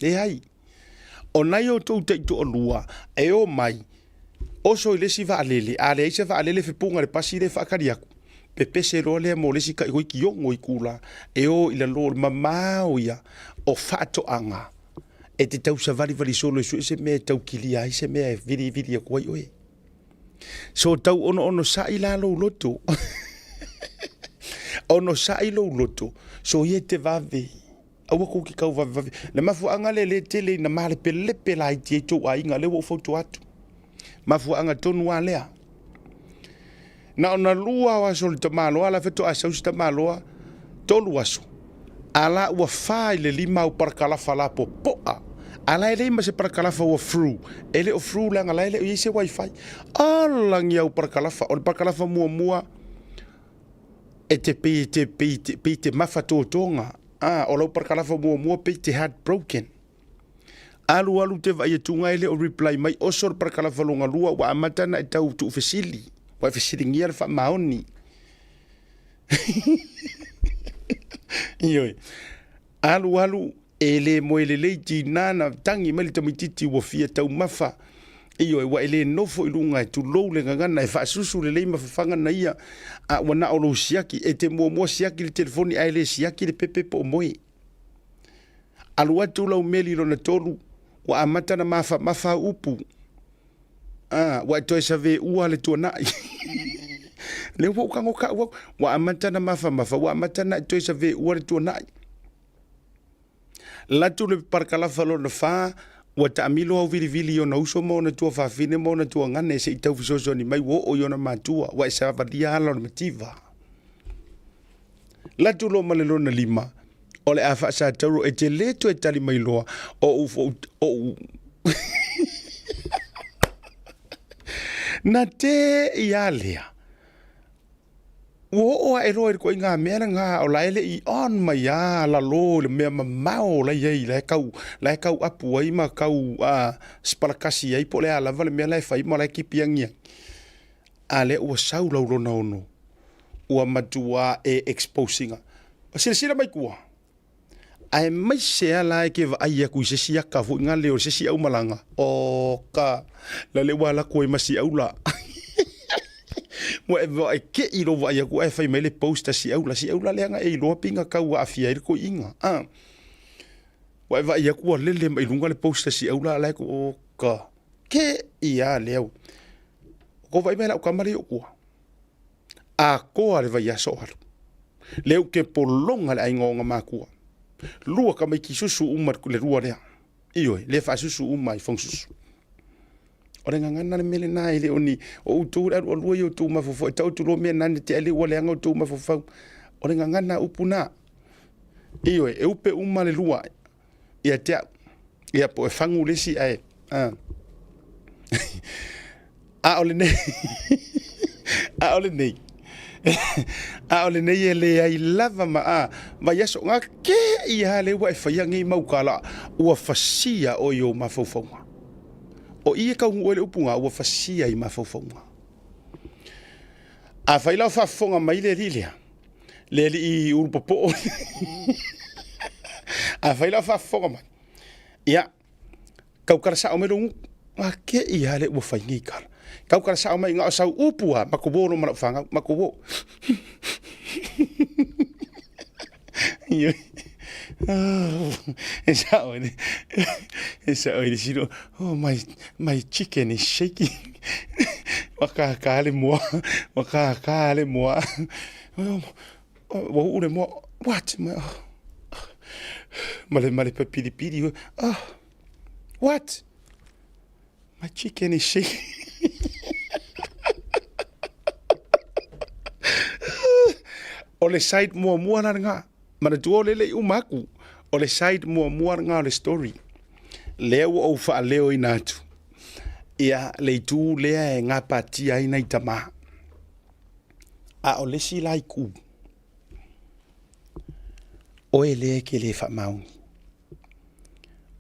Leai. O nai outou taitoalua e omai, Oso i le isi vaalele, a leai se vaalele fepuga i le pasi lea e faatali atu, pepese loa lea mo le isi tai toeitiiti 6 itula e o i lalo o le mamao ia o faatoaga e te tau savalivali solo e sue se mea e tau kilia ai se mea e vilivili atu ai oe. So tau onoonosai la lou loto. Onosai lou loto, so ia e te vave. Aua kou te kau vavevave. Le mafuaaga lea le tele ina malepelepe laiti ai tou aiga, lea ua ou fautua atu. Mafuaaga tonu lava lea. Na ona 2 o aso o le tamaloa, la faatoa sau si tamaloa, 3 aso. A la ua 4 i le 5 au parakalafa la popoa. A la e leai ma se parakalafa ua through. E le o through leaga la e le o i ai se wifi. Ola ni au parakalafa. O le parakalafa muamua, e te pei te pei te pei te mafa tōtōga. Ā, o lau parakalafa muamua pei te heartbroken. Alu alu te vaai atu ngai le o reply mai oso le parakalafa longa lua ua amata na e tau tuufesili. Ua e fesiligia le faamaoni. Ioe. Alu alu e le moe lelei tinā na tagi mai le tamaititi ua fia taumafa. Ioe, ua e le nofo i luga e tulou le gagana e faasusu lelei mafafaga na ia, a ua na o lou siaki. E te muamua siaki le telefoni ae le siaki le pepe po o moe. Alu atu lau meli lona tolu, ua amata na mafamafa au upu. A, ua e toe saveua le tuanai. Lea ua ou tago kau au, ua amata na mafamafa, ua amata na e toe saveua le tuanai. Latu le parakalafa lona fa, ua taamilo au vilivili i ona uso ma ona tuafafine ma ona tuagane se i tau fesoasoani mai ua oo i ona matua, ua e savalia ala o le mativa. Latu loa ma le lona lima, o le a faasatauro e te lē toe tali mai loa o ou o ou Na te i a lea, ua oo ae loa i le koiga mea lena o la e le i on mai a lalo i le mea mamao la e i ai la e kau la e kau apu ai ma kau sipalakasi ai po o le a lava le mea la e fai ma la e kipi agi ai. A lea ua sau lau lona ono, ua matua e expose ina. Silasila mai tua, aemaise a la e ke vaai atu i se isi aka foi na leo se isi aumalaga, oka, la le ua alu atu ai ma si au la. Ua e vaai kei lou vaai atu ae fai mai le post a si au la, si au la leaga e iloa pe ina tau aafia ai le toeaina. Ua e vaai atu ua lele mai luga le post a si au la, la e oka, kei a lea. Ua vaai mai lau tama lea i ou tua. Atoa le vaiaso o alu. Lea ou te pologa le aiga o ona matua. Lua tamaiti susu uma le lua lea. Ioe, lea faasusu uma i Fagasusu. O le gagana le mea lena e le o ni o outou le alualua i outou mafaufau e taoto loa mea nane te ale ua leaga outou mafaufau. O le gagana upu na. Ioe, e upe uma le lua ia te au. Ia po e fagu le isi ae a. A o lenei a o lenei a o lenei e leai lava ma a vaiaso ga ke ia le ua e faia nei mau tala ua fasia oe i ou mafaufauga. O i e taunuu ai le upu ga ua fasia i mafaufauga. Afai la o faafofoga mai le alii lea, le alii ulu popoo. Afai la o faafofoga mai, ia, tautala sao mai lou gutu. A ke i a le ua fai nei tala. Tautala sao mai na o sau upu a, matou o loa ma lau fanau, matou o. E sao e e sao e le silo, oh my, my chicken is shaking. Ua kākā le moa, ua kākā le moa. Ua uu le moa, what? Ma, ma le, ma le papilipili, oh, what? My chicken is shaking. O le side muamua la lena. Manatua o lea e le i uma atu. O le side muamua lena o le story. Lea ua ou faaleoina atu. Ia, le itu lea e gapatia ai nai tama. A o le isi la itu, oe lea e te le faamaoni.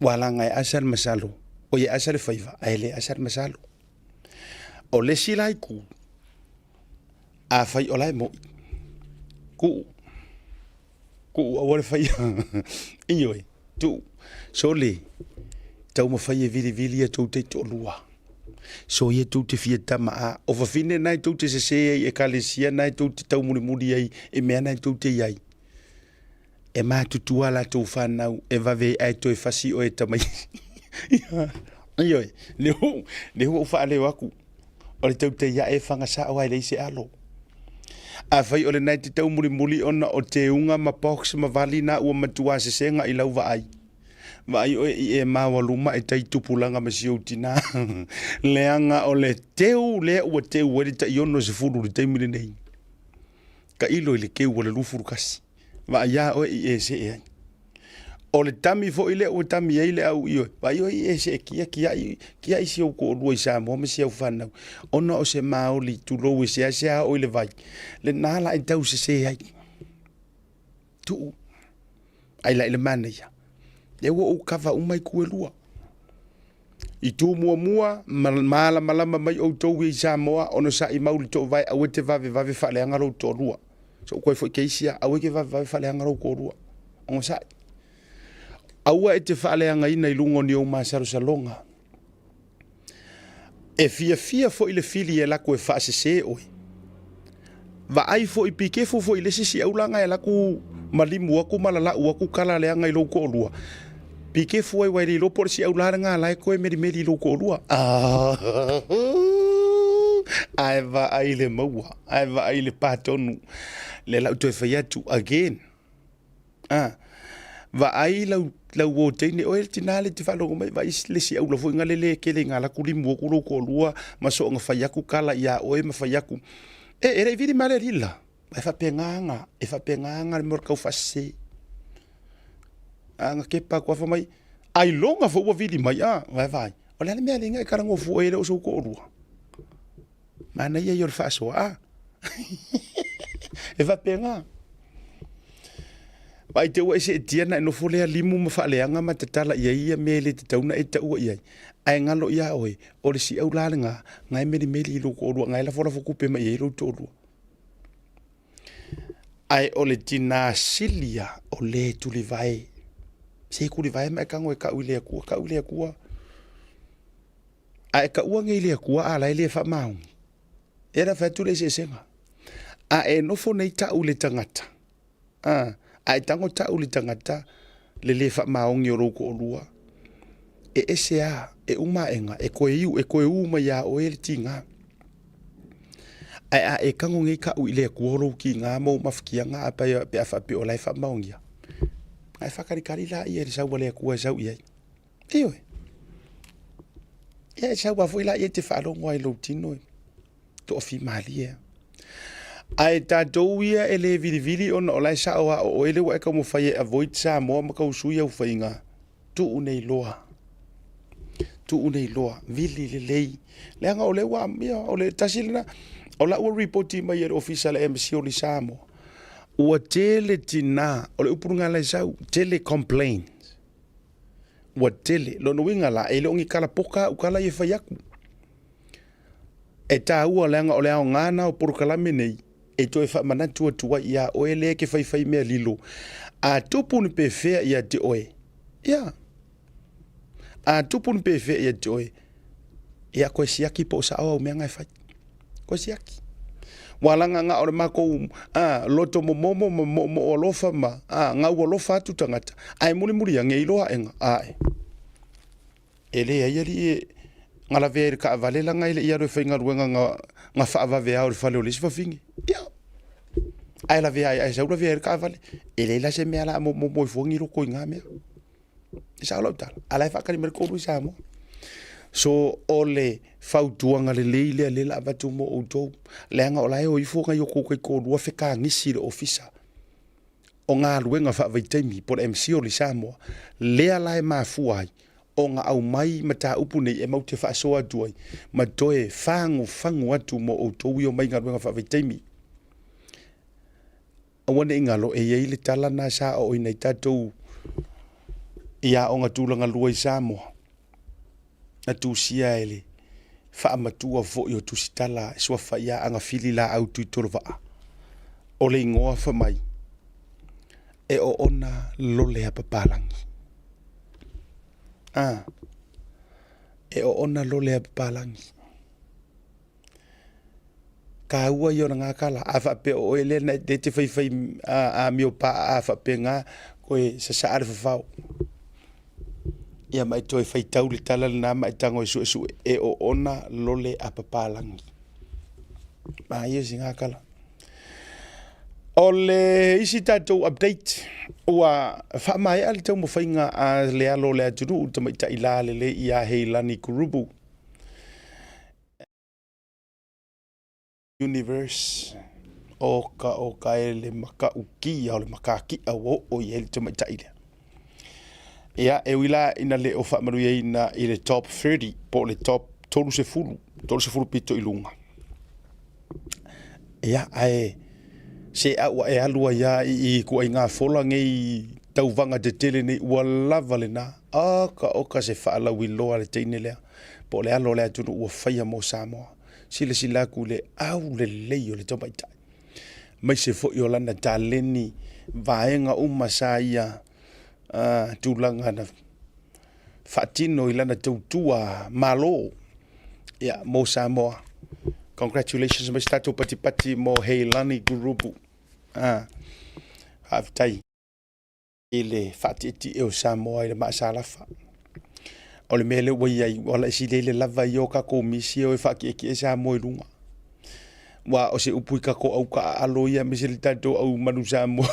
Ua laga e asa le masalo, oi e asa le faiva, ae le asa le masalo. O le isi la itu, afai o la e mo'i, tuu, tuu aua le faia, ioe, tuu, sole, taumafai e vilivili a tou taitoalua. Soia tou te fia tama a, o fafine na e tou te sese ai i ekalesia na e tou te taumulimuli ai i mea na e tou te i ai. E matutua a latou fanau e vave ae toe fasi oe e tamaiti. Ioe, lea ua ou faaleo atu, o le tautai ae e faga sao lava e leai se alo. Afai o lena e te taumulimuli ona o teuga ma box ma vali na ua matua sesega i lau vaai, vaai oe i e maoaluma e tai tupulaga ma si ou tina, leaga o le teu lea ua teu ai le tai 60 i le taimi lenei. Tailo i le teu o le 21. Vaai lava oe i e see ai. O le tami foi lea ua tami ai le au ioe, vaai oe i e see kia kiai, kiai si ou toalua i Samoa ma si au fanau, ona o se maoli tulou e seasea oo i le vai, lena la e tau sese ai. Tuu, ai la i le manaia. Lea ua ou kava uma itu e lua. Itu muamua, malamalama mai outou ia i Samoa, onosai mau le toovae aua e te vavevave faaleaga lou toalua. So koe foi keisi ia, aua e ke vavevave faaleaga lou toalua. Onosai. Aua e te faaleagaina i luga o ni ou masalosaloga. E fiafia foi le fili e laku e faasese oe. Vaai foi, pikefu foi i le isi siaula e laku malimu aku ma lalau aku kala leaga i lou toalua. Pikefu ai aua e le iloa po o le siaula lena la e toe melimeli i lou toalua. Ae vaai le maua, ae vaai le patonu. Lea la ou toe fai atu, again. A, vaai lau, lau uo teine, oe le tina le te faalogo mai, vaai le siaula foi nga lele e kele i nga laku limu aku lou toalua ma soonga fai aku kala ia oe ma fai aku. E, e le i vili ma le alii la. E faapena aga, e faapena aga le mea o le taufasese. A na kepa atu lava fai mai, ailoga foi ua vili mai, a, vaai vaai. O le a le mea alii na e talanoa fua ai e le o sou toalua? Manaia ia o le faasoa, a. E faapena. Vaai te ua e seetia ona e nofo lea limu ma faaleaga ma tatala i ai ia mea e le tatau ona e taua i ai. Ae galo ia oe, o le siau la lena, na e melimeli i lou toalua, na e lafolafo tupe mai ai lou toalua. Ae o le tinā sili ia o le tulivae. Se tulivae ma e tago e tau i le Atua, tau i le Atua. A e taua nei i le Atua a la e le faamaoni. E la fai atu le eseesega. A e nofo nei tau i le tagata, a, a e tago tau i le tagata le le faamaoni o lou toalua, e ese a, e uma aega, e toe iu, e toe u mai ia oe le tiga. Ae a e tago nei tau i le Atua o lou tiga ma ou mafatiaga a pe a faapea o la e faamaonia, a e faatalitali laia i le sau a le Atua e sau i ai. Ioe. Ia e sau lava foi laia e te faalogo lava i lou tino e toafimalie lava. Ae tatou ia e le vilivili ona o la e sao lava o oe lea ua e taumafai e avoid Samoa ma tau sui au faiga, tuu nei loa, tuu nei loa, vili lelei. Leaga o lea ua, ia o le tasi lena, o la ua ripoti mai e le Ofisa o le Embassy o le Samoa, ua tele tina, o le upu lena la e sau, tele complaints. Ua tele. Lona uiga la, e le o ni tala poka au tala ia e fai atu. E taua leaga o le aoga na o polokalame nei e toe faamanatu atu ai ia oe lea e ke faifai mea lilo. A tupu ni pefea ia te oe, ia. A tupu ni pefea ia te oe, ia koe siaki po o sao au mea na e fai. Koe siaki. Ua laga na o le makou a, loto momomo ma moomoo alofa ma a, gau alofa atu tagata, ae mulimuli age iloa aʻega, ae. E leai alii e na lavea i le taavale laga e le i alu e faigaluega na, na faavave ao i le fale o le isi fafine. Ia. Ae lavea ai, ae sau lavea ai le taavale. E leai la se mea la momomo ai fua ni loko i na mea. E sao lau tala, a la e faatali mai le toalua i Samoa. So, o le fautuaga lelei lea lea la avatu mo outou, leaga o la e o ifo nai o tou taitoalua fekagisi i le ofisa o galuega faavaitaimi po o le MCIL i Samoa, lea la e mafua ai ona aumai mataupu nei e matou te faasoa atu ai ma toe fagufagu atu mo outou ia omai i galuega faavaitaimi. Aua ne i galo, e i ai le tala lena sa aoaoina ai tatou i aoga tulaga lua i Samoa, na tusia e le faamatua foi o Tusitala e suafa ia Agafili Laau Tuitolovaa. O le igoa fai mai, e oona lole a papalagi. A, e oona lole a papalagi. Taua ia o lena tala, a faapea o oe lea na e te faifai amio paa a faapena, koe sasaa le fafao. Ia ma e toe faitau le tala lena ma e tago e suesue, e oona lole a papalagi. Manaia sina tala. O le isi tatou update, ua faamaea le taumafaiga a le alo o le atunuu, le tamaitai lalelei ia Heilani Kurubu. Universe, oka oka e le matautia o le mataki'a ua oo i ai le tamaitai lea. Ia, e ui la ina le o faamanuiaina i le top 30 po o le top 30, 30 pito i luga. Ia, ae se a ua e alu ai lava i ituaiga fola nei tauvaga tetele nei, ua lava lena. Oka oka se faalauiloa a le teine lea, po o le alo o le atunuu ua faia mo Samoa. Silasila atu i le aulelei o le tamaitai, aemaise foi o lana taleni, vaega uma sa ia tulaga na faatino i lana tautua Malo ia, mo Samoa. Congratulations mai se tatou patipati mo Heilani Gurupu. Ah, faafetai. I le faatietie o Samoa i le maasalafa. O le mea lea ua i ai, ua laisi lele lava ia o tatou misi e o e faatietie Samoa i luga. Aua o se upu i tatou au taaalo ia aemaise le tatou au manu Samoa.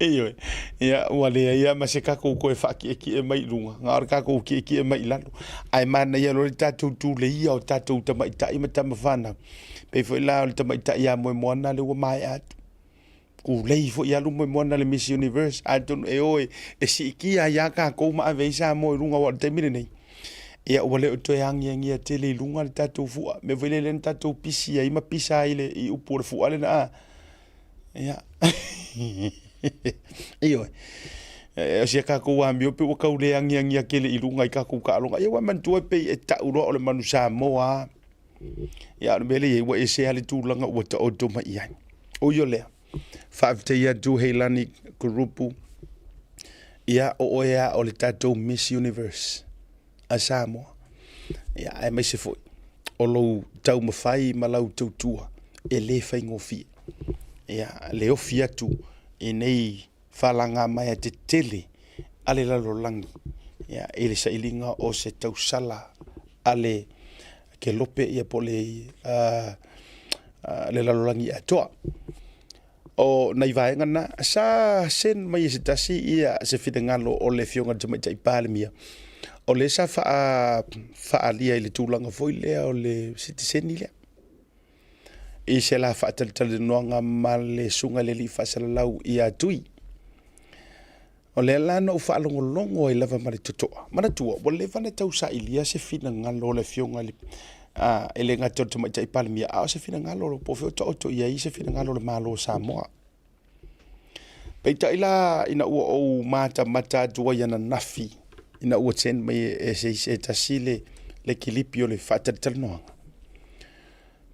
Ioe, ia ua leai lava ma se tatou toe faatietie mai i luga, na o le tatou tietie mai i lalo. Ae manaia loa le tatou tuleia o tatou tamaitai ma tama fanau. Pei foi la o le tamaitai ia Moemoana lea ua maea atu. Tulei foi alu Moemoana i le Miss Universe. Atonu e o e, e siitia ai lava tatou ma ave ai Samoa i luga aua o le taimi lenei, ia ua le o toe agiagia tele i luga le tatou fua. O le mea foi lea na tatou pisi ai ma pisa ai i le i upu o le fua lena a. Ia. Ioe. O si a tatou amio pei ua tau le agiagia tele i luga i tatou taaloga. Ia ua manatua pei e tau loa o le manu Samoa lava. Ia, o le mea lea e i ai, ua ese lava le tulaga ua taoto mai i ai. Ui o lea, faafetai atu Heilani Kurupu, ia, o oe lava o le tatou Miss Universe a Samoa. Ia, aemaise foi o lou taumafai ma lau tautua e le faigofie. Ia, le ofi atu i nei faalagamaea tetele a le lalolagi ia, i le sailiga o se tausala a le kelope ia po o le, uh, le lalolagi atoa. O nai vaega na, sa send mai e se tasi ia se finagalo o le Afioga i le Tamaitai Palemia, o lea sa faa, faaalia i le tulaga foi lea o le sitiseni lea. I se la faatalatalanoaga ma le susuga i le alii faasalalau ia Tui. O lea la na ou faalogologo ai lava ma le totoa. Manatua, ua leva ona tausailia se finagalo o le Afioga i le, a, e le gata o le Tamaitai Palemia, a o se finagalo po o fea o taoto i ai se finagalo o le Malo o Samoa. Peitai la ina ua ou matamata atu ai ananafi ina ua send mai e se isi e tasi le, le kilipi o le faatalatalanoaga,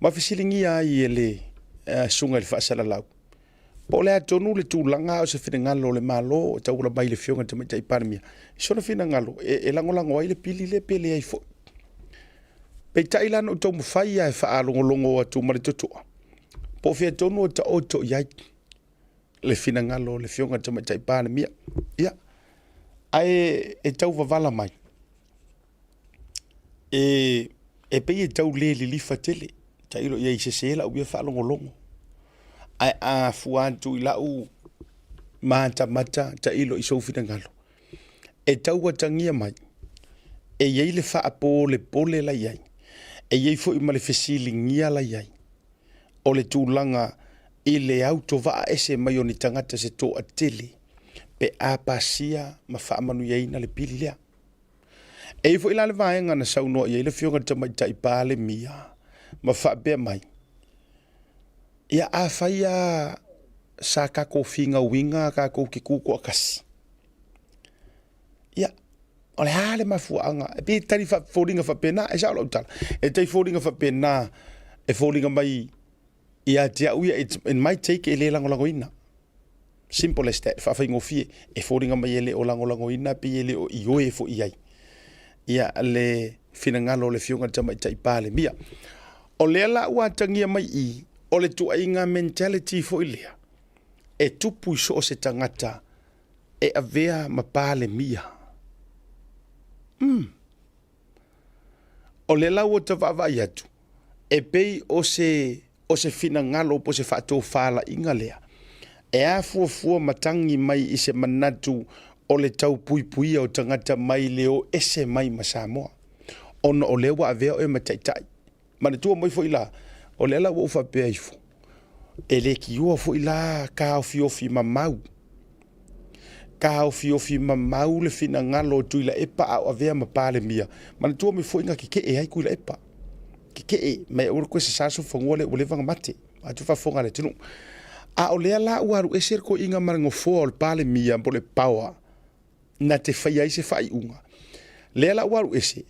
ma fesiligia ai e le susuga i le faasalalau, po o le a tonu le tulaga a o se finagalo o le Malo e tauala mai i le Afioga i le Tamaitai Palemia i sona finagalo e, e lagolago ai le pili lea pe leai foi. Peitai la na ou taumafai lava e faalogologo atu ma le totoa, po o fea tonu o taoto i ai le finagalo o le Afioga i le Tamaitai Palemia. Ia, ae e tau vavala mai, e, e pei e tau le lilifa tele, tailo i ai sese lau ia faalogologo. Ae a fua atu i lau matamata tailo i sou finagalo, e tau atagia mai, e i ai le faapolepole la i ai, e i ai foi ma le fesiligia la i ai, o le tulaga i le autovaa ese mai o ni tagata se toatele pe a pasia ma faamanuiaina le pili lea. E i ai foi la le vaega na saunoa i ai le Afioga i le Tamaitai Palemia ma faapea mai, Ia afai lava sa tatou finauina tatou te tutoatasi, ia, o le a le mafuaaga? E pei e tali foliga faapena, e sao lau tala, e tali foliga faapena e foliga mai ia te au ia, in my take e le lagolagoina. Simple as that, faafaigofie, e foliga mai e le o lagolagoina pei e le o ioe foi i ai ia le finagalo o le Afioga i le Tamaitai Palemia. O lea la ua atagia mai i, o le tuuaiga mentality foi lea e tupu i so o se tagata e avea ma Palemia. Mm. O lea la ua ta vaavaai atu, e pei o se, o se finagalo po o se faatofalaiga lea e afuafua matagi mai i se manatu o le tau puipuia o tagata mai le o ese mai ma Samoa, ona o lea ua avea oe ma taitai. Manatua mai foi la, o lea la ua ou faapea ifo, e le kioa foi la taofiofi mamau, taofiofi mamau le finagalo o Tuilaepa a o avea ma Palemia. Manatua mai foi na tetee ai Tuilaepa, tetee mai aua le toe sasa sofanua lea ua leva ona mate, atu faafofoga a le atunuu. A o lea la ua alu ese le toeaina ma le nofoa o le Palemia po o le power na te faia ai se faaiuga. Lea la ua alu ese,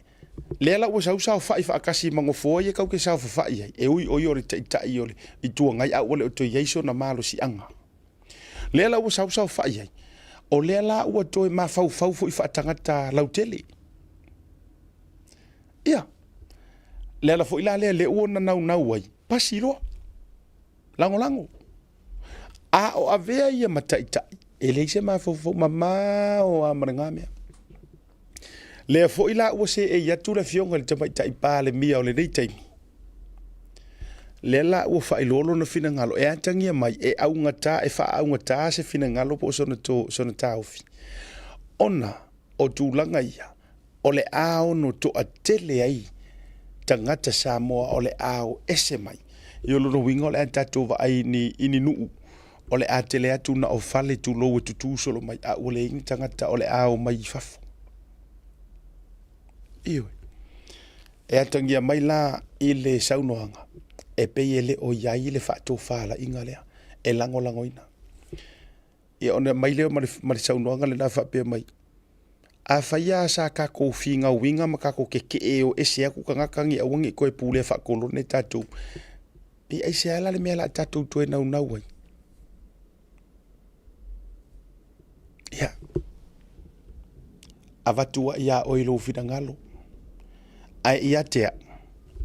lea la ua sau saofai faatasi ma nofoa ia tatou te saofafai ai, e ui o ia o le Taitai o le Itu Agai a ua le o toe i ai sona malosiaga. Lea la ua sau saofai ai, o lea la ua toe mafaufau foi faatagata lautele. Ia, le ala foi la lea lea ua naunau ai, pasi loa, lagolago. A o avea ia ma taitai, e leai se mafaufau mamao lava ma lena mea. Lea foi la ua seei atu le afioga i le Tamaitai Palemia o lenei taimi, lea la ua faailoa lona finagalo e atagia mai e augata, e faaaugata se finagalo po o sona, to, sona taofi, ona o tulaga ia o le a ono toatele ai tagata Samoa o le a o ese mai. I o lona uiga o le a tatou vaai i ni, i ni nuu o le a tele atu na o fale tulou e tutū solo mai, a ua leai ni tagata o le a o mai i fafo. Ioe. E atagia mai la i le saunoaga, e pei e le o i ai le faatofalaiga lea e lagolagoina. Ia ona aumai lea ma le, ma le saunoaga lena faapea mai, afai lava sa tatou finauina ma tatou tetee o ese atu tagata nei aua ne i toe pulea faakolone tatou, pe aisea la le mea o le a tatou toe naunau ai? Ia, avatu ai ia oe i lou finagalo, ae ia te au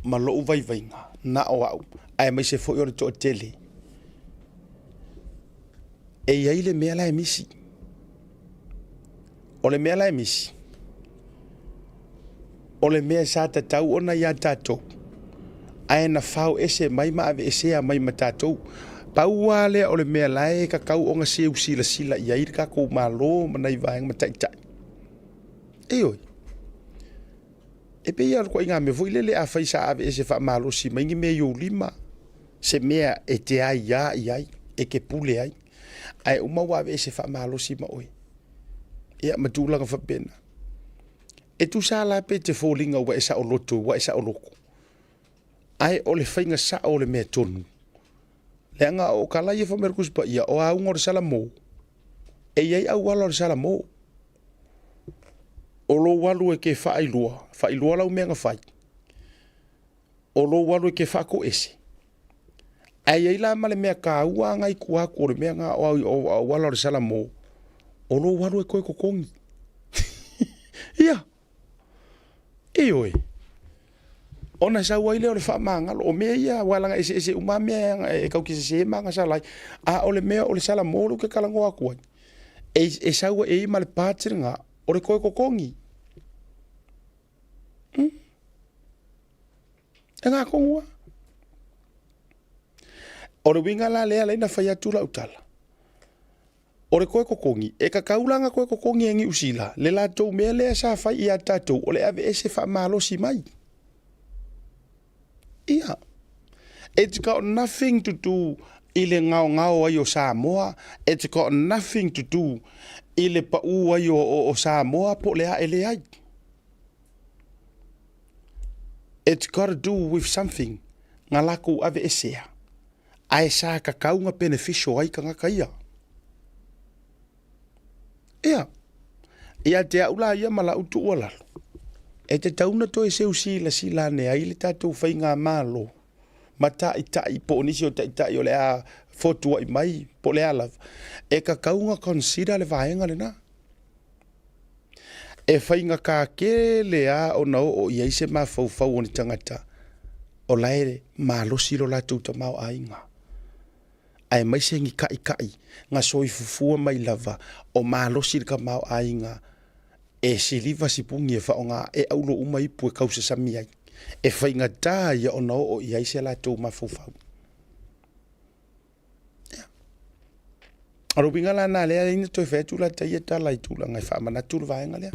ma lou vaivaiga, na o au, aemaise foi o le toatele, e i ai le mea la e misi. O le mea la e misi, o le mea sa tatau ona ia tatou, ae na fao ese mai ma aveesea mai ma tatou. Pau lava lea o le mea la e tatau ona seu silasila i ai le tatou Malo ma nai vaega ma taitai. Ioe. E pei lava o le ituaiga mea foi lele afai sa aveese faamalosi mai ni mea i ou lima, se mea e te aiā i ai, e te pule ai, ae uma ua aveese faamalosi ma oe. Ia, ma tulaga faapena. E tusa la pe te foliga ua e saoloto, ua e saoloto, ae o le faiga sao o le mea tonu. Leaga o tala ia fai mai le Tusi Paia, o auga o le Salamo, e i ai auala o le Salamo. O lou alu e te faailoa, faailoa lau mea na fai. O lou alu e te faatoese. Ae i ai la ma le mea taua lava na i tua atu o le mea na o auala o le Salamo, o lou alu e toe totogi. Ia, ioe. Ona sau ai lea o le faamagalo. O mea ia, aua leaga e eseese uma lava mea e tatou te sese ma agasala ai. A o le mea o le Salamo lea ou te talanoa atu ai, e, e sau e i ai ma le part lena o le toe totogi. Mm. E ngā tonu a. O le uiga la lea lea na fai atu lau tala. O le toe totogi, e tatau la ona toe totogi e Niu Sila le latou mea lea sa fai ia tatou o le aveese faamalosi mai. Ia, it's got nothing to do i le gaogao ai o Samoa, it's got nothing to do i le paū ai o, o, o Samoa po o le a e leai. It's got to do with something na latou aveesea ae sa tatau na beneficial ai tagata ia. Ia, ia te au la ia ma lau tuualalo, e tatau ona toe seu silasila ane ai le tatou faigamalo ma taitai po o nisi o taitai o le a fotuai mai po o le a lava, e tatau ona consider le vaega lena. E faigata tele lava ona oo i ai se mafaufau o ni tagata o la e malosi lo latou tamaoaiga, aemaise ni taʻitaʻi na soifufua mai lava o malosi le tamaoaiga e siliva sipuni e faaaoga e aulo uma ipu e tausasami ai. E faigata ia ona oo i ai se latou mafaufau. O le uiga la lena lea na toe fai atu lata ia tala i tulaga e faamanatu le vaega lea.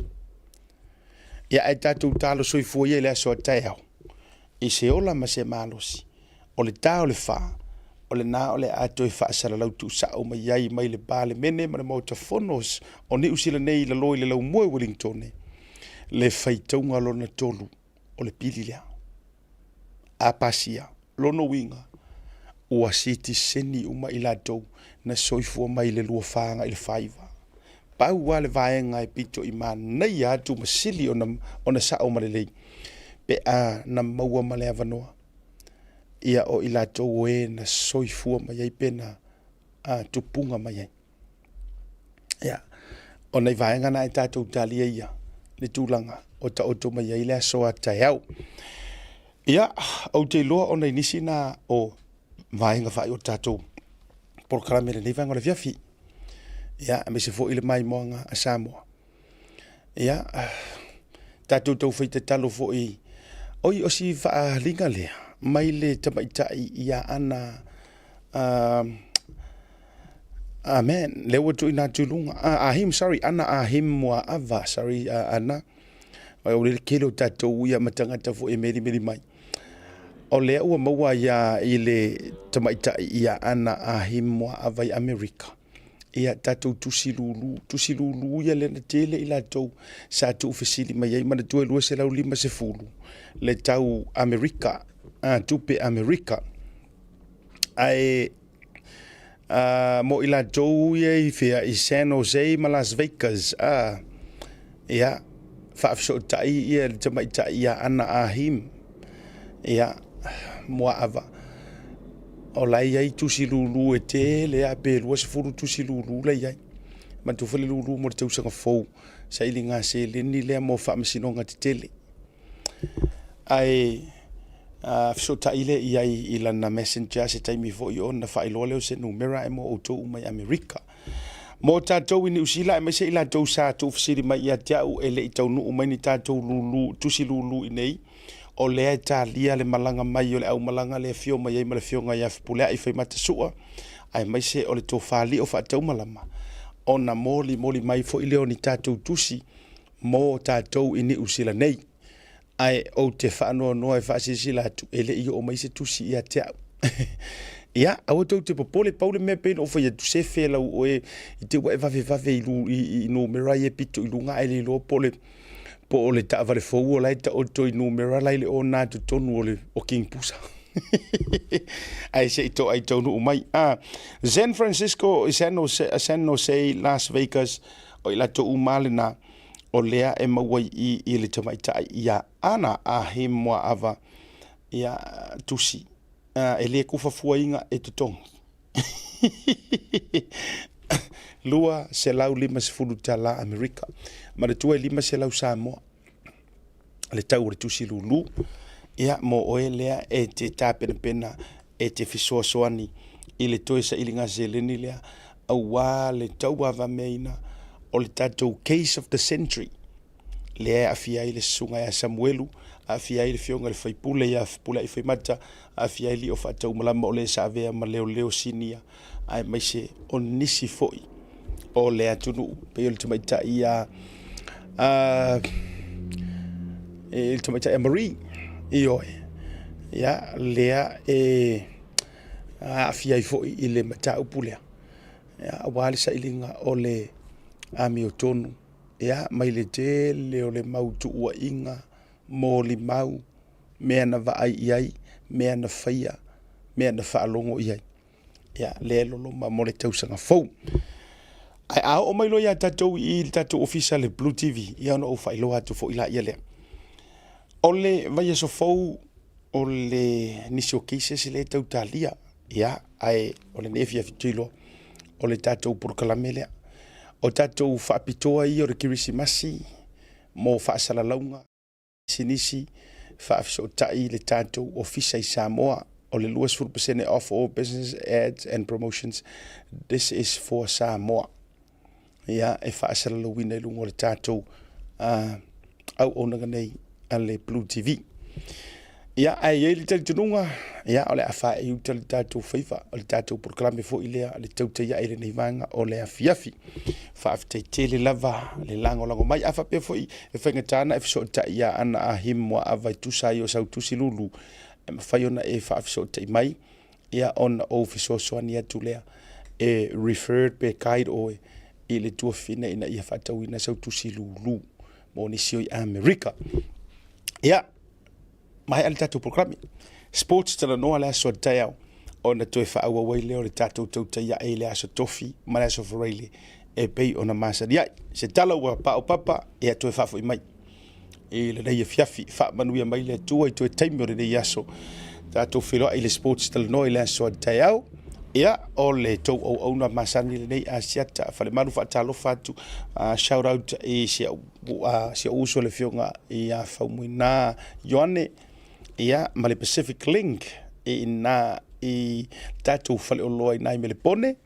Ia ae tatou talo soifua ia i le aso a taeao i se ola ma se malosi. O le ta o le fa, o lena o le a toe faasalalau tuusao mai ai mai le Palemene ma le Maota Fono o Niu Sila nei i lalo i le laumua i Wellingtone le faitauga lona tolu o le pili lea. A pasia, lona uiga, Ua sitiseni uma i latou na soifua mai i le 24 agai i le 49. Pau lava le vaega e pito i manaia atu ma sili ona, ona sao ma lelei pe a na maua ma le avanoa ia o i latou o e na soifua mai ai pe na a, tupuga mai ai. Ia, o nai vaega na e tatou talia ia le tulaga o taoto mai ai le aso a taeao. Ia, ou te iloa o nai nisi na o vaega faai o tatou polokalame lenei vaega o le afiafi. Ia, aemaise foi le maimoaga a Samoa. Ia, tatou taufai tatalo foi, oi, o si faaaliga lea mai le tamaitai ia Ana Amen, lea ua tuuina atu i luga. Ah, Ahim, sorry, Ana Ahim Muaava, sorry, Ana. O le tele o tatou ia ma tagata foi e melimeli mai. O lea ua maua ia i le tamaitai ia Ana Ahim Muaava i Amerika. Ia tatou tusi lulu, tusi lulu ia lea na tele i latou sa tuufesili mai ai, manatua e 250 le tau Amerika, tupe Amerika. Ae mo i latou ia i fea i San Jose ma Las Vegas, ia, faafesootai ia le tamaitai ia Ana Ahim, ia, Muaava. O la e i ai tusi lulu e tele lava pe 20 tusi lulu la e i ai. Manatua foi le lulu mo le tausaga fou, sailiga seleni lea mo faamasinoga tetele. Ae fesootai lea i ai i lana messenger se taimi foi ona faailoa lea o se numera ae mo outou uma i Amerika. Mo tatou i Niu Sila aemaise i latou sa tuufesili mai ia te au e le i taunuu mai ni tatou lulu, tusi lulu i nei, o lea e talia le malaga mai o le aumalaga le afio mai ai ma le afioga ia Fepuleai Faimatasua, aemaise o le tofa lio faataumalama, ona molimoli mai foi lea o ni tatou tusi mo tatou i Niu Sila nei. Ae ou te faanoanoa e faasilasila atu, e le i oo mai se tusi ia te au. Ia, aua tou te popole, pau le mea pei ona ou fai atu, sefe lau oe i te ua e vavevave i, i, i numera ia e pito i luga ae le iloa po o le po o le taavale fou o la e taoto i numera la i le ona totonu o le o King Pusa. Ae se i to'a i taunuu mai. Ah, San Francisco, San Jose, San Jose, Las Vegas, o i latou uma lena o lea e maua i i i le tamaitai ia Ana a he Moaava ia tusi e le kufafuaina e totogi. 250 tala Amerika. Manatua e 500 Samoa le tau o le tusi lulu. Ia, mo oe lea e te tapenapena e te fesoasoani i le toe sailiga seleni lea, aua le tauavameaina o le tatou case of the century lea e aafia ai le susuga ia Samuelu, aafia ai le afioga i le faipule ia Fepuleai Faimata, aafia ai Lio Faataumalama o le sa avea ma leoleo sinia, aemaise o nisi foi o le atunuu, pei o le tamaitai ia le tamaitai ia Marie, ioe, ia, lea e aafia ai foi i le mataupu lea, ia, aua le sailiga o le amiotonu, ia, mai le tele o le mau tuuaiga, molimau, mea na vaai i ai, mea na faia, mea na faalogo i ai. Ia, lea e loloma mo le tausaga fou. Ae a oo mai loa ia tatou i le tatou ofisa le Blue TV, ia ona ou faailoa atu foi laia lea. O le vaiaso fou o le nisi o cases lea e tau talia, ia, ae o lenei afiafi ou te iloa, o le tatou polokalame lea. O tatou faapitoa ia o le Kerisimasi mo faasalalauga. Pisinisi, faafesootai le tatou ofisa i Samoa. O le 20% off all business ads and promotions. This is for Samoa. Ia, e faasalalauina i luga o le tatou auaunaga nei a le Blue TV. Ia, ae i ai le talitonuga, ia, o le a faaiuta le tatou faiva, o le tatou polokalame foi lea, le tautai ae i lenei vaega o le afiafi. Faafetai tele lava le lagolago mai. A faapea foi e faigata ona e fesootai ia Ana Ahim Muaava e tusa ai o sau tusi lulu, e mafai ona e faafesootai mai, ia ona ou fesoasoani atu lea e referred pe guide oe i le tuafafine ina ia faatauina sau tusi lulu mo nisi o i Amerika. Ia, maea le tatou polokalame. Sports talanoa le aso a taeao. ona toe faaauau ai lea o le tatou tautai ae i le Aso Tofi ma le Aso Faraile e pei ona masani ai. Se tala ua paopapa, ia toe faafoi mai i lenei afiafi. Faamanuia mai le Atua i toe taimi o lenei aso. Tatou feiloai i le Sports Talanoa i le aso a taeao. Ia, o le tou auauna masani lenei Asiata Falemalu faatalofa atu, shout out i si au, si au uso le afioga ia Faumuina Ioane, ia, ma le Pacific Link i ina i tatou faleoloa i ina i Melepone.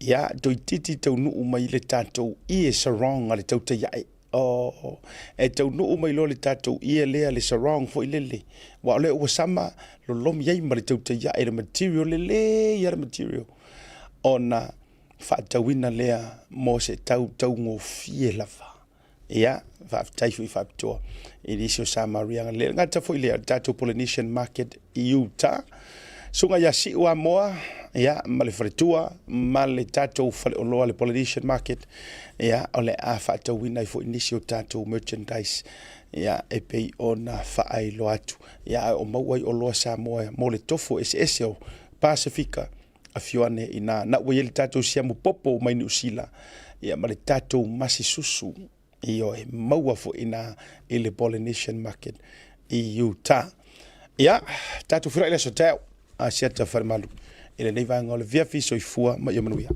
Ia, toeitiiti taunuu mai le tatou ie sarong a le tautai ae. Oh, e taunuu mai loa le tatou ie lea, le sarong foi lele, aua o lea ua sama lolomi ai ma le tautai ae le material lelei lava le material, ona faatauina lea mo se tau taugofie lava. Ia, faafetai foi faapitoa i nisi o Samaria. Le gata foi lea, le tatou Polynesian Market i uta. Susuga ia Siu Amoa, ia, ma le faletua, ma le tatou faleoloa le Polynesian Market, ia, o le a faatauina ai foi nisi o tatou merchandise, ia, e pei ona faailoa atu. Ia, ae o maua ai oloa Samoa mo le tofo eseese o Pasefika, afio ane i ina. Na ua i ai le tatou siamu popo mai Niu Sila, ia, ma le tatou masi susu, Ioe, maua foi i ina i le Polynesian Market i Utah. Ia, tatou feiloai i le aso taeao, Asiata Falemalu, i lenei vaega o le afiafi, soifua ma ia manuia.